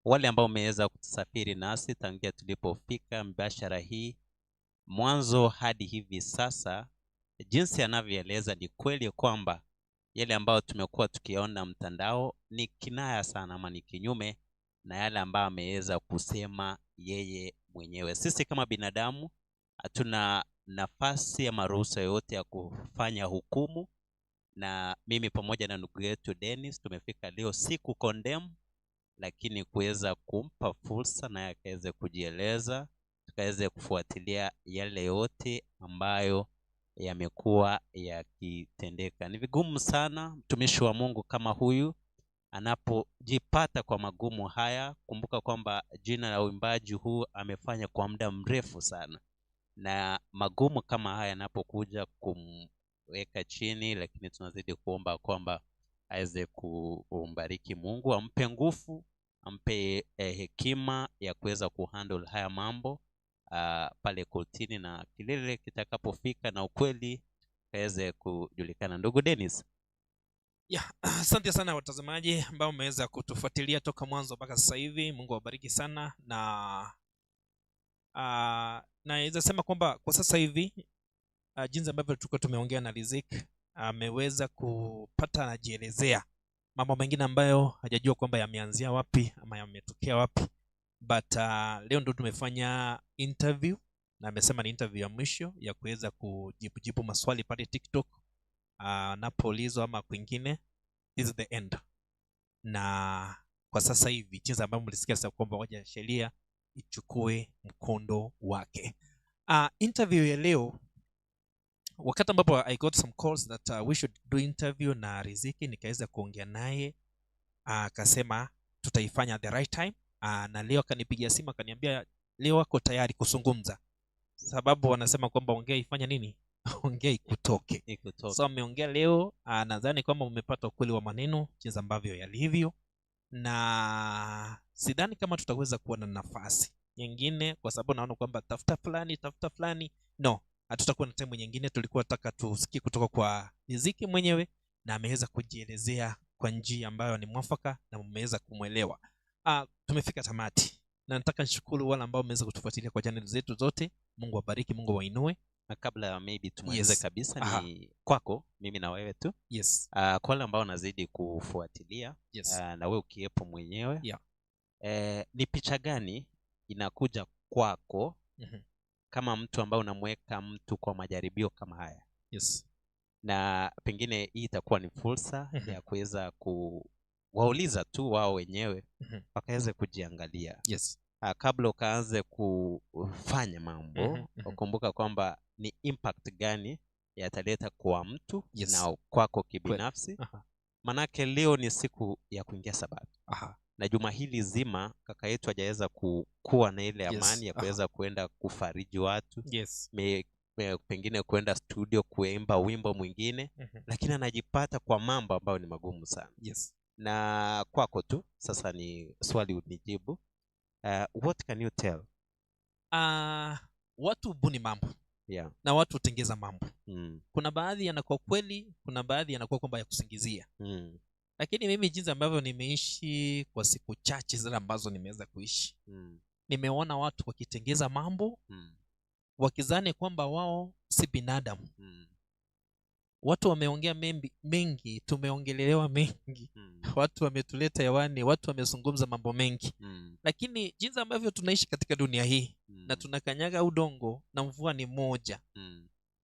Wale ambao wameweza kusafiri nasi tangia tulipofika mbashara hii mwanzo hadi hivi sasa, jinsi anavyoeleza ni kweli kwamba yale ambayo tumekuwa tukiona mtandao ni kinaya sana ama ni kinyume na yale ambayo ameweza kusema yeye mwenyewe. Sisi kama binadamu hatuna nafasi ama ruhusa yoyote ya kufanya hukumu na mimi pamoja na ndugu yetu Dennis tumefika leo si kukondem, lakini kuweza kumpa fursa naye akaweze kujieleza, tukaweze kufuatilia yale yote ambayo yamekuwa yakitendeka. Ni vigumu sana mtumishi wa Mungu kama huyu anapojipata kwa magumu haya. Kumbuka kwamba jina la uimbaji huu amefanya kwa muda mrefu sana, na magumu kama haya yanapokuja kumweka chini, lakini tunazidi kuomba kwamba aweze kumbariki Mungu, ampe nguvu, ampe eh, hekima ya kuweza kuhandle haya mambo uh, pale kotini na kilele kitakapofika na ukweli kaweze kujulikana. Ndugu Dennis. Yeah, asante sana watazamaji ambao mmeweza kutufuatilia toka mwanzo mpaka sasa hivi. Mungu awabariki sana na uh, naweza sema kwamba kwa sasa hivi uh, jinsi ambavyo tulikuwa tumeongea na Riziki. Ameweza kupata anajielezea mambo mengine ambayo hajajua kwamba yameanzia wapi ama yametokea wapi, but leo ndo tumefanya interview na amesema ni interview ya mwisho ya kuweza kujibujibu maswali pale TikTok anapoulizwa ama kwingine. This is the end. Na kwa sasa hivi jinsi ambavyo mlisikia sasa kwamba waja sheria ichukue mkondo wake. Interview ya leo, wakati ambapo I got some calls that we should do interview na Riziki, nikaweza kuongea naye, akasema tutaifanya at the right time. Na leo akanipigia simu akaniambia leo ako tayari kuzungumza, sababu wanasema kwamba ongea ifanya nini, ongea ikutoke. Ikutoke. So ameongea leo, nadhani kwamba umepata ukweli wa maneno jinsi ambavyo yalivyo, na sidhani kama tutaweza kuwa na nafasi nyingine, kwa sababu naona kwamba tafuta fulani, tafuta fulani, no, hatutakuwa na time nyingine. Tulikuwa tunataka tusikie kutoka kwa Riziki mwenyewe, na ameweza kujielezea kwa njia ambayo ni mwafaka na mmeweza kumwelewa. Tumefika tamati, na nataka nishukuru wale ambao mmeweza kutufuatilia kwa channel zetu zote. Mungu awabariki, Mungu awainue. Na kabla maybe tumalize kabisa, ni kwako mimi na wewe tu. Kwa wale ambao wanazidi kufuatilia, na wewe ukiwepo mwenyewe, ni picha gani inakuja kwako kama mtu ambaye unamweka mtu kwa majaribio kama haya? Na pengine hii itakuwa ni fursa ya kuweza kuwauliza tu wao wenyewe wakaweze kujiangalia. Kabla ukaanze kufanya mambo, ukumbuka kwamba ni impact gani yataleta kwa mtu na kwako kibinafsi. Manake leo ni siku ya kuingia Sabato. Na juma hili zima kaka yetu hajaweza kuwa na ile amani ya kuweza kuenda kufariji watu. Pengine kuenda studio kuimba wimbo mwingine, lakini anajipata kwa mambo ambayo ni magumu sana. Na kwako tu sasa ni swali unijibu. What can you tell? Watu hubuni mambo. Na watu hutengeza mambo. Kuna baadhi yanakuwa kweli, kuna baadhi yanakuwa kwamba ya kusingizia. Lakini mimi jinsi ambavyo nimeishi kwa siku chache zile ambazo nimeweza kuishi, nimeona watu wakitengeza mambo, wakizani kwamba wao si binadamu. Watu wameongea mengi, tumeongelelewa mengi. Watu wametuleta hewani, watu wamezungumza mambo mengi. Lakini jinsi ambavyo tunaishi katika dunia hii, na tunakanyaga udongo na mvua ni moja.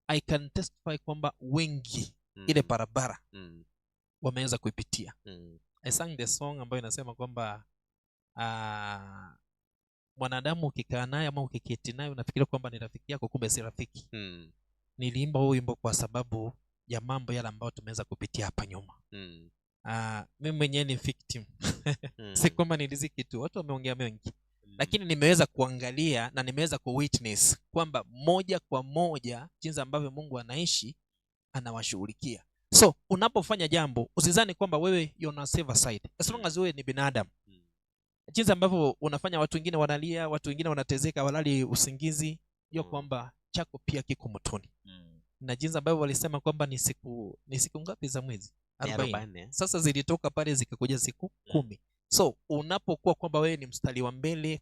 I can testify kwamba wengi ile barabara wameweza kuipitia. I sang the song ambayo inasema kwamba mwanadamu ukikaa naye ama ukiketi naye unafikiria kwamba ni rafiki yako, kumbe si rafiki. Niliimba huu wimbo kwa sababu ya mambo yale ambayo tumeweza kupitia hapa nyuma. Mimi mwenyewe ni victim. Si kwamba ni Riziki tu, watu wameongea mengi. Lakini nimeweza kuangalia na nimeweza kuwitness kwamba moja kwa moja jinsi ambavyo Mungu anaishi anawashughulikia. So unapofanya jambo usizani kwamba wewe you're on a safer side. As long as wewe ni binadamu. Jinsi ambavyo unafanya watu wengine wanalia, watu wengine wanatezeka, walali usingizi, hiyo kwamba chako pia kiko motoni. Na jinsi ambavyo walisema kwamba ni siku ngapi za mwezi? Ni 40. 40. Sasa zilitoka pale zikakuja siku 10. So unapokuwa kwamba wewe ni mstari wa mbele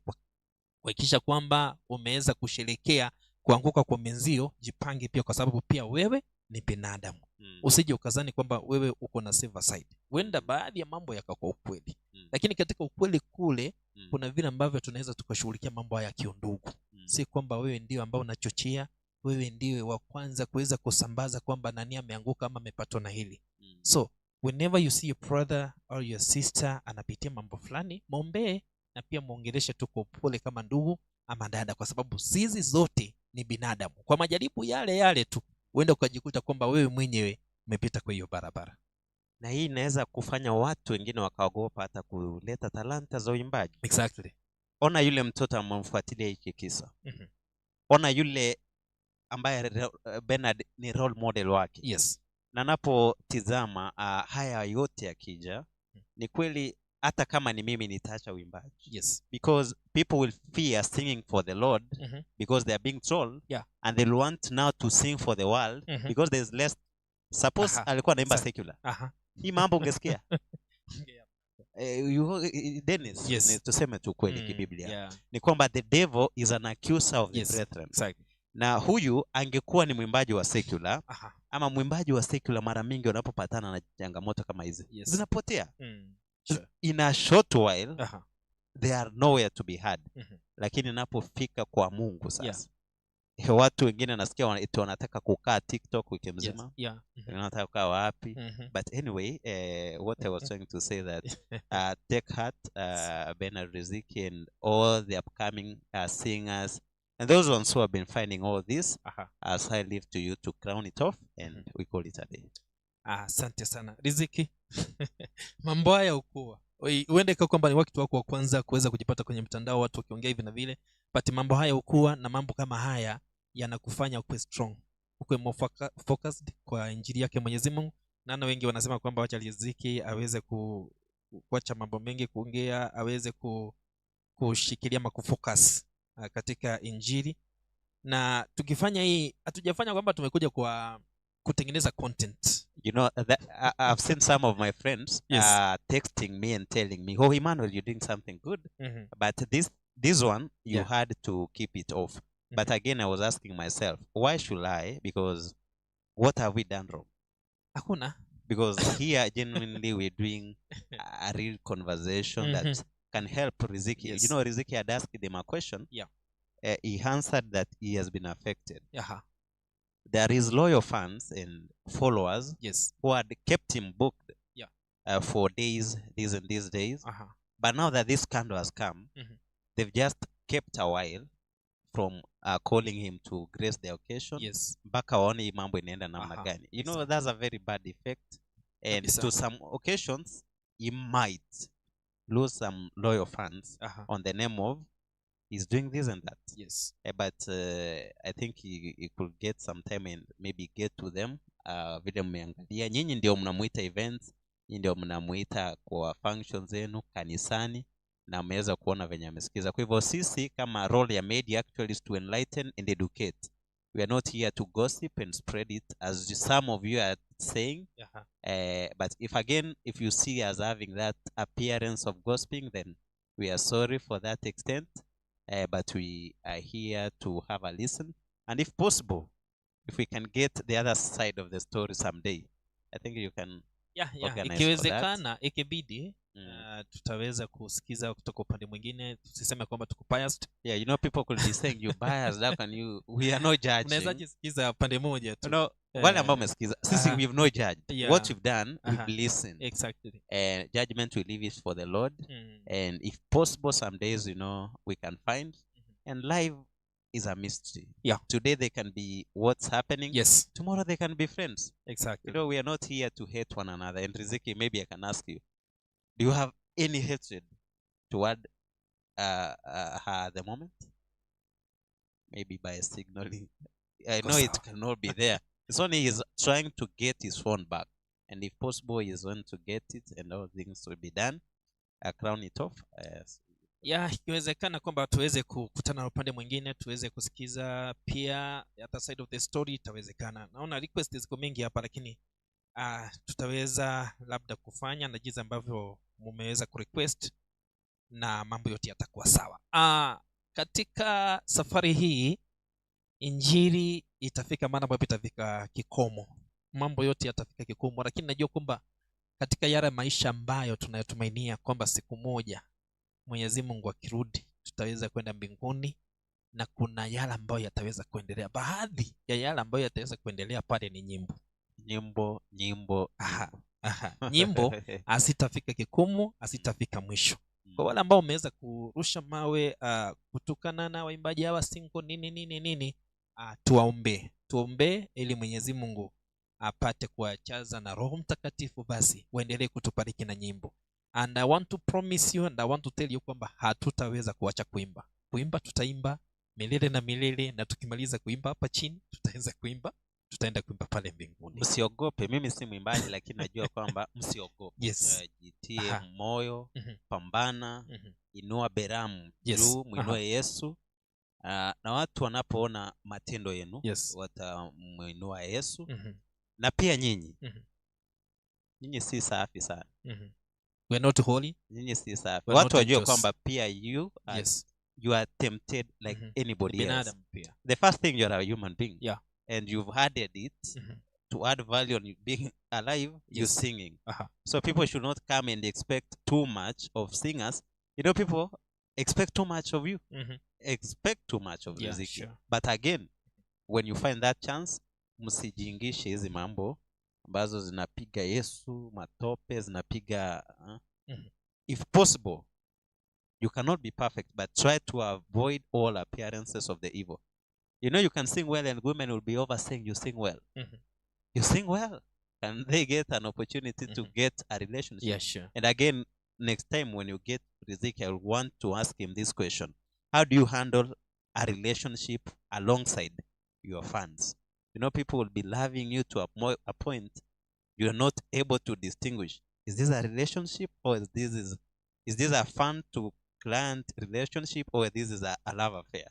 kuhakikisha kwamba umeweza kusherehekea kuanguka kwa mwenzio, jipange pia kwa sababu pia wewe ni binadamu. Usije ukazani kwamba wewe uko na safer side. Huenda baadhi ya mambo yakakuwa ukweli. Lakini katika ukweli kule, kuna vile ambavyo tunaweza tukashughulikia mambo haya kiundugu. Si kwamba wewe ndio ambao unachochea, wewe ndiwe wa kwanza kuweza kusambaza kwamba nani ameanguka ama amepatwa na hili. So whenever you see your brother or your sister anapitia mambo fulani, muombee na pia muongeleshe tu kwa upole kama ndugu ama dada, kwa sababu sisi zote ni binadamu. Kwa majaribu yale yale tu uende ukajikuta kwamba wewe mwenyewe umepita kwa hiyo barabara. Na hii inaweza kufanya watu wengine wakaogopa hata kuleta talanta za uimbaji. Ona yule mtoto amemfuatilia hiki kisa. Ona yule ambaye Bernard ni role model wake. Na napotizama haya yote yakija, ni kweli hata kama ni mimi nitaacha uimbaji. Because people will fear singing for the Lord because they are being trolled. And they'll want now to sing for the world because there's less. Suppose alikuwa anaimba secular. Hii mambo ungesikia? Dennis, ni tuseme tu kweli kibiblia. Ni kwamba the devil is an accuser of the brethren. Na huyu angekuwa ni mwimbaji wa secular Aha. ama mwimbaji wa secular, mara mingi wanapopatana na changamoto kama hizi Yes. zinapotea Sure. in a short while Aha. they are nowhere to be had. Lakini inapofika kwa Mungu sasa watu wengine nasikia eti wanataka kukaa TikTok wiki mzima, wengine wanataka kukaa wapi. But anyway, what I was trying to say that take heart, Bernard Riziki and all the upcoming singers and those ones who have been finding all this, as I leave to you to crown it off and we call it a day. Asante sana Riziki. Mambo haya hukuwa huenda ikawa kwamba ni wakati wako wa kwanza kuweza kujipata kwenye mtandao, watu wakiongea hivi na vile, but mambo haya hukuwa na mambo kama haya yanakufanya ukuwe strong, ukuwe more focused kwa injili yake Mwenyezi Mungu. Naona wengi wanasema kwamba wacha Riziki aweze kuacha mambo mengi kuongea, aweze kushikilia ama kufocus katika injili. Na tukifanya hii, hatujafanya kwamba tumekuja kwa kutengeneza content. You know, that, I've seen some of my friends texting me and telling me, oh, Emmanuel, you're doing something good. But this one, you had to keep it off. But again, I was asking myself, why should I? Because what have we done wrong? Hakuna. Because here, genuinely, we're doing a real conversation that can help Riziki. You know, Riziki had asked them a question. He answered that he has been affected. There is loyal fans and followers who had kept him booked for days, these and these days. But now that this scandal has come, they've just kept a while from calling him to grace the occasion. Mpaka waone hii mambo inaenda namna gani. You know, that's a very bad effect. And to some occasions, he might lose some loyal fans on the name of he's doing this and that. But I think he could get some time and maybe get to them. Vile mmeangalia, nyinyi ndio mnamuita events, nyinyi ndio mnamuita kwa functions zenu kanisani, na mmeweza kuona venye amesikiza. Kwa hivyo sisi kama role ya media actually is to enlighten and educate. We are not here to gossip and spread it as some of you are saying. But if again, if you see us having that appearance of gossiping, then we are sorry for that extent. But we are here to have a listen. And if possible, if we can get the other side of the story someday, I think you can organize for that. Ikiwezekana, ikibidi, tutaweza kusikiza kutoka upande mwingine, tusiseme kwamba tuko biased. Yeah, people could be saying you biased, how can you, we are not judging. Unaweza jisikiza pande moja tu. No, wale ambao umesikiza, sisi we've not judged. What we've done, we've listened. And judgment we leave it for the Lord. And if possible, some days, we can find. And life is a mystery. Today they can be what's happening. Tomorrow they can be friends. We are not here to hate one another. And Riziki, maybe I can ask you, do you have any hatred toward her at the moment? Maybe by signaling. I know it cannot be there. It's only he's trying to get his phone back. And if possible, he's going to get it and all things will be done. Crown it off. Yeah, ikiwezekana kwamba tuweze kukutana na upande mwingine, tuweze kusikiza pia other side of the story, itawezekana. Naona request ziko mingi hapa, lakini tutaweza labda kufanya na jinsi ambavyo mumeweza kurequest na mambo yote yatakuwa sawa. Katika safari hii injili itafika maana ambapo itafika kikomo. Mambo yote yatafika kikomo, lakini najua kwamba katika yale maisha ambayo tunayotumainia kwamba siku moja Mwenyezi Mungu akirudi tutaweza kwenda mbinguni, na kuna yale ambayo yataweza kuendelea. Baadhi ya yale ambayo yataweza kuendelea pale ni nyimbo. Nyimbo, nyimbo, nyimbo. Nyimbo hazitafika kikomo, hazitafika mwisho. Kwa wale ambao wameweza kurusha mawe, kutukana na waimbaji hawa singo nini nini nini, tuwaombe. Tuombe ili Mwenyezi Mungu apate kuwajaza na Roho Mtakatifu, basi waendelee kutubariki na nyimbo. And I want to promise you and I want to tell you kwamba hatutaweza kuacha kuimba. Kuimba tutaimba milele na milele, na tukimaliza kuimba hapa chini tutaweza kuimba, tutaenda kuimba pale mbinguni. Msiogope, mimi si mwimbaji lakini najua kwamba msiogope. Jitie moyo, pambana, inua beramu juu, muinue Yesu. Na watu wanapoona matendo yenu, watamuinua Yesu. Na pia nyinyi. Nyinyi si safi sana. We are not holy. Nyinyi si safi. We are Watu not wajue angels. kwamba pia you are You are tempted like Mhm. anybody else. Binadamu pia. The first thing you're a human being. Yeah. And you've added it Mhm. to add value on you being alive, you're Yes. singing. Aha. So people should not come and expect too much of singers. You know, people expect too much of you, Mhm. expect too much of Yeah, Riziki. sure. But again, when you find that chance, msijiingishe hizi mambo ambazo zinapiga Yesu matope, zinapiga uh, Mhm. if possible you cannot be perfect, but try to avoid all appearances of the evil. You know, you can sing well, and women will be over saying you sing well. Mhm. You sing well. Can they get an opportunity to Mhm. get a relationship? Yeah, sure. And again, next time when you get Riziki, I want to ask him this question. How do you handle a relationship alongside your fans? You know, people will be loving you to a, a point you're not able to distinguish. Is this a relationship or is this is, is this a fan to client relationship or this is a, a love affair?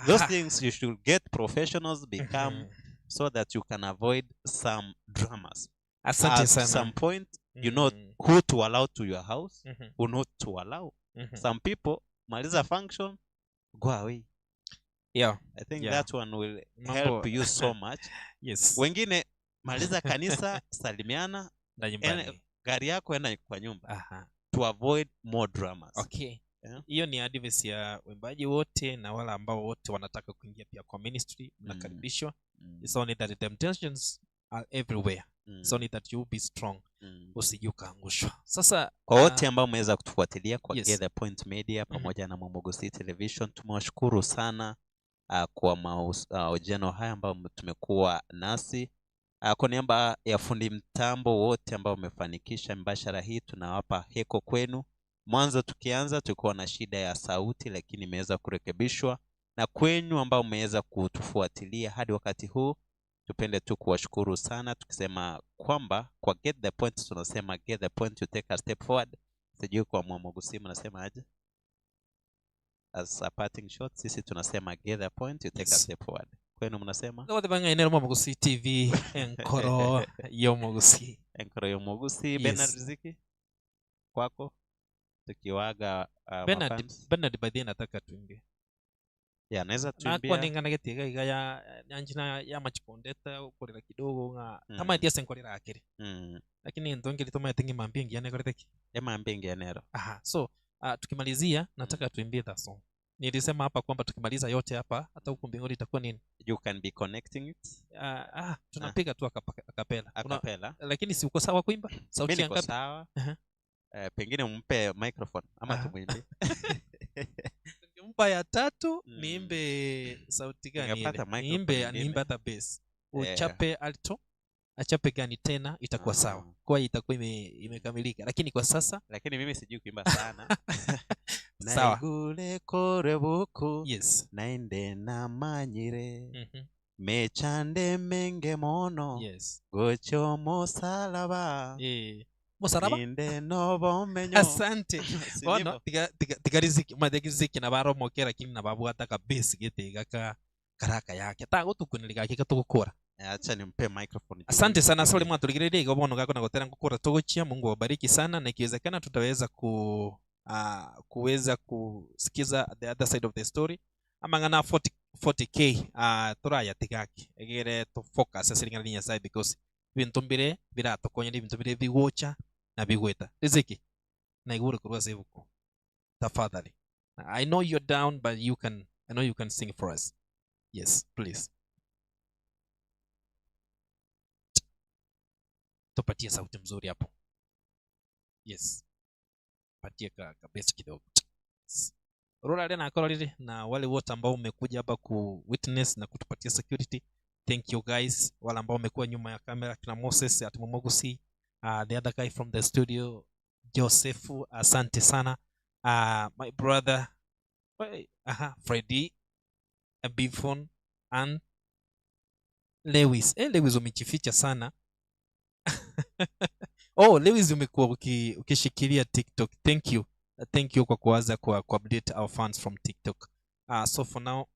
Those Aha. things you should get professionals become Mhm. so that you can avoid some dramas. Asante At sana. some point, you know Mm. who to allow to your house, Mhm. who not to allow. Mhm. Some people, maliza function, go away. Yeah. I think Yeah. that one will Mambo- help you so much. Yes. Wengine maliza kanisa, salimiana, Na nyumbani. gari yako enda kwa nyumba Aha. to avoid more dramas. Okay. Yeah. Hiyo ni advice ya waimbaji wote na wale ambao wote wanataka kuingia pia kwa ministry, mnakaribishwa. Mm, It's only that the temptations are everywhere. mm, It's only that you be strong, mm. usije ukaangushwa. Sasa Kwa wote ambao mmeweza kutufuatilia kwa yes. Get the Point Media pamoja na Mwamogosi Television, tumewashukuru sana kwa mahojiano haya ambayo tumekuwa nasi. Kwa niaba ya fundi mtambo wote ambao wamefanikisha mbashara hii, tunawapa heko kwenu. Mwanzo tukianza tulikuwa na shida ya sauti, lakini imeweza kurekebishwa, na kwenyu ambao mmeweza kutufuatilia hadi wakati huu, tupende tu kuwashukuru sana, tukisema kwamba kwa Get the Point tunasema get the point, you take a step forward. Sijui kwa Mwamogusi mnasema aje? As a parting shot, sisi tunasema get the point, you take a Yes. step forward. Kwenu mnasema ng'aine Mwamogusi TV enkoro y'omogusi. Enkoro y'Omogusi. Yes. Bernard Riziki, kwako tukiwaga Bernard, mafans. Bernard by the nataka tuimbie. Yeah, naweza Nakwa tuimbia ning'anagete iga iga ya nyanjina ya machikondeta ukorera kidogo ng'a Mm. tamaeti ase nkorera akere. mm. Lakini ntongeri tomaete ng'imambia engiya nekorete ki? Emambia engiya Aha. So, tukimalizia nataka tuimbie that song. Nilisema hapa kwamba tukimaliza yote hapa hata huku mbinguni itakuwa nini? You can be connecting it Tunapiga tu akapela. a cappella. Lakini si uko sawa kuimba? Sauti Mimi ya niko ngapi? sawa. Aha. Pengine mpe microphone ama Aha. tumuimbie. Ningempa ya tatu Mm. niimbe sauti gani ile? Ningepata microphone Niimbe nyingine. niimbe hata bass. Uchape alto, achape gani tena itakuwa sawa. Kwa hiyo itakuwa imekamilika. Lakini kwa sasa Lakini mimi sijui kuimba sana. Sawa. Naigure kore buku Yes. nainde namanyire Mhm. mechande menge mono Yes. gocho mosalaba Mosalaba? ninde nobomenyo. Asante. Si Bono ndivyo? tiga tiga tiga riziki mathe riziki na baromokera lakini na babwata ka base gete gaka karaka yake tagotukunĩria gake gatũgũkũra. Acha nimpe microphone. Asante sana sole mwatũrigereria igo bono gako na gotera ngũkũra tũgũchia. Mungu awabariki sana, na ikiwezekana tutaweza ku kuweza kusikiza the other side of the story amang'ana 40k turaya tigaki egere to focus ase ring'ana ria Nyasaye because ebinto mbire biratokonya ebinto mbire bigocha na bigweta. Riziki na igure korwa ase ebuku tafadhali. I know you're down but you can, I know you can sing for us. Yes, please. Tupatie sauti mzuri hapo. Yes. Patie ka bass kidogo. Rora rena akororire na wale wote ambao mmekuja hapa ku witness na kutupatia security. Thank you guys. Wale ambao mmekuwa nyuma ya kamera kina Moses at Momogusi, the other guy from the studio Joseph, asante sana. My brother, wait, aha, Freddy, Bifon and Lewis. Lewis umejificha sana. Oh, Lewis umekuwa ukishikilia TikTok. Thank you. Thank you kwa kuanza kwa update our fans from TikTok. So for now,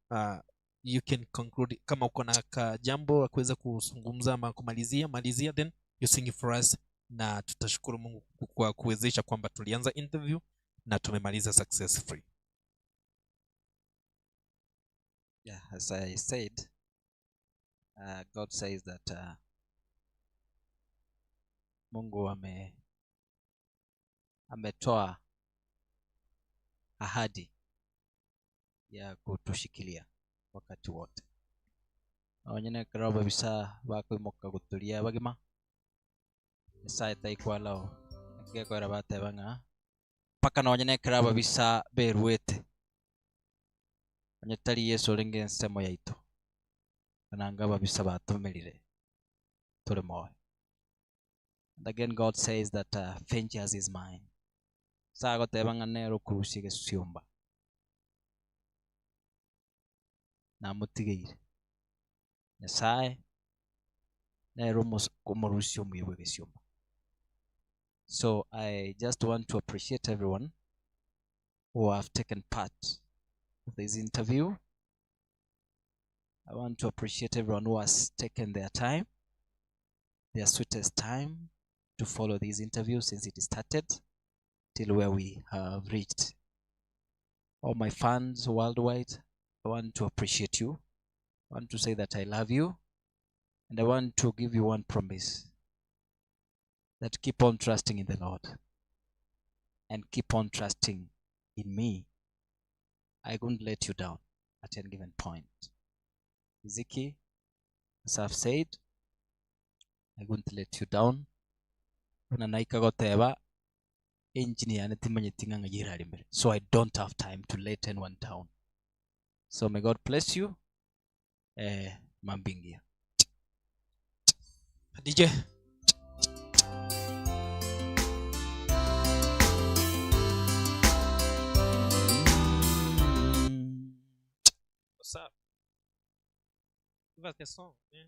you can conclude kama uko na ka jambo la kuweza kuzungumza ama kumalizia, malizia then you sing it for us, na tutashukuru Mungu kwa kuwezesha kwamba tulianza interview na tumemaliza successfully. Yeah, as I said, uh, God says that uh, Mungu ame ametoa ahadi ya kutushikilia wakati wote. Nonye nekero ababisa bakoimoka goturia abagima, Nyasaye taikwalao, naki gekoera bateba ng'a mpaka nonye nekero ababisa beruete, onye tari Yeso orenge ensemo yaito, nanga ababisa batomerire tore moyo. And again God says that uh, vengeance is mine. Ase agoteba ng'a nere okorusia egesiomba namotigeire. Nyasae nere omos- omorusia omuya bw'egesiomba. So I just want to appreciate everyone who have taken part of this interview. I want to appreciate everyone who has taken their time, their sweetest time, to follow this interview since it started till where we have reached. All my fans worldwide, I want to appreciate you. I want to say that I love you. And I want to give you one promise that keep on trusting in the Lord and keep on trusting in me. I won't let you down at any given point. Ezekiel, as I've said, I won't let you down. Buna naika goteba engine yane timanyeti ng'a ng'ai eraremere. So I don't have time to let anyone down. So may God bless you. Eh, mambingia. DJ. What's up? Give us the song, man.